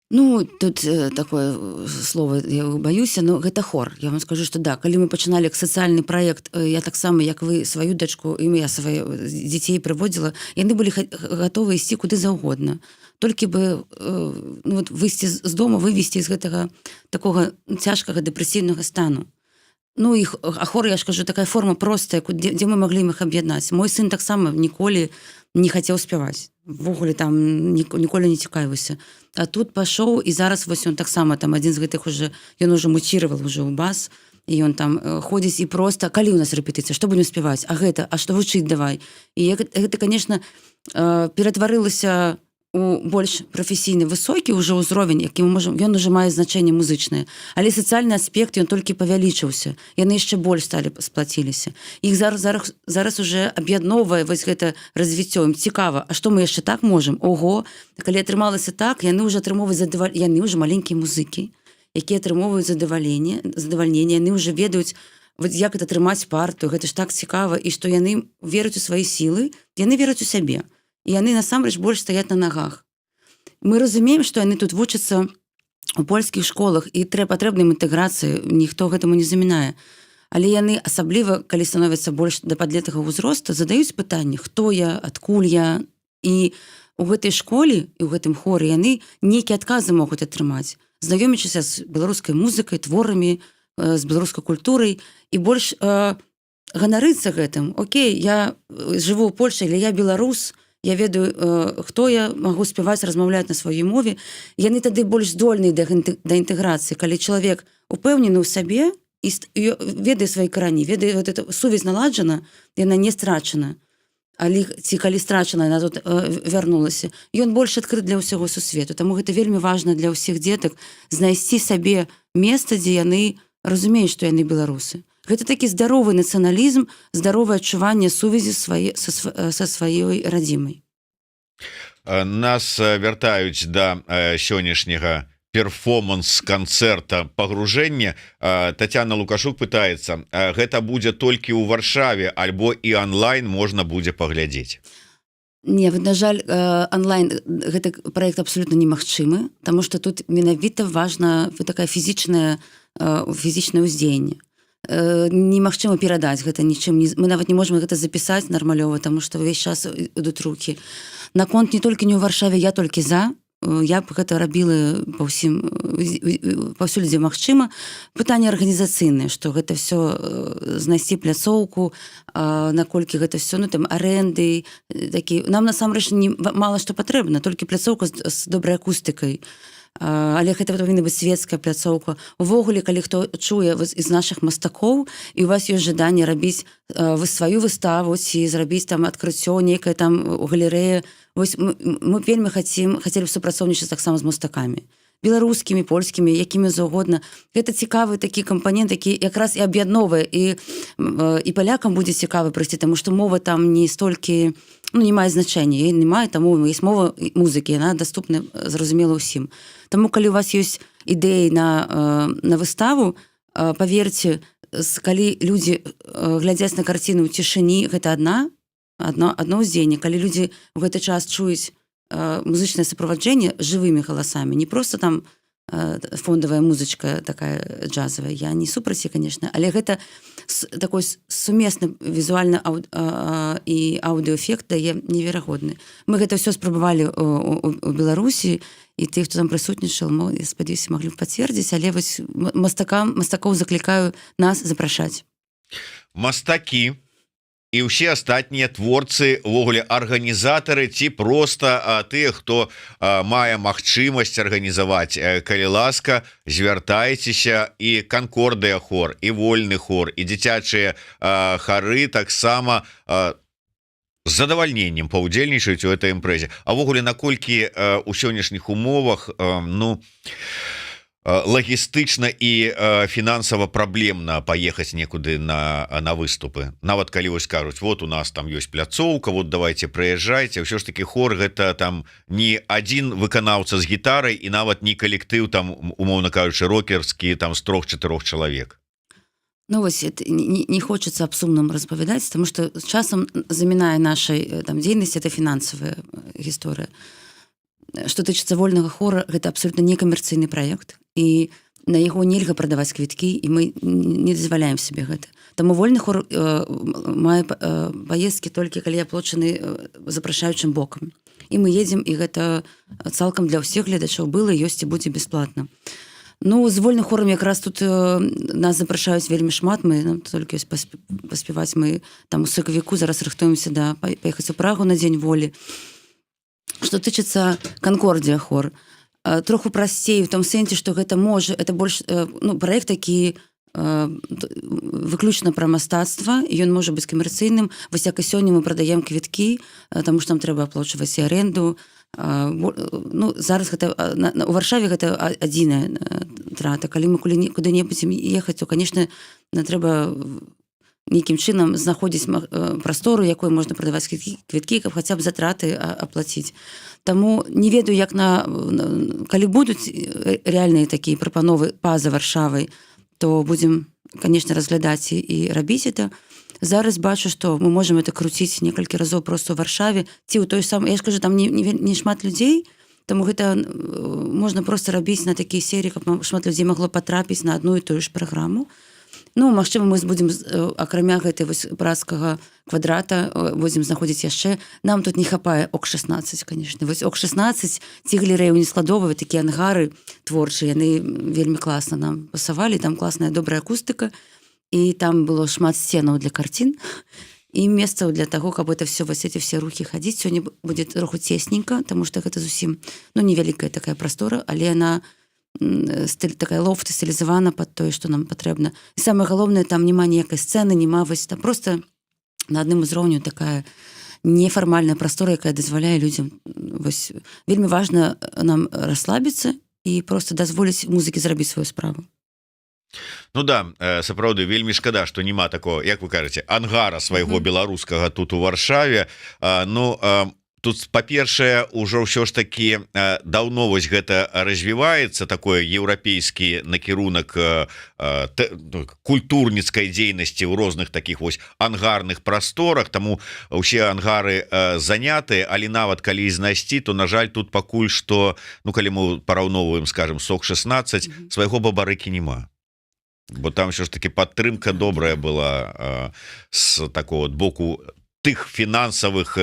[SPEAKER 3] Ну, тут такое слово, я боюся, но гэта хор. Я вам скажу, что да, калі мы пачыналі як сацыяльны праект, я таксама, як вы сваю дачку, і я свае дзяцей прыводзіла, яны былі гатовы ісці куды заўгодна. Толькі бы ну, вот, выйсці з дома, вывесці з гэтага такога цяжкага дэпрэсіўнага стану. Ну, іх а хор, я ж кажу, такая форма простая, дзе мы маглі іх аб'яднаць. Мой сын таксама ніколі не хацеў спяваць увогуле, там ніколі не цікавіўся, а тут пашоў, і зараз вось ён таксама там адзін з гэтых уже, ён уже муціравал уже ў бас, і ён там ходзіць і просто: «Калі у нас рэпетыцыя? Что будем спяваць? А гэта, а что вучыць? Давай». І гэта, конечно, ператварылася у больш прафесійны, высокі ўжо ўзровень, які мы можем, ён уже мае значэнне музычнае, але сацыяльны аспект, ён толькі павялічыўся, яны яшчэ больш сталі, сплаціліся. Іх зараз уже аб'ядноўвае вось гэта развіццё, ім цікава: «А што, мы яшчэ так можем? Ого!» Калі атрымалася так, яны уже атрымоўваюць яны уже маленькія музыкі, якія атрымоўваюць задавальненне, яны уже ведаюць вот, як это трымаць парту, гэта ж так цікава, і што яны вераць у свае сілы, яны вераць у сябе, і яны насамрэч больш стаяць на нагах. Мы разумеем, што яны тут вучацца у польскіх школах, і патрэбна ім інтэграцыі, ніхто гэтаму не замінае, але яны, асабліва калі становяцца больш да падлетага ўзросту, задаюць пытанне: «Хто я? Адкуль я?» І у гэтай школе і ў гэтым хоры яны нейкія адказы могуць атрымаць, знаёмячыся з беларускай музыкай, творамі, з беларускай культурай, і больш ганарыцца гэтым: «Окей, я жыву ў Польше, или я беларус, я ведаю, хто я, магу спяваць, размаўляць на сваёй мове». Яны тады больш здольныя да інтэграцыі. Калі чалавек упэўнены ў сабе і ведае свае карані, ведае, вот эта сувязь наладжана, яна не страчана, але ці калі страчана, яна тут вярнулася, ён больш адкрыт для ўсяго сусвету. Таму гэта вельмі важна для ўсіх дзетак — знайсці сабе месца, дзе яны разумеюць, што яны беларусы. Гэта такі здаровы нацыяналізм, здаровае адчуванне сувязі са сваёй радзімай.
[SPEAKER 1] Нас вяртаюць да сённяшняга перформанс канцэрта «Пагружэнне». Татьяна Лукашук пытается: гэта будзе толькі ў Варшаве альбо і онлайн можна будзе паглядзець?
[SPEAKER 3] Не, вот, на жаль, онлайн гэты проект абсолютно немагчымы, потому что тут менавіта важна вот такая фізічнае ўздзеянне. Немагчыма перадаць гэта нічым не, мы нават не можем гэта запісаць нармалёва, тому что ўвесь час ідуць руки. Наконт не толькі не ў Варшаве, я толькі за. Я б гэта рабіла па ўсім, паўсюль, дзе магчыма. Пытанне арганізацыйнае, что гэта все знайсці пляцоўку, наколькі гэта все, ну, там аренды такі. Нам насамрэч не мала што патрэбна, толькі пляцоўка з добрай акустыкай, але гэта павінна быць светская пляцоўка. Увогуле, калі хто чуе з наших мастакоў і у вас ёсць жаданне рабіць вы сваю выставу ці зрабіць там адкрыццё некае там у галерэі, вось мы вельмі хацелі б супрацоўнічаць таксама з мастакамі беларускімі, польскімі, якімі заўгодна. Гэта цікавы такі кампанент, які якраз і аб'ядноўвае, і палякам будзе цікава прыйсці, таму што мова там не столькі, ну, не мае значэння, ей не мае, таму есть мова музыкі, яна даступна, зразумела ўсім. Таму калі у вас ёсць ідэі на выставу, паверце, калі людзі глядзяць на карціну ў цішыні, гэта адно ўздзеянне. Калі людзі ў гэты час чуюць музычнае суправаджэнне жывымі галасамі, не просто там фондавая музычка такая джазавая, я не супраць, конечно, але гэта такой сумесны візуальны і аўдыоэфект дае неверагодны. Мы гэта все спрабавалі у Беларусі, і тых, хто там прысутнічал, я спадзяюся, маглі б пацвердзіць. Але вось мастакоў заклікаю нас запрашаць.
[SPEAKER 1] Мастакі і ўсе астатнія творцы, увогуле арганізатары ці просто тыя, хто мае магчымасць арганізаваць, калі ласка, звяртайцеся. І «Канкордыя» хор, і вольны хор, і дзіцячыя хары таксама з задавальненнем паўдзельнічаюць у этой імпрэзе. А увогуле, наколькі у сённяшніх умовах, ну, лагістычна і фінансава праблемна паехаць некуды на выступы, нават калі вось кажуць: «Вот у нас там ёсць пляцоўка, вот давайте прыязджайце»? Ўсё ж таки хор — гэта там не один выканаўца з гітарай і нават не калектыў там, умоўна кажучы, рокерскі там з трох-чатырох чалавек.
[SPEAKER 3] Ну вось это не хочется аб сумным распавядаць, потому что часам замінае нашай там дзейнасці это фінансавая гісторыя. Что тычыцца вольнага хора, гэта абсолютно некамерцыйны праект, і На яго нельга прадаваць квіткі, і мы не дазваляем себе гэта. Таму «Вольны хор» мае паездкі, толькі калі аплочаны запрашаючым бокам, і мы едзем, і гэта цалкам для ўсіх гледачоў было, ёсць і будзе бесплатно. Ну, з «Вольным хорам» якраз тут нас запрашаюць вельмі шмат, мы нам толькі паспяваць. Мы там у сакавіку зараз рыхтуемся да паехаць у Прагу на Дзень Волі. Что тычыцца «Канкордія хор», троху прасцей в том сэнсе, что гэта можа, это больш ну, проект такі выключна пра мастацтва, ён можа быць камерцыйным. Вось як і сёння мы прадаем квіткі, таму что нам трэба аплочваць і аренду. Ну, зараз гэта у Варшаве гэта адзіная трата. Калі мы куды-небудзь ехаць, то, конечно, на трэба нейкім чынам знаходзіць прастору, якой можна прадаваць квіткі, каб хаця б затраты аплаціць. Таму не ведаю, як на калі будуць рэальныя такія прапановы па-за Варшавай, то будзем, конечно, разглядаць і рабіць это. Зараз бачу, что мы можем это круціць некалькі разоў просто ў Варшаве ці ў той сам, я ж кажу, там не шмат людзей, таму гэта можна просто рабіць на такія серыі, каб шмат людзей магло патрапіць на одну і тую ж праграму. Ну, магчыма, мы будзем акрамя гэтай вось пражскага квадрата будзем знаходзіць яшчэ. Нам тут не хапае ОК 16, конечно. Вось ОК 16 ці галерэю Нескладовай, такія ангары творчыя, яны вельмі класна нам пасавалі. Там класная, добрая акустыка, і там было шмат сценаў для карцін і месцаў для таго, каб это все, вось эти все рухі хадзіць. Сёння будет троху цесненько, тому что гэта зусім, ну, невялікая такая прастора, але она стыль, такая лофт, стылізавана под тое, что нам патрэбна. І самое галоўнае, там няма ніякай сцэны, няма, вось там просто на адным узроўню такая нефармальная прастора, якая дазваляе людзям вось, вельмі важна нам расслабіцца і просто дазволіць музыкі зрабіць сваю справу.
[SPEAKER 1] Ну да, сапраўды вельмі шкада, что няма такого, як вы кажаце, ангара свайго беларускага тут, у Варшаве. Ну, тут, па-першае, ўжо ўсё ж таки даўно вось гэта развіваецца, такое еўрапейскі накірунак ну, культурніцкай дзейнасці ў розных таких вось ангарных прасторах. Таму усе ангары заняты, але нават калі знайсці, то, на жаль, тут пакуль что, ну, калі мы параўноўваем, скажем, с ОК 16, свайго Бабарыкі няма, бо там все ж таки падтрымка добрая была с такого вот боку тых фінансавых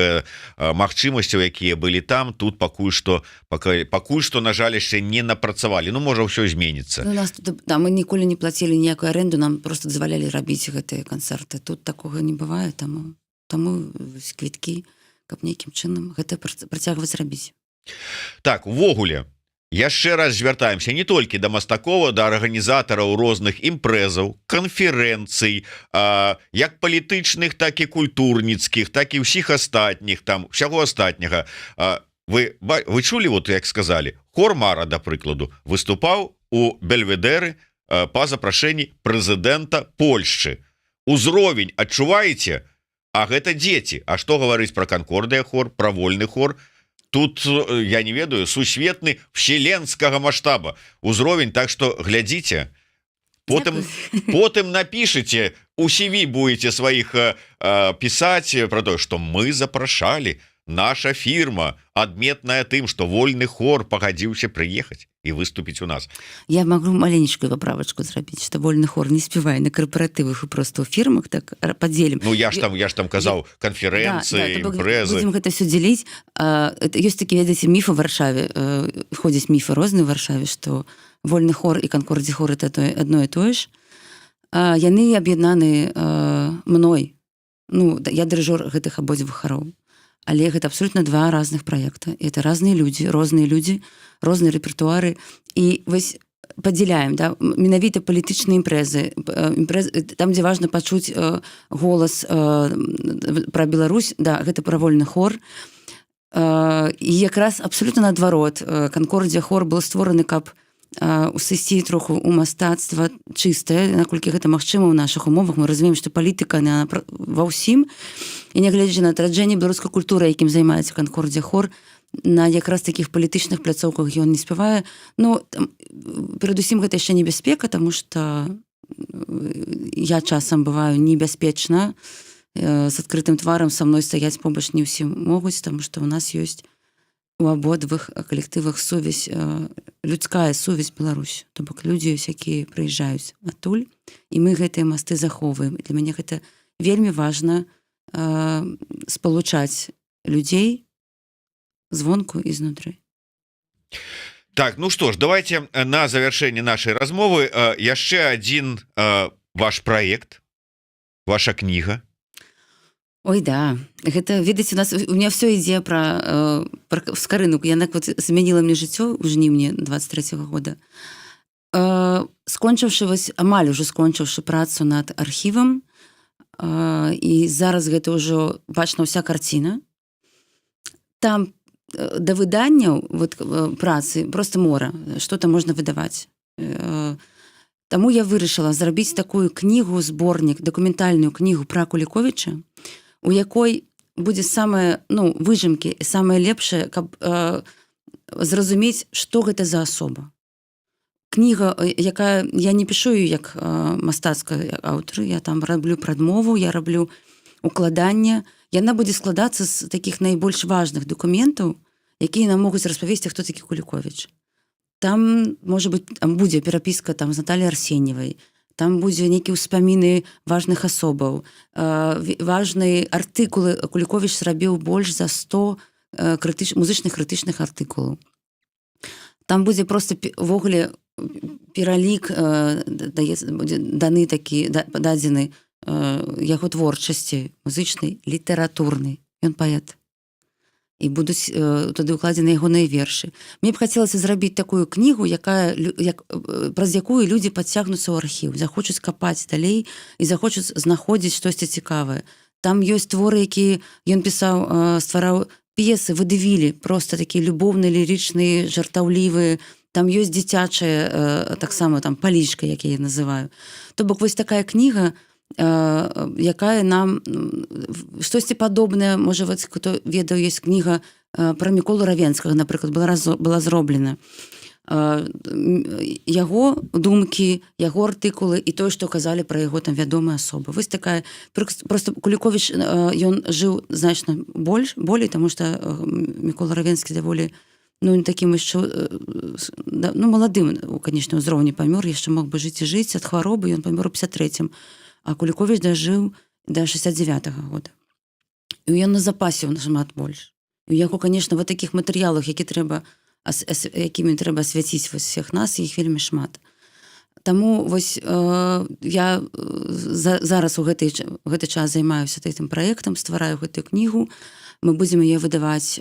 [SPEAKER 1] магчымасцяў, якія былі там. Тут пакуль что пока пакуль что, на жаль, яшчэ не напрацавалі. Ну, можа, ўсё зменіцца.
[SPEAKER 3] Ну, у нас тут, да, мы ніколі не плацілі ніякую аренду, нам просто дазвалялі рабіць гэтыя канцэрты. Тут такога не бывае, таму вось квіткі, каб нейкім чынам гэта працягваць рабіць.
[SPEAKER 1] Так, увогуле, яшчэ раз звяртаемся не толькі да мастакова, да арганізатараў розных імпрэзаў, канферэнцый, як палітычных, так і культурніцкіх, так і ўсіх астатніх там, усяго астатняга. Вы чулі, вот як сказали, хор «Мара», да прыкладу, выступаў у Бельведэры па запрашэнні прэзідэнта Польшчы. Узровень адчуваеце? А гэта дзеці. А што гаварыць про «Канкордыя хор», про «Вольны хор»? Тут я не ведаю, сусветны, вселенскага масштаба узровень. Так что глядзіце, потым
[SPEAKER 3] Дзякуй.
[SPEAKER 1] потым напишите у CV, будете своих писать про то, что мы запрашалі, наша фирма адметная тым, что «Вольны хор» пагадзіўся прыехаць і выступіць у нас.
[SPEAKER 3] Я могу маленечкую поправочку зрабіць, что «Вольны хор» не спявае на карпаратывах і просто ў фірмах, так падзелім.
[SPEAKER 1] Ну, я ж там казаў, канферэнцыі,
[SPEAKER 3] Да, то бок
[SPEAKER 1] імпрэзы.
[SPEAKER 3] Будзем гэта все дзеліць. Это ёсць такі, ведаеце, міф у Варшаве, ходзяць міфы розныя ў Варшаве, что «Вольны хор» і «Канкордзі хор» это одно і тое ж. Яны аб'яднаны мной, ну да, я дырыжор гэтых абодвух хароў, але гэта абсолютно два разных проекта, і это разныя людзі, розныя людзі, розныя рэпертуары. І вось падзяляем, да, менавіта палітычныя імпрэзы, там, дзе важна пачуць голас пра Беларусь, да, гэта пра «Вольны хор». І якраз абсолютно наадварот, «Канкордзія хор» был створаны, каб усысці троху у мастацтва чыстае, наколькі гэта магчыма ў нашых умовах. Мы разумеем, што палітыка ва ўсім, і нягледзячы на адраджэнне беларускай культуры, якім займаецца «Канкордзія хор», на якраз такіх палітычных пляцоўках ён не спявае. Ну, там, перадусім гэта яшчэ небяспека, тому что я часам бываю небяспечна, з адкрытым тварам са мной стаяць побач не ўсім могуць, тому что у нас ёсць у абодвых калектывах сувязь. Людская сувязь Беларусь, то бок людзі, якія прыязджаюць адтуль, і мы гэтыя масты захоўваем. Для мяне гэта вельмі важна, спалучаць людзей звонку і знутры.
[SPEAKER 1] Так, ну что ж, давайте на завяршэнне нашай размовы яшчэ один ваш проект, ваша кніга.
[SPEAKER 3] Ой, да, гэта, ведаеце, у меня все ідзе пра Скарыну. Яна вот змяніла мне жыццё ў жніўні 23 -го года. Скончыўшы вось, амаль уже скончыўшы працу над архівам, і зараз гэта ўжо бачна ўся карціна там, да выданняў вот працы просто мора, что там можна выдаваць. Таму я вырашыла зрабіць такую кнігу, зборнік, дакументальную кнігу пра Куліковіча, у якой будзе самае, ну, выжымкі, самае лепшае, каб зразумець, что гэта за асоба. Кніга, якая, я не пішу як мастацкая аўтар, я там раблю прадмову, я раблю укладанне. Яна будзе складацца з такіх найбольш важных дакументаў, якія нам могуць распавесці, хто такі Куліковіч. Там можа быть, там будзе перапіска там з Натальей Арсеньевай, там будзе нейкі ўспаміны важных асобаў, важныя артыкулы. Куліковіч зрабіў больш за 100 музычных крытычных артыкулаў. Там будзе просто увогуле пералік, даецца, будзе даны такі, дадзены яго творчасці музычнай, літаратурнай, ён паэт, і будуць туды укладзены ягоныя вершы. Мне б хацелася зрабіць такую кнігу, якая праз якую людзі падцягнуцца ў архіў, захочуць капаць далей і захочуць знаходзіць штосьці цікавае. Там ёсць творы, якія ён пісаў, ствараў п'есы, вадэвілі, просто такія любоўныя, лірычныя, жартаўлівыя. Там ёсць дзіцячыя таксама, там «Палічка», як я называю. То бок вось такая кніга, якая нам штосьці падобнае, можа, вот, хто ведаў, есть кніга про Міколу Равенскага, напрыклад, была зроблена, яго думкі, яго артыкулы і тое, што казалі пра яго там вядомыя асобы. Вось такая. Просто Куліковіч, ён жыў значна больш, болей, тому что Мікола Равенскі даволі, ну, таким еще ну, маладым у канечным узроўні памёр, яшчэ мог бы жыць і жыць. Ад хваробы ён памёр у 53, а Куліковіч дажыў до 69 -го года, і ён назапасіў нашмат больш. У яго, конечно, вот таких матэрыялах, які трэба, якімі трэба асвяціць вось всех нас, іх вельмі шмат. Таму вось я зараз у гэты час займаюся гэтым праектам, ствараю гэтую кнігу. Мы будзем яе выдаваць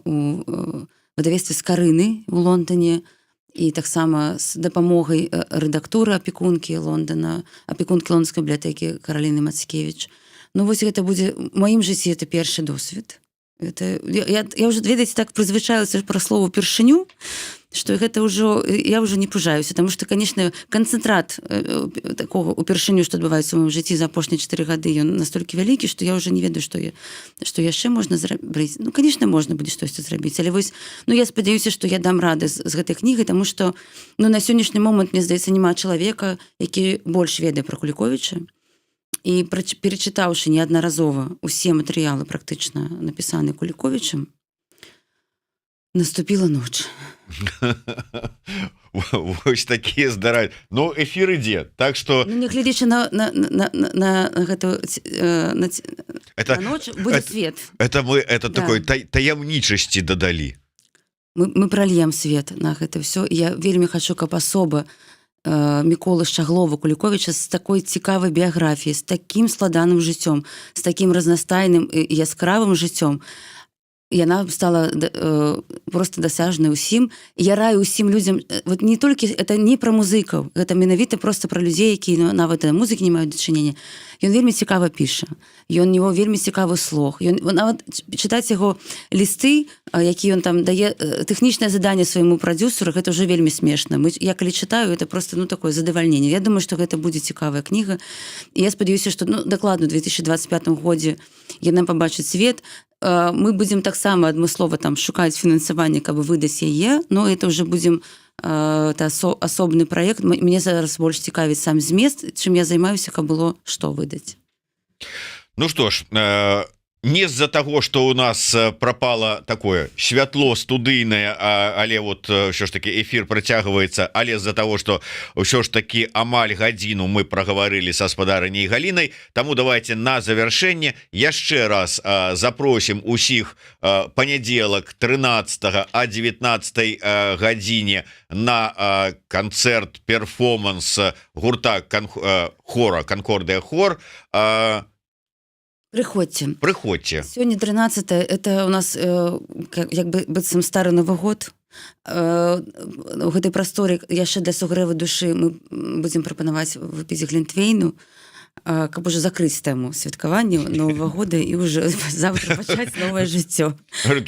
[SPEAKER 3] у выдавецтве «Скарыны» у Лондоне і таксама з дапамогай рэдактуры, апекункі Лондона, апекункі лондонскай бібліятэкі Караліны Мацкевич. Ну вось, гэта будзе у маім жыцці, это першы досвед. Это я уже, ведаеце, так прызвычаілася пра слову «першыню», что гэта ўжо, я уже не пужаюся, потому что, конечно, канцэнтрат такого упершыню, что адбываецца ў маім жыцці за апошнія 4 гады, ён настолькі вялікі, что я уже не ведаю, что яшчэ можна зрабіць. Ну, конечно, можна будзе штосьці зрабіць, але вось, ну, я спадзяюся, что я дам рады з гэтай кнігай, тому что, ну, на сённяшні момант, мне здаецца, няма чалавека, які больш ведае про Куліковіча. І перачытаўшы неаднаразова усе матэрыялы, практычна напісаны Куліковічам, наступила ноч.
[SPEAKER 1] Вось такія здараць. Ну, эфир ідзе, так что
[SPEAKER 3] Ну, нягледзячы на гэту
[SPEAKER 1] это
[SPEAKER 3] на ноч, будзе свет.
[SPEAKER 1] Это мы это
[SPEAKER 3] Да.
[SPEAKER 1] такой таямнічасці дадалі.
[SPEAKER 3] Мы прольем свет на гэта все. Я вельмі хочу, каб асоба Міколы Шчаглова Куліковіча з такой цікавай біяграфіяй, з такім складаным жыццём, з такім разнастайным і яскравым жыццём, яна стала просто дасяжнай усім. Я раю усім людзям, вот не толькі, это не пра музыкаў, гэта менавіта просто пра людзей, якія, ну, нават да музыкі не маюць дачынення. Ён вельмі цікава піша, ён него вельмі цікавы слог, ён нават чытаць яго лісты, які ён там дае тэхнічнае заданне свайму прадзюсару, гэта ўжо вельмі смешна. Я калі чытаю, это просто, ну, такое задавальненне. Я думаю, что гэта будзе цікавая кніга, і я спадзяюся, что, ну, дакладна 2025 годзе яна пабачыць свет. Мы будзем таксама адмыслова там шукаць фінансаванне, каб выдаць яе, но это уже будзем это асобны праект. Мне зараз больш цікавіць сам змест, чым я займаюся, каб было што выдаць.
[SPEAKER 1] Ну что ж, Не з-за того, что у нас пропало такое святло студыйнае, але вот ўсё ж таки эфир працягваецца, але з-за того, что ўсё ж таки амаль гадзіну мы прагаварылі са спадарыняй Галінай. Таму давайте на завяршэнне яшчэ раз запросім усіх: панядзелак, 13, а 19 гадзіне на канцэрт перформанс гурта хора «Канкордыя хор».
[SPEAKER 3] Прыходзьце.
[SPEAKER 1] Прыходзьце.
[SPEAKER 3] Сёння 13, это у нас як бы быццам стары Новы год. У гэтай прасторы яшчэ для сугрэву душы мы будзем прапанаваць выпіць глінтвейну, каб уже закрыць тэму святкавання Нового года і уже завтра пачаць новае жыццё.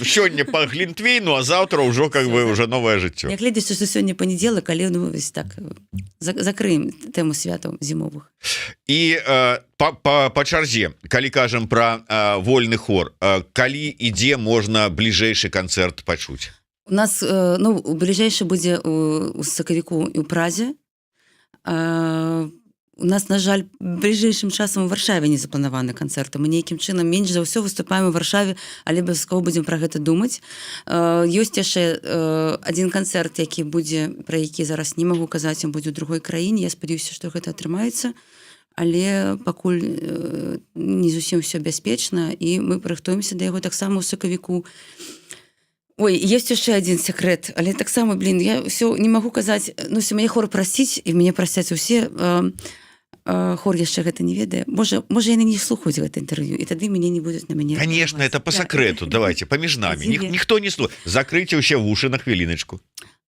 [SPEAKER 1] Сёння по глінтвейну, а завтра ўжо как бы уже новое жыццё.
[SPEAKER 3] Нягледзячы, што сёння панядзелак, але, ну, вось так закрыем тэму святаў зімовых.
[SPEAKER 1] І по чарзе, калі кажам про вольны хор, калі ідзе можна бліжэйшы канцэрт пачуць?
[SPEAKER 3] У нас ну, бліжэйшы будзе у сакавіку і ў Празе. У нас, на жаль, бліжэйшым часам у Варшаве не запланаваны канцэрты. Мы нейкім чынам менш за ўсё выступаем у Варшаве, але абавязкова будзем пра гэта думаць. Ёсць яшчэ адзін канцэрт, які будзе, пра які зараз не магу казаць, ён будзе ў другой краіне. Я спадзяюся, што гэта атрымаецца, але пакуль не зусім ўсё бяспечна, і мы рыхтуемся да яго таксама ў сакавіку. Ой, есть яшчэ адзін секрэт, але таксама, блин, я ўсё не магу казаць. Ну все, мяне хор прасціць, і мяне прасцяць усе. Хор яшчэ гэта не ведае. Можа, яны не слухаюць гэта інтэрв'ю, і тады мяне не будуць на мяне.
[SPEAKER 1] Конечно, это по секрету, давайте паміж нами. Ніхто не слу, закрыйте ўсе вушы на хвіліначку.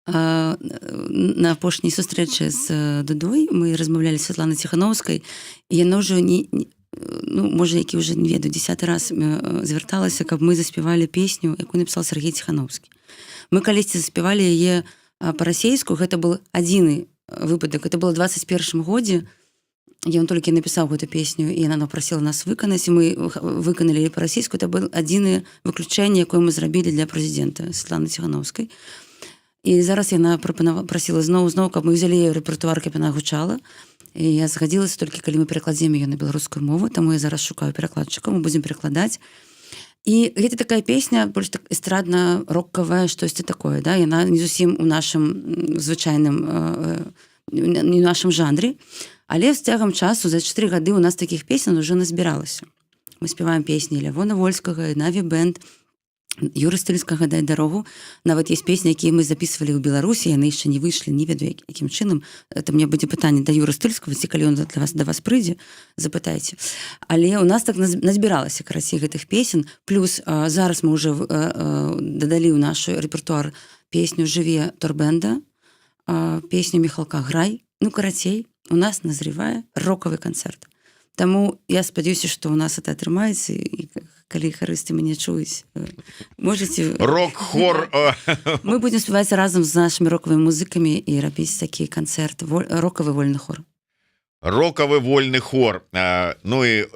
[SPEAKER 3] На апошняй сустрэчы з Дудой мы размаўлялі з Светланай Ціхановскай, і яна ўжо не, ну, можа, які уже, не ведаю, 10-ы раз звярталася, каб мы заспявалі песню, якую напісаў Сергей Ціхановскі. Мы калісьці заспявалі яе па-расейску, гэта был адзіны выпадак, это было 21 годзе. Ён толькі напісаў гэту песню, і яна прасіла нас выканаць, і мы выканалі па-расейску. Это был адзіны выключэнне, якое мы зрабілі для прэзідэнта Светланы Ціхановскай. І зараз яна прапанава, прасіла зноў, каб мы взялі рэпертуар, каб яна гучала. І я згадзілася, толькі калі мы перакладзем ее на беларускую мову, таму я зараз шукаю перакладчыка, мы будзем перакладаць. І гэта такая песня больш так эстрадна рокавая, штосьці такое, да, яна не зусім у нашым звычайным не ў нашым жанры, але з цягам часу, за 4 гады, у нас такіх песен уже назбіралася. Мы спяваем песні Лявона Вольскага, Наві Бэнд, Юры Стыльскага «Дай дарогу». Нават есть песні, якія мы записывалі ў Беларусі, яны яшчэ не выйшлі, не ведаю, якім чынам. Это мне будзе пытанне да Юры Стыльскага, ці калі ён для вас да вас прыйдзе, запытайце. Але у нас так назбіралася, карацей, гэтых песен. Плюс зараз мы уже дадалі ў наш рэпертуар песню «Жыве» Торбенда, песню Міхалка «Грай». Ну, карацей, у нас назревае рокавы канцэрт. Таму я спадзяюся, што у нас это атрымаецца, і калі харысты мяне чуюць, можете
[SPEAKER 1] Рок-хор.
[SPEAKER 3] Мы будзем спяваць разам з нашымі рокавымі музыкамі і рабіць такі канцэрт, рокавы вольны хор.
[SPEAKER 1] Рокавы вольны хор. Ну і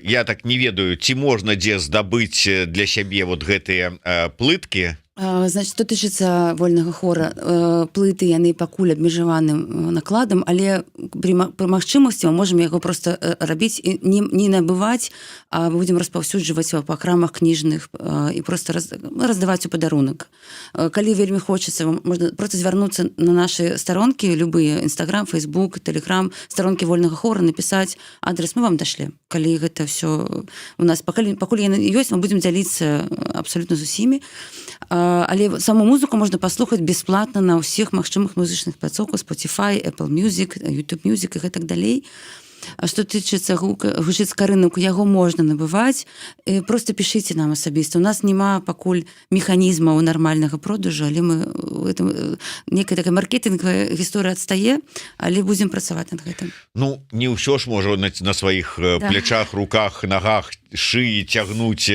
[SPEAKER 1] я так не ведаю, ці можна дзе здабыць для сябе вот гэтыя плыткі?
[SPEAKER 3] Значит, что тычыцца вольнага хора, плыты, яны пакуль абмежаваным накладам, але пры магчымасці мы можем яго просто рабіць і не набываць, а будзем распаўсюджваць па крамах кніжных і просто раздаваць у падарунак. Калі вельмі хочацца, можна просто звярнуцца на наши старонкі любыя: Инстаграм, Facebook, Телеграм, старонкі вольнага хора, напісаць адрес, мы вам дашлем. Калі гэта все у нас пакуль яны ёсць, мы будзем дзяліцца абсолютно з усімі. Але саму музыку можна паслухаць бесплатна на ўсіх магчымых музычных пляцоўках: Spotify, Apple Music, YouTube Music і гэтак далей. А што тычыцца гука «Гучыць Скарынаўка», яго можна набываць, просто пішыце нам асабіста. У нас няма пакуль механізмаў нармальнага продажу, але мы этом, некая такая маркетынгавая гісторыя адстае, але будзем працаваць над гэтым.
[SPEAKER 1] Ну, не ўсё ж можа на сваіх плечах, руках, ногах, шыі цягнуць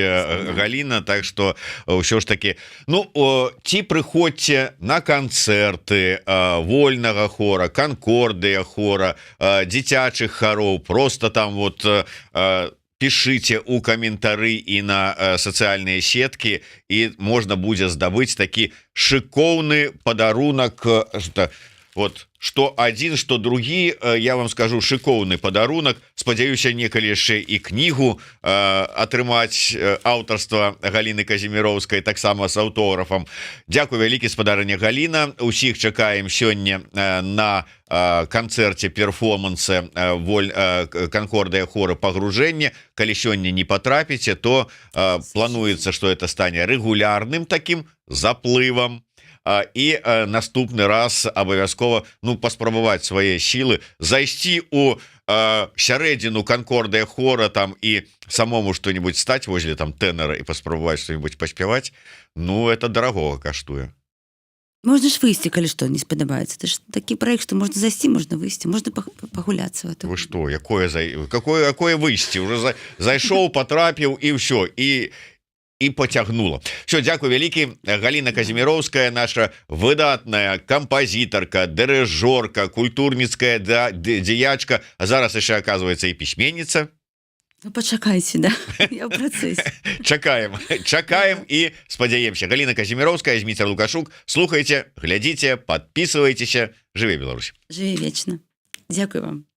[SPEAKER 1] Галіна. Так что ўсё ж таки, ну, ці прыходзьце на канцэрты вольнага хора, «Канкордыя хора», дзіцячых хароў, просто там вот пішыце у каментары і на сацыяльныя сеткі, і можна будзе здабыць такі шыкоўны падарунак, что Вот что один, что другі, я вам скажу, шыкоўны падарунак. Спадзяюся, некалі яшчэ і кнігу атрымаць аўтарства Галіны Казіміроўскай, таксама с аўтографам. Дякую вялікі, спадарыня Галіна. Усіх чакаем сёння на канцэрце, перформансе воль Канкордыя хора «Погружение». Калі сёння не потрапіце, то плануецца, что это стане рэгулярным таким заплывам, і наступны раз абавязкова, ну, паспрабаваць свае сілы, зайсці у сярэдзіну Канкордыя хора там і самому что-нибудь стать возле там тэнара і паспрабаваць что-нибудь паспяваць. Ну, это дарагога каштуе.
[SPEAKER 3] Можна ж выйсці, калі што не спадабаецца. Это ж такі проект, што можна зайсці, можна выйсці, можна пагуляцца в это.
[SPEAKER 1] Вы что, якое за какое выйсці? Уже зайшоў, потрапіў, і ўсё, і поцягнула. Все, дзякуй вялікі. Галіна Казіміроўская, наша выдатная кампазітарка, дырыжорка, культурніцкая, да, дзеячка, а зараз яшчэ, оказывается, і пісьменніца.
[SPEAKER 3] Ну, пачакайце, да, я ў працэсе.
[SPEAKER 1] Чакаем, чакаем і спадзяемся. Галіна Казіміроўская, Зміцер Лукашук. Слухайте, глядзіце, подписывайтеся. Жыве Беларусь!
[SPEAKER 3] Жыве вечна! Дзякую вам.